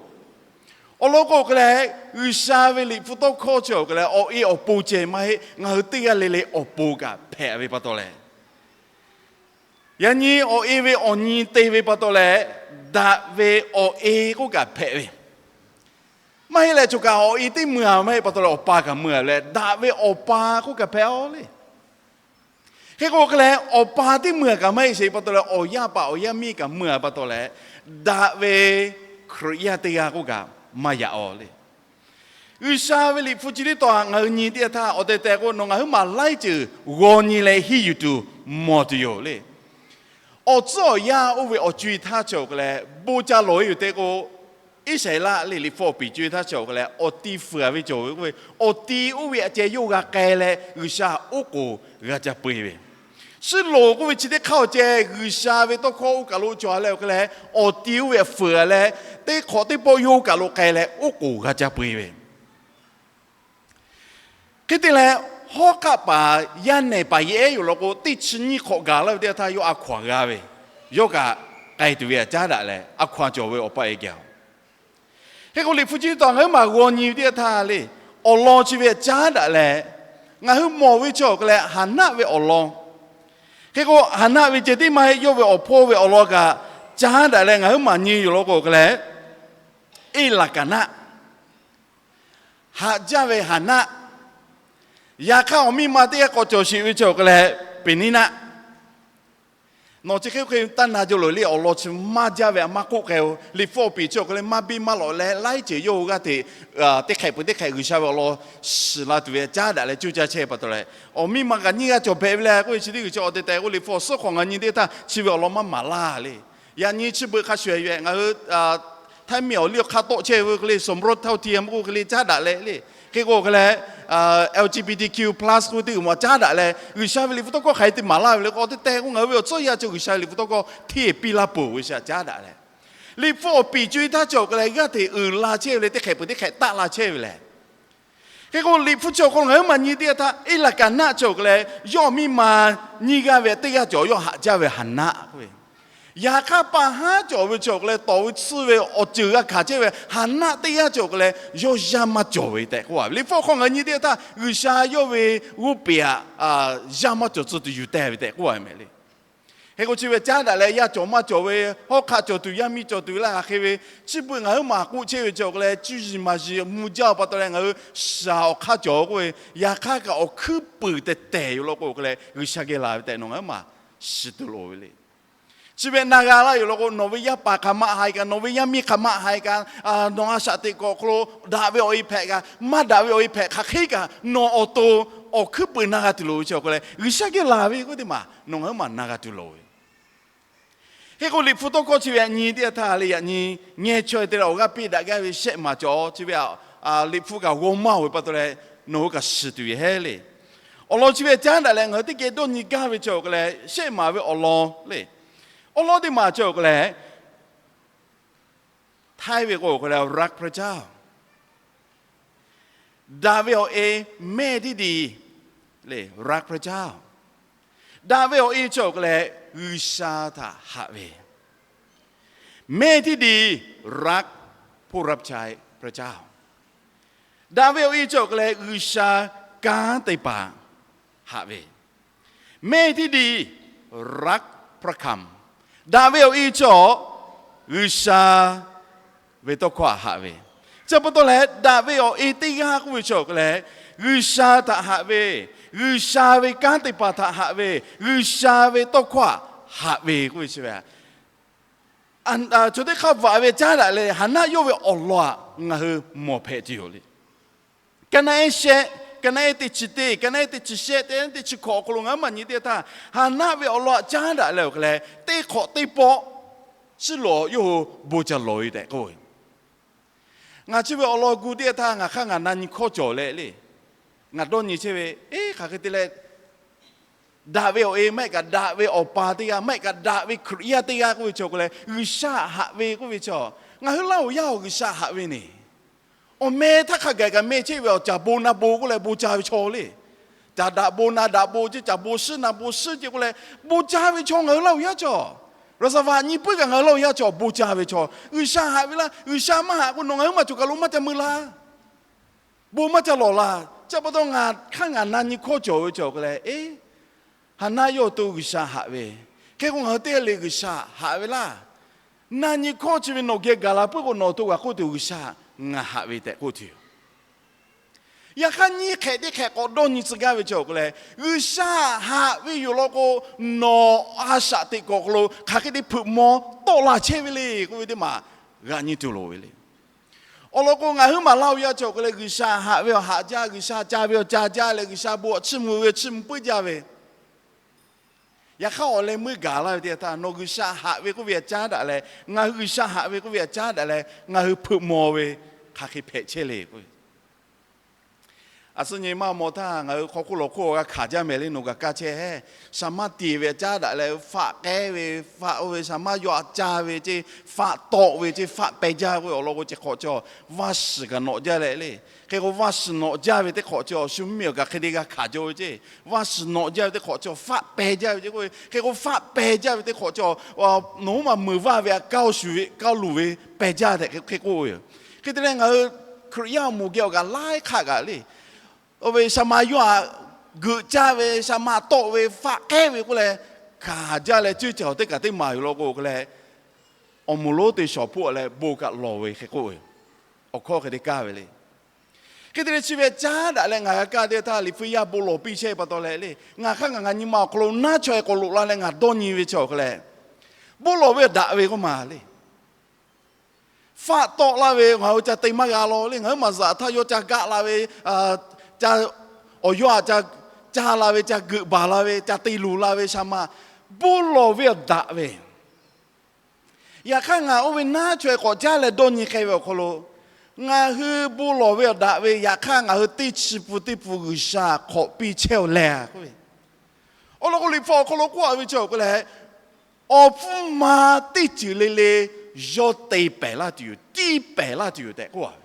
Awˬ lawn k'o hk'e leh, G'uiˬsha ve Liꞈ hpu tawˇ hkawˇ chi awˬ hk'e leh awˬ e awˬ pon ceh maˇ heˆ, ngaˬ hui teˇ g'aˇ le le awˬ pon kaꞈ hpehꞈ ve pa taw leh, yaꞈ nyi awˬ e ve awˬ nyi te ve pa taw leh, daꞈ ve awˬ e k'oˆ kaꞈ hpehꞈ ve, maˇ heˆ leh chaw kaꞈ awˬ e teˇ mui-a maˇ heˆ pa taw leh awˬ pa kaꞈ mui-a leh, daꞈ ve awˬ pa k'oˆ kaꞈ hpehꞈ-a le. Hk'e k'o hk'e leh awˬ pa teˇ mui-a kaꞈ maˇ heˆ sheˍ pa taw leh awˬ yaˇ paˍ awˬ yaˇ miˇ kaꞈ mui-a pa taw leh, daꞈ ve Hkriꞈ yaˇ teˇ g'aˇ k'oˆ kaꞈ maˇ yaꞈ-a le. G'uiˬsha ve Liꞈ hpu chi teˇ tawn ngaˬ hui nyi teˇ yanˇ htaˇ awˬ tehˬ tehˬ k'o nawˬ ngaˬ huiˉ maˬ laiˉ ceuˬ g'aw nyi leh henˇ yuˬ tuˬ mawˬ tuˬ yoˬ le. Awˬ tcuhˉ awˬ yanˇ oˇ ve awˬ co-e htaˇ chi awˬ hk'e leh bon ca lawˬ-e yoˬ tehꞈ k'o, Iˉsaˍreˍlaˆ le Liꞈ hpu awˬ piˍ co-e htaˇ chi awˬ hk'e leh awˬ ti fuiˍ-a ve cawˬ ve k'oˆ ve, awˬ ti oˇ ve aꞈ ceh yawˇ g'a k'ai leh G'uiˬsha oˉ k'oˍ g'a ca peu-e ve, Suˉ loˍ k'oˆ ve chi teˇ hk'aˇ awˬ ceh G'uiˬsha ve tawˇ hkawˇ oˇ kaˬ lo cawˬ-a leh awˬ hk'e leh, awˬ ti oˇ ve aꞈ fuiˍ-a leh, teˇ hk'awꞈ teˇ pawˆ yawˇ kaˬ lo k'ai leh oˉ k'oˍ g'a ca peu-e ve, hk'e te leh, hawˉ hk'aˆ paˍ yaˇ nehˬ paˍ yehˬ ehˉ yoˬ law k'o, teˇ chi nyiˇ hk'awꞈ gaˬ laˇ ve teˇ yanˇ htaˇ yawˇ a hkaw anˬ g'a ve, yawˇ kaꞈ k'ai tuˬ ve htaꞈ caˉ daꞈ leh a hkaw anˬ cawˬ ve awˬ pa e gaˬ-oˬ. Hk'e k'o, Liꞈ hpu chi taw ngaˬ huiˉ maˬ g'aw nyi ve teˇ yanˇ htaˇ le, awˬ lawn chi ve htaꞈ caˉ daꞈ leh, ngaˬ hui mawˬ ve chi awˬ hk'e leh Haˍnaˆ ve awˬ lawn. Hk'e k'o, Haˍnaˆ ve ceh tiˉ maˇ heˆ, yawˇ ve awˬ hpawˇ ve awˬ lawn kaꞈ caˉ daꞈ leh ngaˬ huiˉ maˬ nyi yoˬ law k'o, awˬ hk'e leh Eˇlaˍkaˍnaˆ, haꞈ jaˇ ve Haˍnaˆ, yaꞈ hk'aˇ awˬ miˇ ma teˇ g'aˇ k'awꁞ cawˬ sheˍ ve chi awˬ hk'e leh Peˍniˉnaˆ. Nawˬ chi hk'e hk'e taˇ na jaw loˬ le, awˬ lawn chi maˇ jaˇ ve a maˇ k'oˆ k'ai-o. Liꞈ hpu awˬ piˍ chi awˬ hk'e leh maˇ biˇ maˇ lawꞈ leh laiˉ ceuˬ yawˇ hui g'aˇ hteꞈ teˇ hk'ehꞈ peuˬ teˇ hk'ehꞈ G'uiˬsha ve awˬ lawn shiˍ la tuˬ ve caˉ daꞈ leh cuˇ caˇ chehˇ pa taw leh, awˬ miˇ ma kaꞈ nyiˇ g'aˇ cawˬ hpehꞈ ve le k'oˆ ve chi teˇ g'uiˬ chi awˬ te tehꞈ k'o, Liꞈ hpu awˬ suhˉ hk'awꞈ ngaˬ nyi teˇ htaˇ chi ve awˬ lawn maˇ maˍ laˇ le. Yaꞈ nyi chi beuꞈ hk'a shuˍ shuˍ ve ngaˬ hui Htaiˇ miˬ awˬ liˇ awˬ hk'aˇ tawˆ chehˇ ve hk'e le, สมรสเท่าเทียม k'oˆ hk'e le caˉ daꞈ leh le. Hk'e k'o hk'e leh L G B T Q plus k'oˆ ve teˇ g'uiˬ ma caˉ daꞈ leh, G'uiˬsha ve Liꞈ hpu tawˇ hkawˇ hk'aˬ hk'e te maˍ laˇ ve le k'o, awˬ te tehꞈ k'o ngaˬ hui ve awˬ tcuhˇ yaˇ chi G'uiˬsha ve Liꞈ hpu tawˇ hkawˇ hteˇ piˇ laˇ peuˬ ve chi htaꞈ caˉ daꞈ leh, Liꞈ hpu awˬ piˍ co e htaˇ chi awˬ hk'e leh g'aˇ hteꞈ uiˍ la chehˇ ve le, teˇ hk'ehꞈ peuˬ teˇ hk'ehꞈ taˆ la chehˇ ve lehˬ. Hk'e k'o, Liꞈ hpu chi awˬ hk'aw lo ngaˬ huiˉ maˬ nyi teˇ yanˇ htaˇ, Eˇlaˍkaˍnaˆ chi awˬ hk'e leh yawˇ miˇ ma nyiˇ g'aˇ ve teˇ g'aˇ cawˬ, yawˇ haꞈ jaˇ ve Haˍnaˆ k'oˆ ve. Yaꞈ hk'aˇ, pa haˉ cawˬ ve chi awˬ hk'e leh tawˍ ve tsuhˇ ve awˬ ceuˬ g'a hkanˍ chehˇ ve Haˍnaˆ teˇ g'aˇ chi awˬ hk'e leh yawˇ yaˇ maˇ cawˬ ve tehꞈ k'oˆ ve. Liꞈ hpu awˬ hk'aw ngaˬ hui nyi teˇ yanˇ htaˇ, G'uiˬsha yawˇ ve g'oˇ peˍ htaꞈ yaˇ maˇ cawˬ tcuh tuˬ yuˬ teh ve tehꞈ k'oˆ ve mehˍ le. Hk'e k'o, chi ve caˉ daꞈ leh yaˇ cawˬ maˇ cawˬ ve, hawˉ hk'aˆ cawˬ tuˬ, yaˇ miˇ cawˬ tuˬ ve laˇ hk'aˬ hk'e ve, chi beuꞈ ngaˬ huiˉ maˬ k'oˆ chehˇ ve chi awˬ hk'e leh cuˇ yiˍ maˍ yiˍ mvuh jaˇ-oˬ pa taw leh ngaˬ hui shaˍ awˬ hk'aˇ cawˬ k'oˆ ve, yaꞈ hk'aˇ kaꞈ awˬ hkuiˉ puiˍ tehˬ tehˬ yoˬ law k'o, awˬ hk'e leh G'uiˬsha geh laˬ ve tehꞈ nawˬ ngaˬ huiˉ maˬ shiˍ tuˬ loˍ ve le. Chi ve na g'a laˇ yoˬ law k'o, nawˬ ve yaˇ paˍ hk'aˬ ma haiˬ kaꞈ, nawˬ ve yaˇ miˇ hk'aˬ ma haiˬ kaꞈ, nawˬ a shaꞈ teꞈ k'awꞈ hk'aw lo daꞈ ve awˬ e hpehꞈ kaꞈ, maˇ daꞈ ve awˬ e hpehꞈ hk'aˬ hk'e kaꞈ, nawˬ awˬ to awˬ hkuiˉ puiˍ na g'a tuˬ loˍ ve chi awˬ hk'e leh G'uiˬsha geh laˬ ve k'oˆ teˇ maˬ nawˬ ngaˬ huiˉ maˬ na g'a tuˬ loˍ ve. Hk'e k'o, Liꞈ hpu tawˇ hkawˇ chi ve htaꞈ nyi teˇ yanˇ htaˇ le, yaꞈ nyi ngeh chaweh te leh awˬ g'aˇ piˇ daꞈ gaˇ ve shehˆ maˬ cawˬ chi ve, Liꞈ hpu kaꞈ g'aw maˇ-oˬ ve pa taw leh nawˬ hui kaꞈ shiˍ tuˬ ve hehˉ le. Awˬ lawn chi ve caˉ daꞈ leh ngaˬ hui teˇ geh dawˇ nyi gaˇ ve chi awˬ hk'e leh shehˆ maˬ ve awˬ lawn le. Awˬ lawn teˇ maˬ chi awˬ hk'e leh, Htaiˇ ve k'o awˬ hk'e leh รักพระเจ้า Daꞈ ve awˬ e แม่ที่ดี le, รักพระเจ้า Daꞈ ve awˬ e chi awˬ hk'e leh G'uiˬsha htaꞈ haꞈ ve แม่ที่ดี รักผู้รับใช้พระเจ้า Daꞈ ve awˬ e chi awˬ hk'e leh G'uiˬsha kanˉ te paˍ haꞈ ve แม่ที่ดี รักพระคำ Daꞈ ve awˬ e chi awˬ G'uiˬsha ve tawˇ hkawˇ htaꞈ haꞈ ve. Chi pa taw leh daꞈ ve awˬ e teˇ g'aˇ k'oˆ ve chi awˬ hk'e leh G'uiˬsha htaꞈ haꞈ ve, G'uiˬsha ve kanˉ te paˍ htaꞈ haꞈ ve, G'uiˬsha ve tawˇ hkawˇ htaꞈ haꞈ ve k'oˆ ve chi ve, chaw teˇ hk'aˇ vaꞈ ve caˉ daꞈ leh Haˍnaˆ yawˇ ve awˬ lawn htaꞈ ngaˬ hui mawˬ hpehꞈ tuˬ yoˬ le. Ka naˆ ehˉ shehˆ, ka naˆ ehˉ teˇ chi teˇ, ka naˆ ehˉ teˇ chi shehˆ, teˇ chi hkawꞈ awˬ hk'aw lo ngaˬ huiˉ maˬ nyi teˇ htaˇ, Haˍnaˆ ve awˬ lawn htaꞈ caˉ daꞈ leh awˬ hk'e leh teˇ hk'awꞈ teˇ pawˆ chi lawˬ yawˇ hui bon ca lawˬ ve tehꞈ k'oˆ ve. Ngaˬ chi ve awˬ lawn gu teˇ htaˇ ngaˬ hk'aˇ ngaˬ na nyi hkawˇ cawˬ leh le. Ngaˬ dawˇ nyi chehˇ ve, eˇ, hk'aˬ hk'e te leh daꞈ ve awˬ e maˇ heˆ kaꞈ daꞈ ve awˬ pa teˇ g'aˇ maˇ heˆ kaꞈ daꞈ ve Hkriꞈ yaˇ teˇ g'aˇ k'oˆ ve chi awˬ hk'e leh G'uiˬsha haꞈ ve k'oˆ ve chi, ngaˬ hui Laˇ huˍ yaˇ awˬ G'uiˬsha haꞈ ve ne. Awˬ meh htaˇ hk'a gaˬ kaꞈ meh chehˇ ve awˬ caˍ bon na bon k'oˆ leh bon ca ve chaw le. Caˍ daꞈ bon na daꞈ bon ce, caˍ bon shiˉ na bon shiˉ ce k'oˆ leh bon ca ve chaw ngaˬ hui Laˇ huˍ yaˇ chaw. Raˍsaˍvaꞈ nyi puiˉ kaꞈ ngaˬ hui Laˇ huˍ yaˇ chaw bon ca ve chaw. G'uiˬsha haꞈ ve laˇ, G'uiˬsha maˇ haꞈ k'o nawˬ ngaˬ huiˉ maˬ cawˬ kaˬ lo maˇ ca mui laˇ. Bon maˇ ca lawˬ laˇ. Chi pa taw ngaˬ hk'aˇ ngaˬ na nyi hkawˇ cawˬ ve chi awˬ hk'e leh, eˇ, Haˍnaˆ yawˇ awˬ to G'uiˬsha haꞈ ve. Hk'e k'o ngaˬ hui teˇ g'aˇ le G'uiˬsha haꞈ ve laˇ. Na nyi hkawˇ chi ve nawˬ geh gaˬ la puiˉ k'o nawˬ awˬ to g'a k'oˆ tuˬ G'uiˬsha ngaˬ haꞈ ve tehꞈ k'oˆ tuˬ yoˬ. Yaꞈ hk'aˇ nyiˇ hk'ehꞈ teˇ hk'ehꞈ k'awꞈ dawˇ nyi tcuh gaˇ ve chi awˬ hk'e leh, G'uiˬsha haꞈ ve yoˬ law k'o, nawˬ a shaꞈ teꞈ k'awꞈ hk'aw lo hk'aˬ hk'e te hpeuꞈ maw tawˆ la chehˇ ve le k'oˆ ve teˇ maˬ g'a nyi tuˬ loˍ ve le. Awˬ lawn k'o, ngaˬ huiˉ maˬ Laˇ huˍ yaˇ chi awˬ hk'e leh G'uiˬsha haꞈ ve awˬ haꞈ jaˇ, G'uiˬsha ca ve awˬ ca jaˇ leh G'uiˬsha bon htaꞈ chiˇ mvuh ve chiˇ mvuh puiˉ jaˇ ve. Yaꞈ hk'aˇ awˬ leh meuˇ gaˬ laˇ ve teˇ htaˇ, nawˬ G'uiˬsha haꞈ ve k'oˆ ve htaꞈ caˉ daꞈ leh, ngaˬ hui G'uiˬsha haꞈ ve k'oˆ ve htaꞈ caˉ daꞈ leh, ngaˬ hui hpeuꞈ maw ve hk'aˬ hk'e hpehꞈ chehˇ le k'o, A suhˉ nyi maˇ maw htaˇ ngaˬ hui hk'aw hk'oˆ lawˬ hk'oˆ g'a hkanˍ jaˇ mehˍ le, nawˬ gaˬ kaˇ chehˇ heˆ. Shaˍ maˇ tiˍ ve a caˉ daꞈ leh faˆ k'ehˉ ve, faˆ oˇ ve shaˍ maˇ yaw a caˇ ve ceˇ, faˆ tawˆ ve ceˇ, faˆ peh jaˇ k'oˆ ve awˬ lawn k'o, chi hk'awꞈ chi vaˇ shiˍ kaꞈ nawꞈ jaˇ leh le. Hk'e k'o vaˇ shiˍ nawꞈ jaˇ ve teˇ hk'awꞈ chi awˬ shu mvuhˇmiˬ awˬ kaꞈ hk'e te g'a hkanˍ jaw ve ceˇ. Vaˇ shiˍ nawꞈ jaˇ ve teˇ hk'awꞈ chi faˆ peh jaˇ ve ceˇ k'oˆ ve. Hk'e k'o faˆ peh jaˇ ve teˇ hk'awꞈ chi nawˬ huˉ maˬ meuˍ vaˇ ve a kaˇ awˬ shuˍ ve kaˇ luˬ ve peh jaˇ tehꞈ hk'e k'oˆ ve yoˬ. Hk'e te leh ngaˬ hui Hkriꞈ yaˇ awˬ moˍ geh awˬ kaꞈ laiˉ hk'aˆ kaꞈ le, oˇ ve shaˍ maˇ yaw a geuꞈ caˇ ve, shaˍ maˇ tawˆ ve, faˆ k'ehˉ ve k'oˆ leh, hkanˍ jaˇ leh ceuˇ cawˬ teˇ kaˬ teˇ maˬ yoˬ law k'o k'o leh, awˬ moˍ lonˉ te shawˍ hpoˆ leh bon kaꞈ lawˬ ve hk'e k'oˆ ve, awˬ hkawˇ hk'e te kaˇ ve le. Hk'e te leh chi ve caˉ daꞈ leh ngaˬ g'a kaˇ teˇ htaˇ, Liꞈ hpu yaˇ bon lawˬ piˇ chehˇ ve pa taw leh le, ngaˬ hk'aˇ ngaˬ nyi ma awˬ hk'aw lo naˉ chaweh k'awꞈ loꞈ la leh ngaˬ dawˇ nyi ve chi awˬ hk'e leh, bon lawˬ ve daꞈ ve k'oˆ maˬ le. Faˆ tawˆ laˇ ve ngaˬ hui ca te maˇ g'a law le. Ngaˬ huiˉ maˬ zuhꞈ htaˇ yawˇ ca gaˆ la ve, ca, awˬ yawˇ htaꞈ ca, ca la ve, ca geuꞈ baˬ la ve, ca te luˬ la ve shaˍ maˇ, bon lawˬ ve awˬ daꞈ ve. Yaꞈ hk'aˇ ngaˬ oˇ ve naˉ chaweh k'awꞈ caˉ leh dawˇ nyi k'ai ve awˬ hk'aw lo, ngaˬ hui bon lawˬ ve awˬ daꞈ ve, yaꞈ hk'aˇ ngaˬ hui teˇ chi pun teˇ pun G'uiˬsha hk'awꞈ piˇ chehˇ-oˬ leh k'oˆ ve, awˬ lawn k'o Liꞈ hpu awˬ hk'aw lo k'oˆ a ve chi awˬ hk'e leh, awˬ hpfuhˇ ma teˇ ceuˬ le le yawˇ te pehˍ laˇ tuˬ yoˬ, tiˇ pehˍ laˇ tuˬ yoˬ tehꞈ k'oˆ a ve.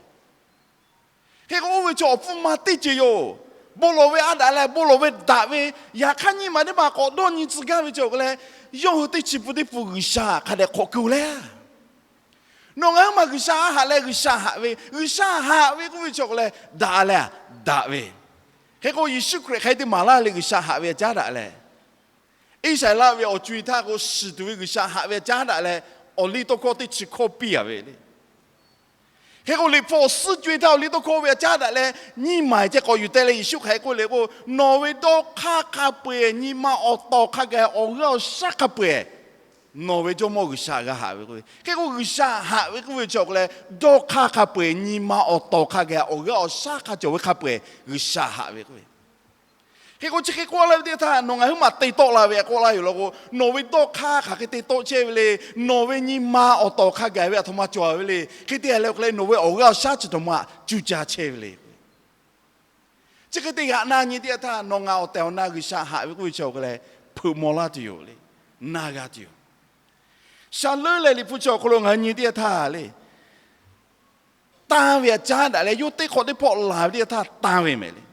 Hk'e k'o oˇ ve chi awˬ hpfuhˇ ma teˇ ceuˬ yoˬ. Bon lawˬ ve a daꞈ leh bon lawˬ ve daꞈ ve, yaꞈ hk'aˇ nyiˇ maˬ teˇ maˬ k'awꞈ dawˇ nyi tcuh gaˇ ve chi awˬ hk'e leh, yawˇ hui teˇ chi pun teˇ pun G'uiˬsha hk'a dehꞈ hk'awꞈ keu leh, nawˬ ngaˬ huiˉ maˬ G'uiˬsha a haꞈ leh G'uiˬsha haꞈ ve, G'uiˬsha haꞈ ve k'oˆ ve chi awˬ hk'e leh daꞈ leh daꞈ ve. Hk'e k'o Yeˍsuˆ Hkriꞈ hk'aˬ hk'e te maˍ laˇ le G'uiˬsha haꞈ ve a caˉ daꞈ leh, Iˉsaˍreˍlaˆ ve awˬ co-e htaˇ k'o shiˍ tuˬ ve G'uiˬsha haꞈ ve a caˉ daꞈ leh, awˬliˇtawˇhkawˇ teˇ chi hkawˇ piˇ a ve le. Hk'e k'o Liꞈ hpu awˬ suhˉ co-e htaˇ awˬliˇtawˇhkawˇ ve a caˉ daꞈ leh, nyiˇ maˬ ceh k'awꞈ yuˬ teh leh Yeˍsuˆ hk'aˬ hk'e k'oˆ le k'o, nawˬ ve dawˇ hk'aˇ hk'a peu-eˬ, nyi ma awˬ tawˍ hk'a gaˬ awˬ g'aˇ awˬ shaˉ hk'a peu-eˬ nawˬ ve Jawˇmawˇ G'uiˬsha g'a haꞈ ve k'oˆ ve. Hk'e k'o G'uiˬsha haꞈ ve k'oˆ ve chi awˬ hk'e leh, dawˇ hk'aˇ hk'a peu-eˬ, nyi ma awˬ tawˍ hk'a gaˬ awˬ g'aˇ awˬ shaˉ hk'a cawˬ ve hk'a peu-eˬ G'uiˬsha haꞈ ve k'oˆ ve. Hk'e k'o chi hk'e k'oˆ laˇ ve teˇ htaˇ, nawˬ ngaˬ huiˉ maˬ te tawˆ la ve k'oˆ laˇ yoˬ law k'o, nawˬ ve dawˇ hk'aˇ hk'aˬ hk'e te tawˆ chehˇ ve le. Nawˬ ve nyi ma awˬ tawˍ hk'a gaˬ ve aˬ htoꞈ ma cawˬ ve le. Hk'e te leh k'o leh nawˬ ve awˬ g'aˇ awˬ shaˉ chi htoꞈ ma cuˇ caˇ chehˇ ve le. Chi hk'e te g'aꞈ na nyi teˇ htaˇ, nawˬ ngaˬ awˬ tehˬ awˬ na G'uiˬsha haꞈ ve k'oˆ ve chi awˬ hk'e leh, hpeuꞈ maw laˇ tuˬ yoˬ le. Na g'a tuˬ yoˬ. Shaˍ leuˉ leh Liꞈ hpu chi awˬ hk'aw lo ngaˬ hui nyi teˇ htaˇ le, tanˇ ve a caˉ daꞈ leh yawˇ teˇ hk'awꞈ teˇ hpawˆ laˬ ve teˇ htaˇ tanˇ ve mehˍ le.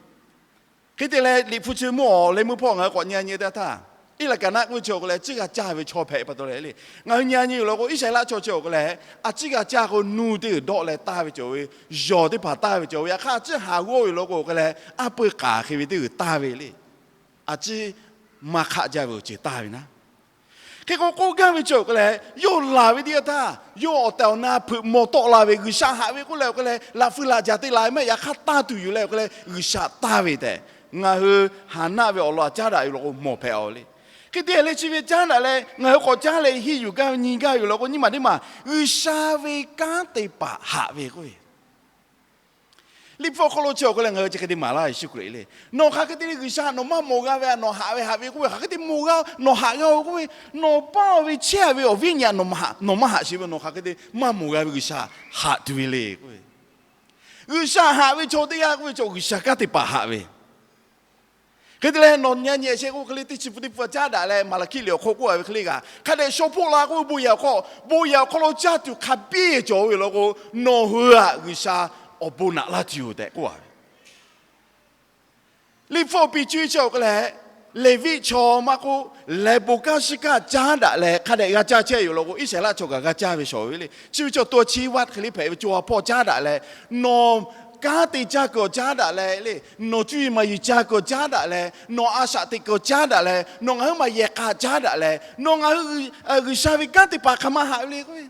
Hk'e te leh Liꞈ hpu chi mvuhˇ awˬ leh meuˇ hpawˇ ngaˬ hui k'awꞈ nyi nyi teˇ htaˇ, Iˉlaˍkeˍnaˆ k'oˆ ve chi awˬ hk'e leh a ciˉ g'a caˇ ve chaw hpehꞈ pa taw leh le. Ngaˬ hui nyi nyi yoˬ law k'o, Iˉsaˍreˍlaˆ chaw chi awˬ hk'e leh a ciˉ g'a caˇ k'o nuˇ teˇ g'uiˬ dawˆ leh taˇ ve cawˬ ve, yawˬ teˇ hpaˍ taˇ ve cawˬ ve, yaꞈ hk'aˇ a ciˉ haˍ g'awˇ ve law k'o awˬ hk'e leh, aˉ peu k'aˍ hk'e ve teˇ g'uiˬ taˇ ve le. A ciˉ maˇ hk'aˆ jaˇ ve awˬ ceuˬ taˇ ve naˉ. Hk'e k'o k'oˆ gaˇ ve chi awˬ hk'e leh, yawˇ laˬ ve teˇ yanˇ htaˇ yawˇ awˬ tehˬ awˬ na hpeuꞈ maw tawˆ la ve G'uiˬsha haꞈ ve k'oˆ leh awˬ hk'e leh, laꞈ fui laꞈ jaˬ te la ve maˇ heˆ, yaꞈ hk'aˇ tanˇ tuˬ yoˬ leh awˬ hk'e leh G'uiˬsha taˇ ve tehꞈ, ngaˬ hui Haˍnaˆ ve awˬ lawn a caˉ daꞈ ve law k'o mawˬ hpehꞈ a le. Hk'e te leh chi ve caˉ daꞈ leh ngaˬ hui k'awꞈ caˉ leh henˇ yuˬ gaˇ ve nyi gaˇ ve yoˬ law k'o, nyiˇ maˬ teˇ maˬ G'uiˬsha ve kanˉ te paˍ haꞈ ve k'oˆ ve Liꞈ hpu awˬ hk'aw lo chi awˬ hk'e leh ngaˬ hui chi hk'e te maˍ laˇ Yeˍsuˆ Hkriꞈ le. Nawˬ hk'aˬ hk'e te le G'uiˬsha nawˬ maˇ mawˬ g'a ve, nawˬ haꞈ ve haꞈ ve k'oˆ ve hk'aˬ hk'e te mawˬ g'a, nawˬ haꞈ g'a-oˬ k'oˆ ve, nawˬ paˇ ve chehˇ ve awˬ viˉ nyi nawˬ maˇ haꞈ, nawˬ maˇ haꞈ sheˍ ve, nawˬ hk'aˬ hk'e te maˇ mawˬ g'a ve G'uiˬsha haꞈ tuˬ ve le k'oˆ ve. G'uiˬsha haꞈ ve chaw teˇ g'aˇ k'oˆ ve chaw G'uiˬsha kanˉ te paˍ haꞈ ve. Hk'e te leh nawˬ nyi nyi shehˍ k'oˆ hk'e le teˇ chi pun teˇ pun a caˉ daꞈ leh Maˍlaˍhkiˆ liꞈ awˬ hk'aw k'oˆ a ve hk'e le kaꞈ, hk'a dehꞈ shaw hpoˆ la k'oˆ ve bon yehˬ awˬ hk'aw, bon yehˬ awˬ hk'aw lo caˇ tuˬ hk'a biˇ cawˬ ve law k'o, nawˬ hui htaꞈ G'uiˬsha awˬ bon naꞈ laˇ tuˬ yoˬ tehꞈ k'oˆ a ve Liꞈ hpu awˬ piˍ co-e chi awˬ hk'e leh, Leˍviˆ chaw maˇ k'oˆ, leh bon kanˉ shiˉ kaˆ caˉ daꞈ leh hk'a dehꞈ g'a caˇ chehˇ yoˬ law k'o, Iˉsaˍreˍlaˆ chaw kaꞈ g'a caˇ ve shawˍ ve le. Chi ve chaw taw chi vaˇ hk'e le hpehꞈ ve co ha hpawˇ caˉ daꞈ leh, nawˬ kanˉ te caˇ kuiˬ awˬ caˉ daꞈ leh le, nawˬ cuˇ yiˍ maˍ yiˍ caˇ kuiˬ awˬ caˉ daꞈ leh, nawˬ a shaꞈ teꞈ kuiˬ awˬ caˉ daꞈ leh, nawˬ ngaˬ huiˉ maˬ yehˬ k'a caˉ daꞈ leh, nawˬ ngaˬ hui G'uiˬsha ve kanˉ te paˍ hk'aˬ ma haꞈ ve le k'oˆ ve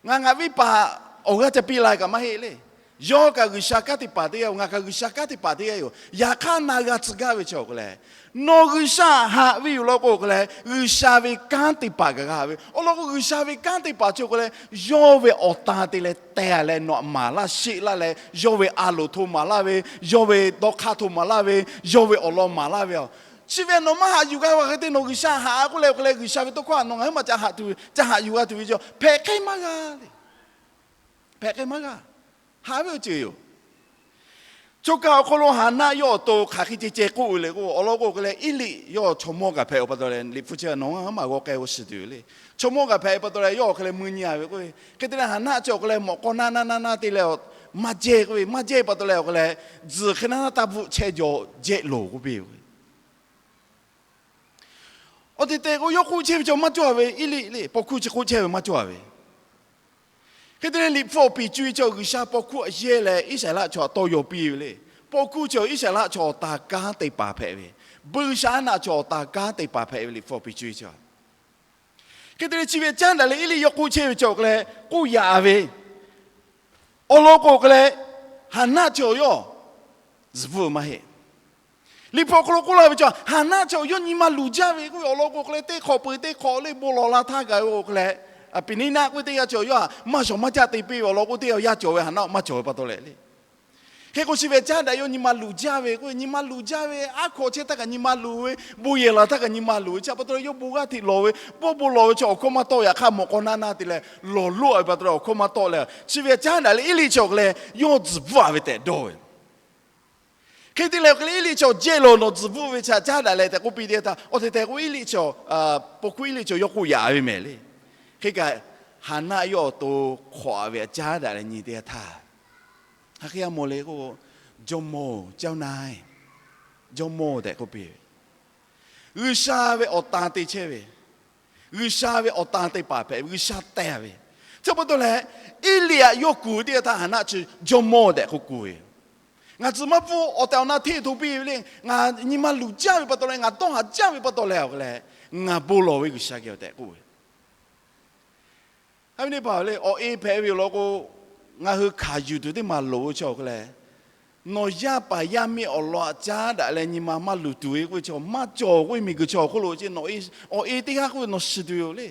Ngaˬ ngaˬ viˉ paˍ awˬ g'aˇ ca piˇ la kaꞈ maˇ heˆ le. Yawˇ kaꞈ G'uiˬsha kanˉ te paˍ teˇ g'aˇ yoˬ. Ngaˬ kaꞈ G'uiˬsha kanˉ te paˍ teˇ g'aˇ yoˬ. Yaꞈ hk'aˇ na g'a tcuh gaˇ ve chi awˬ hk'e leh, nawˬ G'uiˬsha haꞈ ve yoˬ law k'o awˬ hk'e leh, G'uiˬsha ve kanˉ te paˍ kaꞈ g'a haꞈ ve. Awˬ lawn k'o G'uiˬsha ve kanˉ te paˍ chi awˬ hk'e leh, yawˇ ve awˬ tan te leh teh leh nawˬ maˍ laˇ sheˆ laˇ leh, yawˇ ve a loˍ hto maˍ laˇ ve, yawˇ ve dawˇ hk'aˇ hto maˍ laˇ ve, yawˇ ve awˬ lawn maˍ laˇ ve yoˬ. Chi ve nawˬ maˇ haꞈ yuˬ g'a ve hk'e te nawˬ G'uiˬsha haꞈ k'oˆ leh awˬ hk'e leh G'uiˬsha ve tawˇ hkawˇ htaꞈ nawˬ ngaˬ huiˉ maˬ ca haꞈ tuˬ, ca haꞈ yuˬ g'a tuˬ ve chi hpehꞈ k'ai maˇ g'a le. Hpehꞈ k'ai maˇ g'a. Haꞈ ve awˬ ceuˬ yoˬ. Choˬ kaˬ awˬ hk'aw lo Haˍnaˆ yawˇ awˬ to hk'aˬ hk'e ceh ceh k'oˆ ve le k'o, awˬ lawn k'o hk'e leh Eˇliˆ yawˇ chaw mawˇ kaꞈ hpehꞈ-o pa taw leh, Liꞈ hpu chi nawˬ ngaˬ maˇ g'aw k'ai-o shiˍ tuˬ le. Chaw mawˇ kaꞈ hpehꞈ-e pa taw leh yawˇ awˬ hk'e leh mui nyi a ve k'oˆ ve. Hk'e te leh Haˍnaˆ chi awˬ hk'e leh mawꞈ k'aw naˇ naˇ naˇ naˇ te leh maˇ jehˇ k'oˆ ve, maˇ jehˇ pa taw leh awˬ hk'e leh, tzuhˬ hk'e naˇ naˇ taˇ bvuhˆ chehˇ jaw jehˆ loˬ k'oˆ piˇ ve. Awˬ tehˬ tehˬ k'o yawˇ k'oˆ chehˇ ve chaw maˇ cawˇ ve, Eˇliˆ le paw hkuˇ chi k'oˆ chehˇ ve maˇ cawˇ ve. Hk'e te leh Liꞈ hpu awˬ piˍ cuˇ ve chaw G'uiˬsha paw hkuˇ aꞈ yehˇ leh Iˉsaˍreˍlaˆ chaw htaꞈ tawˇ yaw piˇ ve le. Paw hkuˇ chaw Iˉsaˍreˍlaˆ chaw awˬ taˍ kanˉ te paˍ hpehꞈ ve, buiˇshaˆaˉnaˆ chaw awˬ taˍ kanˉ te paˍ hpehꞈ ve Liꞈ hpu awˬ piˍ cuˇ ve chaw. Hk'e te leh chi ve caˉ daꞈ leh Eˇliˆ yawˇ k'oˆ chehˇ ve chaw hk'e leh k'oˆ yaꞈ ve, awˬ lawn k'o hk'e leh Haˍnaˆ chaw yawˇ zuhˬ bvuhˆ maˇ heˆ. Liꞈ hpu awˬ hk'aw lo k'oˆ laˇ ve chaw, Haˍnaˆ chaw yawˇ nyi ma luˬ jaˇ ve k'oˆ ve awˬ lawn k'o hk'e leh teˇ hk'awꞈ peuˬ teˇ hk'awꞈ le bon lawˬ la htaˇ gaˬ ve k'o hk'e leh, Peˍniˉnaˆ k'oˆ ve teˇ g'aˇ chaw yawˇ htaꞈ maˇ shawˍ maˇ caˆ te piˇ ve awˬ lawn k'o teˇ g'aˇ yaˇ cawˬ ve Haˍnaˆ maˇ cawˬ ve pa taw leh le. Hk'e k'o chi ve caˉ daꞈ yawˇ nyi ma luˬ jaˇ ve k'oˆ ve, nyi ma luˬ jaˇ ve, aˉ hkawꞈ chehˇ htaˇ kaꞈ nyi ma luˬ ve, bon yehˬ laˬ htaˇ kaꞈ nyi ma luˬ ve chi pa taw leh yawˇ bon g'aˇ hteꞈ lawˬ ve, pawˇ bon lawˬ ve chaw awˬ hkawˇ maˇ tawˆ ve yaꞈ hk'aˇ mawꞈ k'aw naˇ naˇ te leh lawˬ loˆ ve pa taw leh awˬ hkawˇ maˇ tawˆ leh chi ve caˉ daꞈ leh Eˇliˆ chaw hk'e leh yawˇ tzuhˬ bvuhˆ a ve tehꞈ dawˇ ve. Hk'e te leh hk'e leh Eˇliˆ chaw jehˇ loˬ nawˬ tzuhˬ bvuhˆ ve chi caˉ daꞈ leh tehꞈ k'oˆ piˇ teˇ htaˇ, awˬ tehˬ tehˬ k'o Eˇliˆ chaw, paw hkuˇ Eˇliˆ chaw yawˇ k'oˆ yaꞈ ve mehˍ le. Hk'e kaꞈ Haˍnaˆ yawˇ awˬ to hk'awꞈ a ve caˉ daꞈ leh nyi teˇ htaˇ, hk'aˬ hk'e g'a mawˬ le k'o, jawˇmawˇ-oˬ, caˇ na-e, jawˇmawˇ tehꞈ k'oˆ piˇ ve, G'uiˬsha ve awˬ tan te chehˇ ve, G'uiˬsha ve awˬ tan te paˍ hpehꞈ ve, G'uiˬsha teh ve. Chi pa taw leh Eˇliˆ htaꞈ yawˇ kuˬ ve teˇ yanˇ htaˇ Haˍnaˆ chi jawˇmawˇ tehꞈ k'oˆ kuˬ ve, ngaˬ tzuhˬ maˇ pfuhˇ, awˬ tehˬ awˬ na hteˇ to piˇ ve le. Ngaˬ nyi ma luˬ jaˇ ve pa taw leh ngaˬ dawˇ haˍ jaˇ ve pa taw leh awˬ hk'e leh, ngaˬ bon lawˬ ve G'uiˬsha geh awˬ tehꞈ k'oˆ ve. Aˬ ve teˇ hpaˍ le awˬ e hpehꞈ ve awˬ lawn k'o, ngaˬ hui hkanˍ yuˬ tuˬ teˇ maˬ loˍ ve chaw awˬ hk'e leh, nawˬ yaˇ paˍ yaˇ miˇ awˬ lawn htaꞈ caˉ daꞈ leh nyi ma maˇ luˬ tuˬ ve k'oˆ ve chaw maˇ cawˬ k'oˆ ve miˬguiˬ chaw awˬ hk'oˆ lo ce, awˬ e teˇ g'aˇ k'oˆ ve nawˬ shiˍ tuˬ yoˬ le.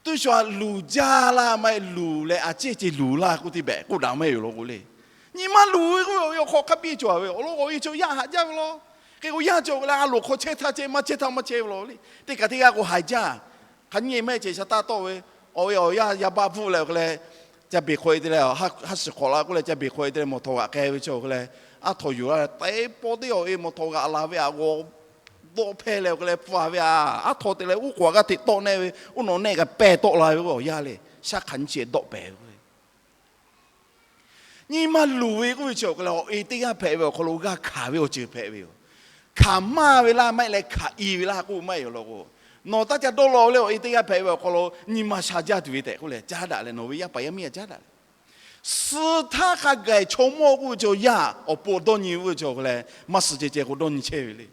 Tuˇ shu htaꞈ luˬ jaˇ laˇ maˇ heˆ, luˬ leh a ciˉ ce luˬ laˇ k'oˆ teˇ behꞈ k'oˆ daꞈ maˇ heˆ awˬ lawn k'o le. Nyi ma luˬ ve k'oˆ ve awˬ e awˬ hk'aw hk'a piˇ cawˬ ve awˬ lawn k'o, awˬ e chaw yaˇ haꞈ jaˇ ve law. Hk'e k'o yaˇ cawˬ k'o leh a loˍ hk'aw chehˇ htaˇ chehˇ, maˇ chehˇ htaˇ maˇ chehˇ ve law le. Teˇ kaꞈ teˇ g'aˇ k'o haiˬ jaˇ. Hk'aˬ nyiˇ e maˇ heˆ ce sha taˇ tawˆ ve, awˬ e awˬ yaˇ yaˇ baˆ bvuhˆ leh awˬ hk'e leh, ca beˬ hk'aw e te leh, ha shiˍ hk'awꞈ la k'oˆ leh ca beˬ hk'aw e te leh mawˬ htawnˍ g'aꞈ k'ai ve chaw awˬ hk'e leh, aˉ htaw yuˬ la leh teˇ pawˆ teˇ awˬ e mawˬ htawnˍ g'aꞈ la ve aꞈ g'awˬ dawˆ hpehˇ leh awˬ hk'e leh pfuhˍ ve aꞈ, aˉ htaw te leh uˉ k'oˍ g'aˇ hteꞈ tawˆ neˆ ve, uˉ nawꞈ neˆ kaꞈ pehˇ tawˆ la ve k'o awˬ yaˇ le, shaˉ hk'aˬ nyiˇ chi dawˆ pehˍ ve k'o Nyi ma luˬ ve k'oˆ ve chi awˬ hk'e leh awˬ e teˇ g'aˇ hpehꞈ ve awˬ hk'aw lo g'a hkanˍ ve awˬ ceuˬ hpehꞈ ve yoˬ. Hkanˍ maˇ ve laˇ maˇ heˆ leh hkanˍ i ve laˇ k'oˆ maˇ heˆ awˬ lawn k'o, nawˬ taˇ ca dawˇ law leh awˬ e teˇ g'aˇ hpehꞈ ve awˬ hk'aw lo nyi ma sha jaˇ tuˬ ve tehꞈ k'oˆ leh caˉ daꞈ leh nawˬ ve yaˇ paˍ yaˇ miˇ htaꞈ caˉ daꞈ leh, suh htaˇ hk'a gaˬ chaw mawˇ k'oˆ ve chaw yaˇ awˬ pon dawˇ nyi k'oˆ ve chi awˬ hk'e leh maˇ suh ceh ceh k'o dawˇ nyi chehˇ ve le.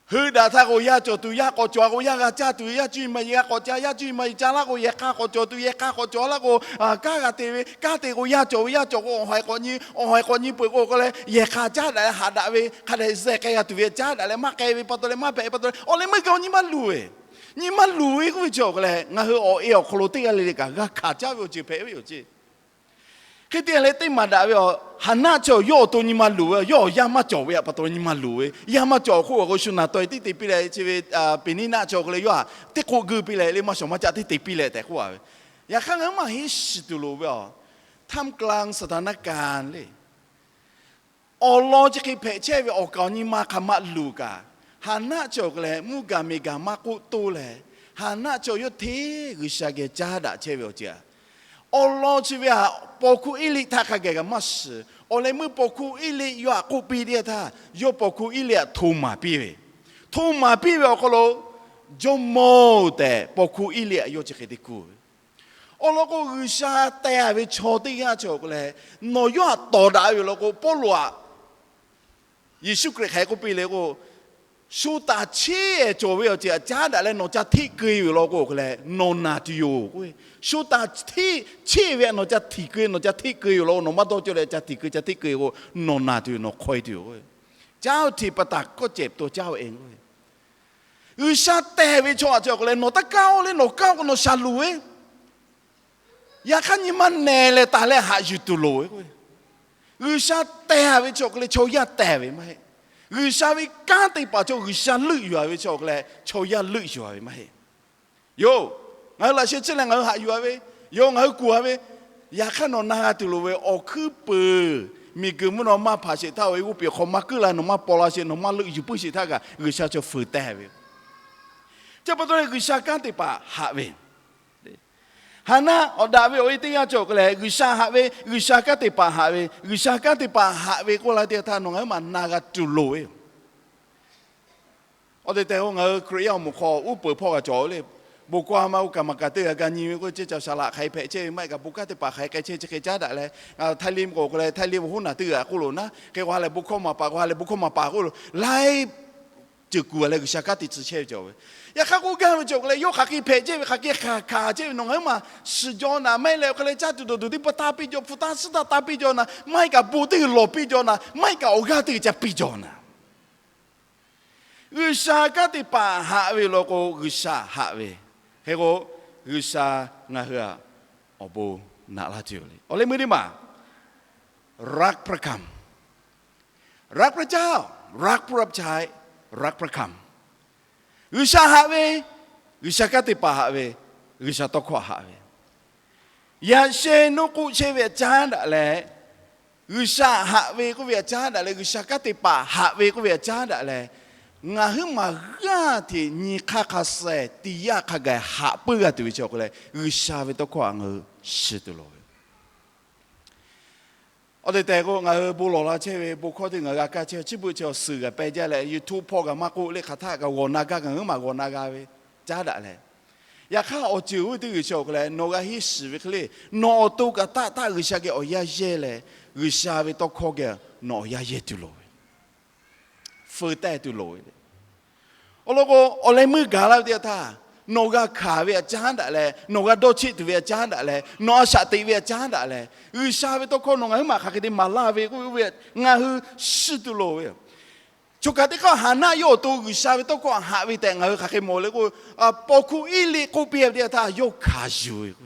Hui daꞈ htaˇ k'o yaˇ cawˬ tuˬ yaˇ k'awꞈ cawˬ k'o, yaˇ g'a caˇ tuˬ yaˇ cuˇ yiˬ maˇ yiˬ g'a k'awꞈ caˇ, yaˇ cuˇ yiˬ maˇ yiˬ caˇ laˇ k'o yehˬ hk'a k'awꞈ cawˬ tuˬ yehˬ hk'a k'awꞈ cawˬ laˇ k'o, kanˉ g'a te ve, kanˉ te k'o yaˇ cawˬ ve, yaˇ cawˬ k'o awˬ haiˬ k'awꞈ nyi, awˬ haiˬ k'awꞈ nyi peuˬ k'o k'o leh yehˬ hk'a caˉ daꞈ leh haꞈ daꞈ ve hk'a dehꞈ zeh k'ai g'a tuˬ ve caˉ daꞈ leh maˇ k'ai ve pa taw leh maˇ hpehꞈ ve pa taw leh awˬ leh meuˇ kaꞈ nyi ma luˬ ve, nyi ma luˬ ve k'oˆ ve chi awˬ hk'e leh ngaˬ hui awˬ e awˬ hk'aw lo teˇ g'aˇ le le kaꞈ g'a hkanˍ caˇ ve awˬ ceuˬ hpehꞈ ve yoˬ ceˇ. Hk'e te leh teˇ maˬ daꞈ ve awˬ Haˍnaˆ chaw yawˇ awˬ to nyi ma luˬ ve, yawˇ awˬ yaˇ maˇ cawˬ ve pa taw nyi ma luˬ ve, yaˇ maˇ cawˬ k'oˆ a k'o shu naˍ taw e tiˉ te piˇ leh chi ve Peˍniˉnaˆ chaw hk'e leh yawˇ htaꞈ teˇ k'oˆ geuˆ piˇ leh le maˇ shawˍ maˇ caˆ tiˉ te piˇ leh tehꞈ k'oˆ a ve. Yaꞈ hk'aˇ ngaˬ hui maˇ heˆ shiˍ tuˬ loˍ ve a, ท่ามกลางสถานการณ์ le. Awˬ lawn chi hk'e hpehꞈ chehˇ ve awˬ kaˍ awˬ nyi ma hk'aˬ ma luˬ kaꞈ, Haˍnaˆ chaw hk'e leh mvuhˇ gaˬ miˬ gaˬ maˇ k'oˆ toˇ leh, Haˍnaˆ chaw yawˇ hteˇ G'uiˬsha geh caˉ daꞈ chehˇ ve awˬ ceuˬ a. Awˬ lawn chi ve a, paw hkuˇ Eˇliˆ htaꞈ hk'a gaˬ kaꞈ maˇ shiˍ. Awˬ leh meuˇ paw hkuˇ Eˇliˆ yawˇ htaꞈ k'oˆ piˇ teˇ yanˇ htaˇ, yawˇ paw hkuˇ Eˇliˆ htaꞈ hto maˍ piˇ ve, hto maˍ piˇ ve awˬ hk'aw lo, Jawˇmawˇ-oˬ tehꞈ paw hkuˇ Eˇliˆ htaꞈ yawˇ chi hk'e te kuˬ ve. Awˬ lawn k'o, G'uiˬsha teh ve chaw teˇ g'aˇ chi awˬ hk'e leh, nawˬ yawˇ htaꞈ tawˍ daꞈ ve awˬ lawn k'o, Pawˇluꞈ htaꞈ Yeˍsuˆ Hkriꞈ hk'aˬ hk'e k'oˆ piˇ le k'o, shu taˍ cheˇ cawˬ ve awˬ ceuˬ htaꞈ caˉ daꞈ leh nawˬ ca hteˆ keu-e ve awˬ lawn k'o, awˬ hk'e leh nawˬ naˬ tuˬ yoˬ k'oˆ ve. Shu taˍ cheˇ cheˇ ve htaꞈ nawˬ ca hteˆ keu-e, nawˬ ca hteˆ keu-e ve awˬ lawn k'o, nawˬ maˇ dawˇ cawˇ leh ca hteˆ keu ca hteˆ keu-e k'o, nawˬ naˬ tuˬ yoˬ, nawˬ hk'aw e tuˬ yoˬ k'oˆ ve. Caˇ-oˬ hteꞈ pa taˍ kawˆ cehˬ to caˇ-oˬ e k'oˆ ve. G'uiˬsha teh ve chaw htaꞈ chi awˬ hk'e leh nawˬ taˇ kaˇ-oˬ le, nawˬ kaˇ-oˬ k'o nawˬ shaˍ luˬ ve, yaꞈ hk'aˇ nyi ma nehˬ leh taˍ leh haꞈ yuˬ tuˬ loˍ ve k'oˆ ve. G'uiˬsha teh ve chaw hk'e leh chaw yaˇ teh ve maˇ heˆ. G'uiˬsha ve kanˉ te paˍ chaw G'uiˬsha leuˆ yuˬ-a ve chaw hk'e leh chaw yaˇ leuˆ yuˬ-a ve maˇ heˆ. Yoˬ, ngaˬ hui laꞈ sheh chehˇ leh ngaˬ hui haꞈ yuˬ-a ve, yoˬ, ngaˬ hui kuˬ-a ve, yaꞈ hk'aˇ nawˬ na g'a tuˬ loˍ ve awˬ hkuiˉ peuˬ Miˬguiˬ mvuhˇ naw maˇ hpanˍ sheˍ htaˇ, awˬ e g'oˇ piˍ hk'aw maˇ keuˆ la, nawˬ maˇ paw la sheˍ, nawˬ maˇ leuˆ yuˬ puiˉ sheˍ htaˇ kaꞈ G'uiˬsha chaw fuiˍ teh ve. Chi pa taw leh G'uiˬsha kanˉ te paˍ haꞈ ve, Haˍnaˆ awˬ daꞈ ve awˬ e teˇ g'aˇ cawˬ k'o lehˬ, G'uiˬsha haꞈ ve, G'uiˬsha kanˉ te paˍ haꞈ ve, G'uiˬsha kanˉ te paˍ haꞈ ve k'oˆ la teˇ htaˇ, nawˬ ngaˬ huiˉ maˬ na g'a tuˬ loˍ ve yoˬ. Awˬ tehˬ tehˬ k'o, ngaˬ hui Hkriꞈ yaˇ awˬ moˍ hk'aw uˉ peunˍ hpawˇ g'a cawˬ le. Bon kawˇ ma k'o, kaˍ maˍ kaˍ teˇ g'aˇ g'a nyi ve k'o, ceˇ caˬ saˍ laꞈ hk'aˬ hk'e hpehꞈ chehˇ ve, maˇ heˆ kaꞈ bon kanˉ teˇ hpaˍ hk'aˬ hk'e k'ai chehˇ chi hk'e caˉ daꞈ leh, Htaiˇ liˇ k'o k'o leh, Htaiˇ liˇ ve hoˉ naˬ teˇ g'aˇ k'oˆ lo naˉ, hk'e k'o ha lehˬ bon hkawˇ maˍ paˍ, k'o ha lehˬ bon hkawˇ maˍ paˍ k'oˆ lo, laiˉ ceuˬ kuˬ a leh G'uiˬsha kanˉ te tcuh chehˇ ve cawˬ ve. Yaꞈ hk'aˇ k'oˆ gaˇ ve cawˬ k'o leh, yawˇ hk'aˬ hk'e hpehꞈ chehˇ ve, hk'aˬ hk'e hkanˍ hkanˍ chehˇ ve nawˬ ngaˬ huiˉ maˬ shiˍ jaw naˍ, maˇ heˆ leh awˬ hk'e leh caˇ tuˬ dawˬ tuˬ teˇ pa taˇ piˇ jaw, hpu taˇ suhˉ taˇ taˇ piˇ jaw naˍ, maˇ heˆ kaꞈ bon teˇ g'uiˬ lawˬ piˇ jaw naˍ, maˇ heˆ kaꞈ awˬ g'aˇ teˇ g'uiˬ ca piˇ jaw naˍ. G'uiˬsha kanˉ te paˍ haꞈ ve law k'o, G'uiˬsha haꞈ ve. Hk'e k'o, G'uiˬsha ngaˬ hui aꞈ awˬ bon naꞈ laˇ tuˬ yoˬ le. Awˬ leh meuˇ teˇ maˬ, รักพระคำ รักพระเจ้า รักผู้รับใช้ รักพระคำ G'uiˬsha haꞈ ve, G'uiˬsha kanˉ te paˍ haꞈ ve, G'uiˬsha tawˇ hkawˇ haꞈ ve, yaꞈ sheh nawˉ k'oˆ chehˇ ve aꞈ caˉ daꞈ leh, G'uiˬsha haꞈ ve k'oˆ ve aꞈ caˉ daꞈ leh, G'uiˬsha kanˉ te paˍ haꞈ ve k'oˆ ve aꞈ caˉ daꞈ leh, ngaˬ huiˉ maˬ g'aˇ hteꞈ nyi hk'aˇ hk'a suh tiꞈ yaˇ hk'a gaˬ haꞈ puiˉ g'a tuˬ ve chi awˬ hk'e leh, G'uiˬsha ve tawˇ hkawˇ aꞈ ngaˬ hui shiˍ tuˬ loˍ ve Awˬ tehˬ tehˬ k'o, ngaˬ hui bon lawˬ la chehˇ ve bon hkawˇ teˇ ngaˬ g'a kaˇ chehˇ, chi beuꞈ chi awˬ suhˍ g'a peh jaˇ leh, YouTube hpawˇ g'a maˇ k'oˆ le, hk'aˬ htaˇ kaꞈ g'awˬ na gaˇ, ngaˬ huiˉ maˬ g'awˬ na g'a ve caˉ daꞈ leh, yaꞈ hk'aˇ awˬ ceuˬ oˇ ve teˇ g'uiˬ chi awˬ hk'e leh nawˬ g'a henˇ shiˍ ve hk'e le, nawˬ awˬ to kaꞈ taˆ taˆ G'uiˬsha geh awˬ yanˇ yehˇ leh, G'uiˬsha ve tawˇ hkawˇ geh nawˬ awˬ yanˇ yehˇ tuˬ loˍ ve, feu tehˇ tuˬ loˍ ve le. Awˬ lawn k'o, awˬ leh meuˇ gaˬ laˇ ve teˇ yanˇ htaˇ, nawˬ g'a hkanˍ ve aꞈ caˉ daꞈ leh, nawˬ g'a dawˇ cheˆ tuˬ ve aꞈ caˉ daꞈ leh, nawˬ a shaꞈ teꞈ ve aꞈ caˉ daꞈ leh, G'uiˬsha ve tawˇ hkawˇ nawˬ ngaˬ huiˉ maˬ hk'aˬ hk'e te maˍ laˇ ve k'oˆ ve, ngaˬ hui shiˍ tuˬ loˍ ve yoˬ. Choˬ kaˬ teˇ hk'aˇ Haˍnaˆ yawˇ awˬ to G'uiˬsha ve tawˇ hkawˇ haꞈ ve tehꞈ ngaˬ hui hk'aˬ hk'e mawˬ le k'o, paw hkuˇ Eˇliˆ k'oˆ piˇ ve teˇ yanˇ htaˇ yawˇ hkanˍ yuˬ ve k'o,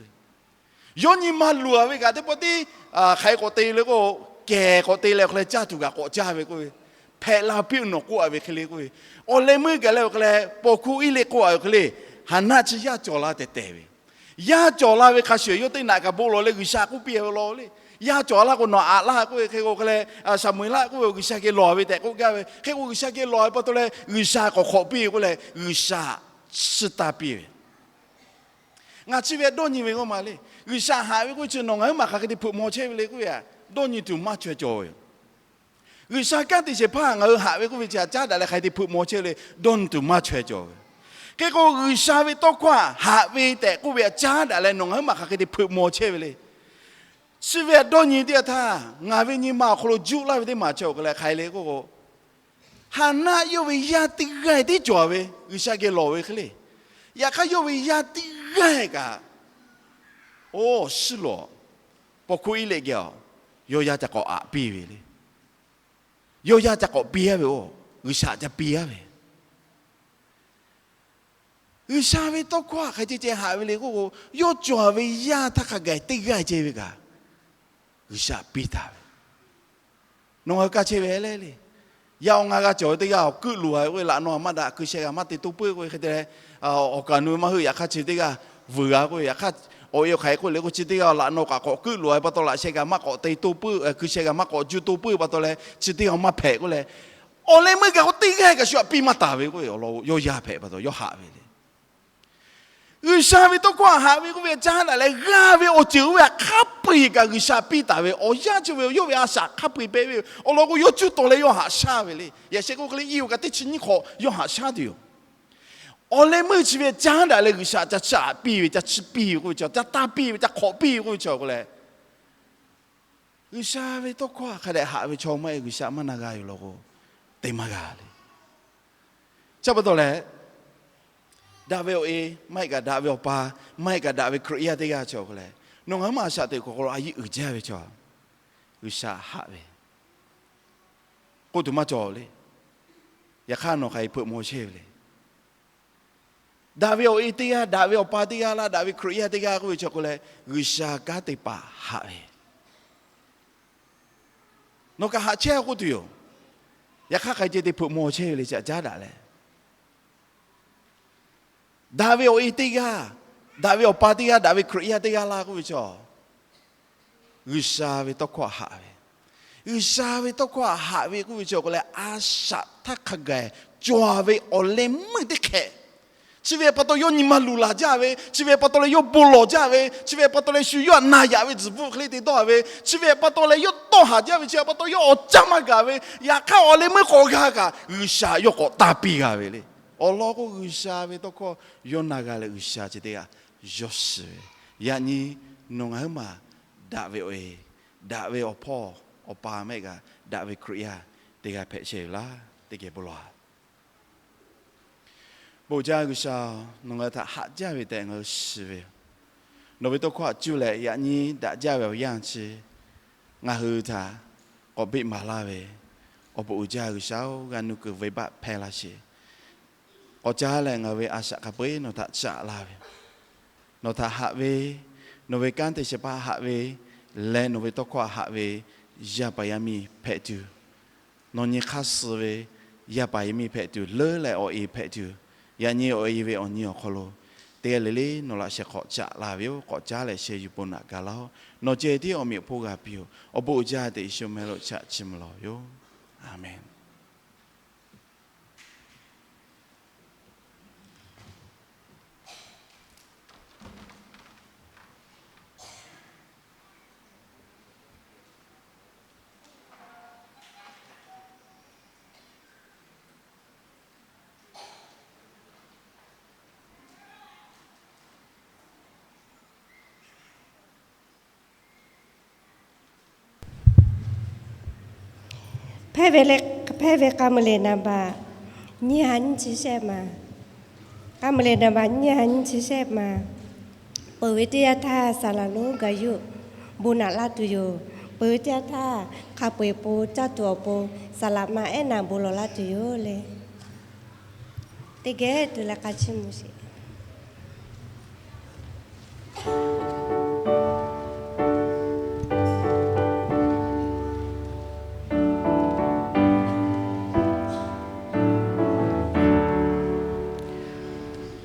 yawˇ nyi ma luˬ a ve kaꞈ teˇ pawˆ tiˉ hk'aˬ hk'e k'awꞈ te le k'o, kehˬ k'awꞈ te leh hk'aˬ hk'e leh caˇ tuˬ kaꞈ k'awꞈ caˇ ve k'oˆ ve, hpehꞈ la piˇ nawˬ k'oˆ a ve hk'e le k'oˆ ve, awˬ leh meuˇ gaˬ leh awˬ hk'e leh paw hkuˇ Eˇliˆ k'oˆ a ve hk'e le, Haˍnaˆ chi yaˇ cawˬ la tehˬ tehˬ ve, yaˇ cawˬ la ve hk'a shuˍ yawˇ teˇ naꞈ kaꞈ bon lawˬ leh G'uiˬsha k'oˆ piˇ ve law le, yaˇ cawˬ laˇ k'o nawˬ aꞈ laˇ k'oˆ ve hk'e k'o hk'e leh, Saˍmo-eˍlaˆ k'oˆ ve G'uiˬsha geh lawˬ ve tehꞈ k'oˆ gaˇ ve hk'e k'o, G'uiˬsha geh lawˬ ve pa taw leh G'uiˬsha k'awꞈ hk'awꞈ piˇ ve k'oˆ leh G'uiˬsha shiˍ taˇ piˇ ve Ngaˬ chi ve aꞈ dawˇ nyi ve k'oˆ ma le. G'uiˬsha haꞈ ve k'oˆ ve chi nawˬ ngaˬ huiˉ maˬ hk'aˬ hk'e te hpeuꞈ maw chehˇ ve le k'oˆ ve aꞈ dawˇ nyi tuˬ maˇ chaweh cawˬ ve yoˬ. G'uiˬsha kanˉ te shehˍ hpaˇ ngaˬ hui haꞈ ve k'oˆ ve chi aꞈ caˉ daꞈ leh hk'aˬ hk'e te hpeuꞈ maw chehˇ le, dawˇ nyi tuˬ maˇ chaweh cawˬ ve. Hk'e k'o, G'uiˬsha ve tawˇ hkawˇ haꞈ ve tehꞈ k'oˆ ve aꞈ caˉ daꞈ leh nawˬ ngaˬ huiˉ maˬ hk'aˬ hk'e te hpeuꞈ maw chehˇ ve le. Chi ve aꞈ dawˇ nyi teˇ yanˇ htaˇ, ngaˬ ve nyi ma awˬ hk'aw lo juˆ laˇ ve teˇ maˬ chi awˬ hk'e leh hk'aˬ hk'e le k'oˆ k'o, Haˍnaˆ yawˇ ve yaˇ teˇ g'aˇ tiˉ cawˬ ve G'uiˬsha geh lawˬ ve hk'e le. Yaꞈ hk'aˇ yawˇ ve yaˇ teˇ g'aˇ kaꞈ, oˇ, shiˉ lawˬ, paw hkuˇ Eˇliˆ geh a, yawˇ yaˇ ca k'awꞈ aꞈ piˇ ve le. Yawˇ yaˇ ca k'awꞈ piˇ a ve, oˇ, G'uiˬsha ca piˇ a ve G'uiˬsha ve tawˇ hkawˇ hk'aˬ hk'e ceh ceh haꞈ ve le k'oˆ k'o, yawˇ cawˬ ve yaˇ htaˇ hk'a gaˬ teˇ g'aˇ ceh ve kaꞈ, G'uiˬsha piˇ taˍ ve. Nawˬ ngaˬ hui kaˇ chehˇ ve le le. Yaˇ awˬ ngaˇ g'aˇ cawˬ ve teˇ g'aˇ awˬ keuˆ loˬ a ve k'oˆ ve, laꞈ naw maˇ daꞈ, hkui sheh g'a maˇ te toˇ peuˬ k'oˆ ve hk'e te leh, awˬ kaˍ nu ve maˇ heuˆ, yaꞈ hk'aˇ chi teˇ g'aˇ vuiˬ g'a k'oˆ ve, yaꞈ hk'aˇ awˬ e awˬ hk'aˬ hk'e k'oˆ le k'o, chi teˇ g'aˇ laꞈ naw kaꞈ k'awꞈ keuˆ loˬ a ve pa taw, laꞈ sheh g'a maˇ k'awꞈ te toˇ peuˬ, hkui sheh g'a maˇ k'awꞈ juˇ toˇ peuˬ pa taw leh, chi teˇ g'aˇ maˇ hpehꞈ k'oˆ leh, awˬ leh meuˇ kaꞈ k'o teˇ g'aˇ kaꞈ shu aꞈ piˇ maˇ taˍ ve k'oˆ ve, awˬ lawn yawˇ yaˇ hpehꞈ pa taw yawˇ haꞈ ve le. G'uiˬsha ve tawˇ hkawˇ haꞈ ve k'oˆ ve aꞈ caˉ daꞈ leh g'aˇ ve awˬ ceuˬ oˇ ve aꞈ hk'a peu-eˬ kaꞈ G'uiˬsha piˇ taˍ ve, awˬ yanˇ chi ve yawˇ ve a shaꞈ hk'a peu-eˬ pehꞈ ve, awˬ lawn k'o yawˇ cuˇ tawˍ leh yawˇ haꞈ shaˉ ve le. Yaꞈ sheh k'oˆ hk'e le, iˉ oˬ kaꞈ teˇ chi nyiˇ hk'awꞈ yawˇ haꞈ shaˉ tuˬ yoˬ. Awˬ leh meuˇ chi ve aꞈ caˉ daꞈ leh G'uiˬsha ca chiˇ aꞈ piˇ ve, ca chiˇ piˇ ve k'oˆ ve chi, ca taˇ piˇ ve, ca hk'awꞈ piˇ ve k'oˆ ve chi awˬ hk'e leh, G'uiˬsha ve tawˇ hkawˇ hk'a dehꞈ haꞈ ve chaw maˇ heˆ, G'uiˬsha maˇ na g'a yoˬ law k'o, te maˇ g'a le. Chi pa taw leh, daꞈ ve awˬ e maˇ heˆ kaꞈ daꞈ ve awˬ pa, maˇ heˆ kaꞈ daꞈ ve Hkriꞈ yaˇ teˇ g'aˇ chi awˬ hk'e leh, nawˬ ngaˬ huiˉ maˬ a shaꞈ teꞈ kuˬ hk'aw lo a yeˇ uiˍ jaˇ ve chaw, G'uiˬsha haꞈ ve k'oˆ tuˬ maˇ cawˬ le. Yaꞈ hk'aˇ nawˬ hk'aˬ hk'e hpeuꞈ maw chehˇ ve le. Daꞈ ve awˬ e teˇ g'aˇ, daꞈ ve awˬ pa teˇ g'aˇ laˇ, daꞈ ve Hkriꞈ yaˇ teˇ g'aˇ k'oˆ ve chi awˬ hk'e leh, G'uiˬsha kanˉ te paˍ haꞈ ve, nawˬ kaꞈ haꞈ chehˇ k'oˆ tuˬ yoˬ. Yaꞈ hk'aˇ hk'aˬ hk'e ceh te hpeuꞈ maw chehˇ ve le, chi aꞈ caˉ daꞈ leh, daꞈ ve awˬ e teˇ g'aˇ, daꞈ ve awˬ pa teˇ g'aˇ, daꞈ ve Hkriꞈ yaˇ teˇ g'aˇ laˇ k'oˆ ve chi, G'uiˬsha ve tawˇ hkawˇ haꞈ ve, G'uiˬsha ve tawˇ hkawˇ htaꞈ haꞈ ve k'oˆ ve chi awˬ hk'aw leh, a shaꞈ htaˇ hk'a gaˬ cawˬ ve awˬ leh meuˇ teˇ hkehꞈ, chi ve pa taw yawˇ nyi ma luˬ laˬ jaˇ ve, chi ve pa taw leh yawˇ bon lawˬ jaˇ ve, chi ve pa taw leh shu yawˇ htaꞈ na yaꞈ ve tzuhˬ bvuhˆ hk'e le te dawˇ ve, chi ve pa taw leh yawˇ tawˇ haˍ jaˇ ve, chi ve pa taw yawˇ awˬ caˇ maˇ gaˬ ve, yaꞈ hk'aˇ awˬ leh meuˇ k'awꞈ g'a kaꞈ G'uiˬsha yawˇ k'awꞈ tanˇ piˇ g'a ve le. Awˬ lawn k'o, G'uiˬsha ve tawˇ hkawˇ yawˇ na g'a leh G'uiˬsha chi teˇ g'aˇ yawˇ shiˍ ve. Yaꞈ nyi nawˬ ngaˬ huiˉ maˬ daꞈ ve awˬ e, daꞈ ve awˬ hpawˇ awˬ pa mehˆ g'a, daꞈ ve Hkriꞈ yaˇ teˇ g'aˇ hpehꞈ chehˇ ve laˇ. Teˇ geh bon lawˬ. Bon jaˇ G'uiˬsha, nawˬ ngaˬ hui htaꞈ haꞈ jaˇ ve tehꞈ ngaˬ hui shiˍ ve yoˬ. Nawˬ ve tawˇ hkawˇ htaꞈ cuˇ leh yaꞈ nyi daꞈ jaˇ ve awˬ yanˇ chi ngaˬ hui htaꞈ k'awꞈ beˆ maˍ laˇ ve, awˬ bon uiˍ jaˇ G'uiˬsha-oˬ, g'a nuˇ kuiˬ venˇbaˆ hpehˇ laˇ sheˍ. K'awꞈ caˉ leh ngaˬ ve a shaꞈ hk'a peu-eˬ nawˬ htaꞈ caꞈ laˇ ve, nawˬ htaꞈ haꞈ ve, nawˬ ve kanˉ te shehˍ hpaˇ haꞈ ve leh nawˬ ve tawˇ hkawˇ htaꞈ haꞈ ve yaˇ paˍ yaˇ miˇ hpehꞈ tuˬ, nawˬ nyi hk'aˇ suh ve yaˇ paˍ yaˇ miˇ hpehꞈ tuˬ, leuˉ leh awˬ e hpehꞈ tuˬ, yaꞈ nyi awˬ e ve awˬ nyi awˬ hk'aw lo teˇ g'aˇ le le nawˬ laꞈ sheh hk'awꞈ caꞈ la ve yoˬ. K'awꞈ caˉ leh sheh yuˬ pon naꞈ ga laˇ-oˆ. Nawˬ ceh tiˉ awˬ meꞈ awˬ hponˇ g'a piˇ-oˬ. Awˬ bon uiˍ jaˇ tehꞈ Yeˍsuˆ meh lo chaꞈ chiˇ mvuh lawˬ ve yoˬ. Aˍmenˍ. Hpehˇ ve leh, hpehˇ ve k'a muiˬ lehˬ naˍ baꞈ nyiˇ ha nyiˇ chi shehˆ ma. K'a muiˬ lehˬ naˍ baꞈ nyiˇ ha nyiˇ chi shehˆ ma. Peuˬ ve teˇ yanˇ htaˇ saˍ laˍ lonˉ gaˬ yuˬ bon naꞈ laˇ tuˬ yoˬ. Peuˬ ve teˇ yanˇ htaˇ hk'a peu-eˬ pon caˇ tuˬ awˬ pon saˍ laˍ ma ehˉ naˍ bon lawˬ laˇ tuˬ yoˬ le. Teˇ geh tuˬ leh k'a chiˇ mvuh sheˍ.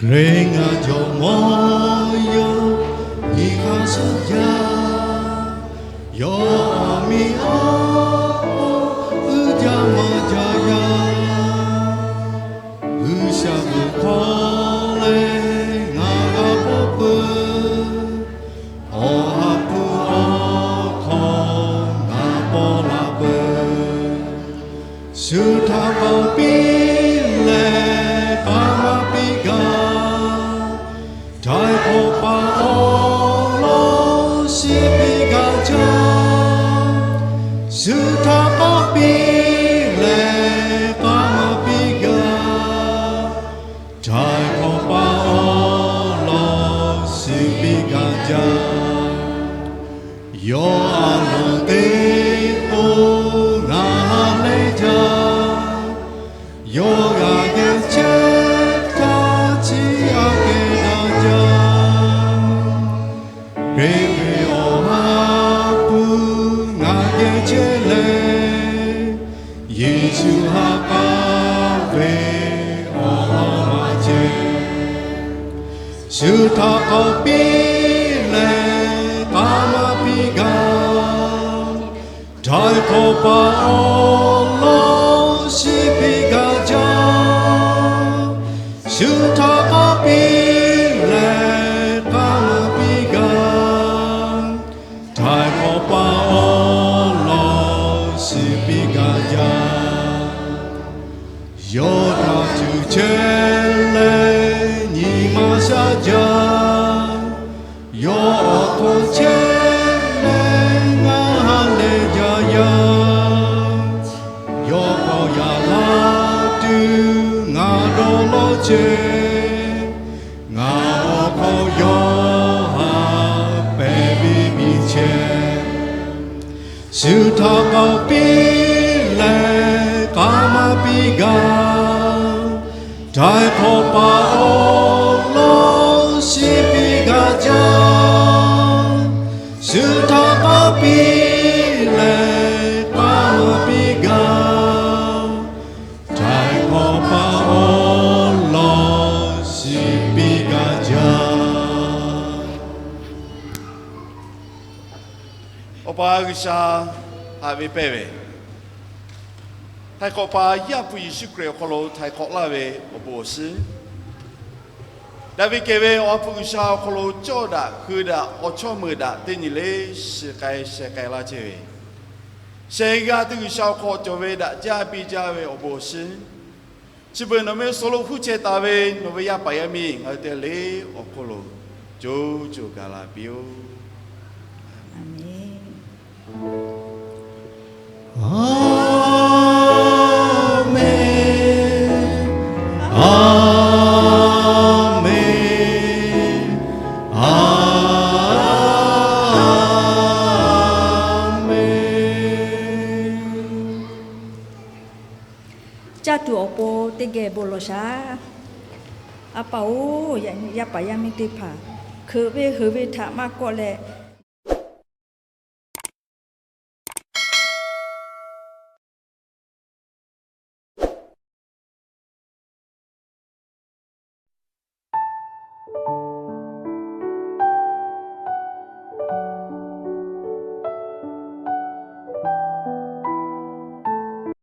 Hkriꞈ ngaˬ jawꞈ mawˇ yaˇ nyi hk'aˇ suh jaˇ, yawˇ aˬ miˍ awˬ hk'aw uiˍ jaˇ maˇ jaˇ yaˇ. G'uiˬsha vuiˬ hk'aw leh ngaˬ g'a k'oˆ peuˬ, awˬ ha hpu awˬ hk'aw ngaˬ paw la peuˬ. Shu htaꞈ k'awꞈ piˇ leh k'aˉ maˇ piˇ gaˇ, htaiˍ hk'awꞈ paˍ awˬ lawn shiˍ piˇ gaˇ jaˇ. Shu htaꞈ k'awꞈ piˇ leh k'aˉ maˇ piˇ gaˇ, htaiˍ hk'awꞈ paˍ awˬ lawn shiˍ piˇ gaˇ jaˇ. Yawˇ a loˍ teˇ k'o ngaˬ ha lehˬ jaˇ. Yawˇ g'aꞈ geh chehˇ htaˇ chi aꞈ kehˬ daꞈ jaˇ. Hkriꞈ ve awˬ ha hpu ngaˬ geh chehˇ leh, Yeˍsuˆ ha k'aˉ ve awˬ lawn maˇ ceh. Shu htaꞈ k'awꞈ piˇ leh k'aˉ maˇ piˇ gaˇ, htaiˍ hk'awꞈ paˍ awˬ lawn shiˍ piˇ gaˇ jaˇ. Shu htaꞈ k'awꞈ piˇ leh k'aˉ maˇ piˇ gaˇ, htaiˍ hk'awꞈ paˍ awˬ lawn shiˍ piˇ gaˇ jaˇ. Yawˇ htaꞈ cuˬ chehˇ leh nyi ma shaˉ jaˇ. Yawˇ awˬ hk'aw chehˇ leh ngaˬ ha lehˬ jaˇ yaˇ. Yawˇ k'awꞈ yaꞈ la tuˬ ngaˬ dawˇ lawˇ chehˇ. Ngaˬ awˬ hk'aw yawˇ ha pehˍ ve miˬ chehˇ. Shu htaꞈ k'awꞈ piˇ leh k'aˉ maˇ piˇ gaˇ, htaiˍ hk'awꞈ paˍ awˬ lawn shiˍ piˇ gaˇ jaˇ. Shu htaꞈ k'awꞈ piˇ leh k'aˉ maˇ piˇ gaˇ, htaiˍ hk'awꞈ paˍ awˬ lawn shiˍ piˇ gaˇ jaˇ. Awˬ pa G'uiˬsha, haꞈ ve pehˇ ve, Htaiˍ hk'awꞈ paˍ Yaˇ hpu Yeˍsuˆ Hkriꞈ awˬ hk'aw lo htaiˍ hk'awꞈ laˇ ve awˬ bon awˬ shiˍ, daꞈ ve kehˬ ve Awˬ ha hpu G'uiˬsha awˬ hk'aw lo cawˇ daꞈ hui daꞈ awˬ chawˇ meuꞈ daꞈ teˇ nyi le shiˍ k'ai sheh k'ai laˇ chehˇ ve, sheh g'aˇ teˇ G'uiˬsha awˬ hk'aw cawˬ ve daꞈ jaˇ piˇ jaˇ ve awˬ bon awˬ shiˍ, chi beuꞈ nawˬ ve suhˍ lo huˉ chehˇ taˍ ve nawˬ ve yaˇ paˍ yaˇ miˇ ngaˬ hui teˇ g'aˇ le awˬ hk'oˆ lo co co gaˬ la piˇ-oˆ. Aˍmenˍ. Aˍmenˍ. Aˍmenˍ. Caˇ tuˬ awˬ pon teˇ geh bon lawˬ shaˍ. A pa-oˬ, yaˇ paˍ yaˇ miˇ teˇ hpaˍ, hkeuꞈ ve heuˬ ve htaꞈ maˇ kawˆ leh,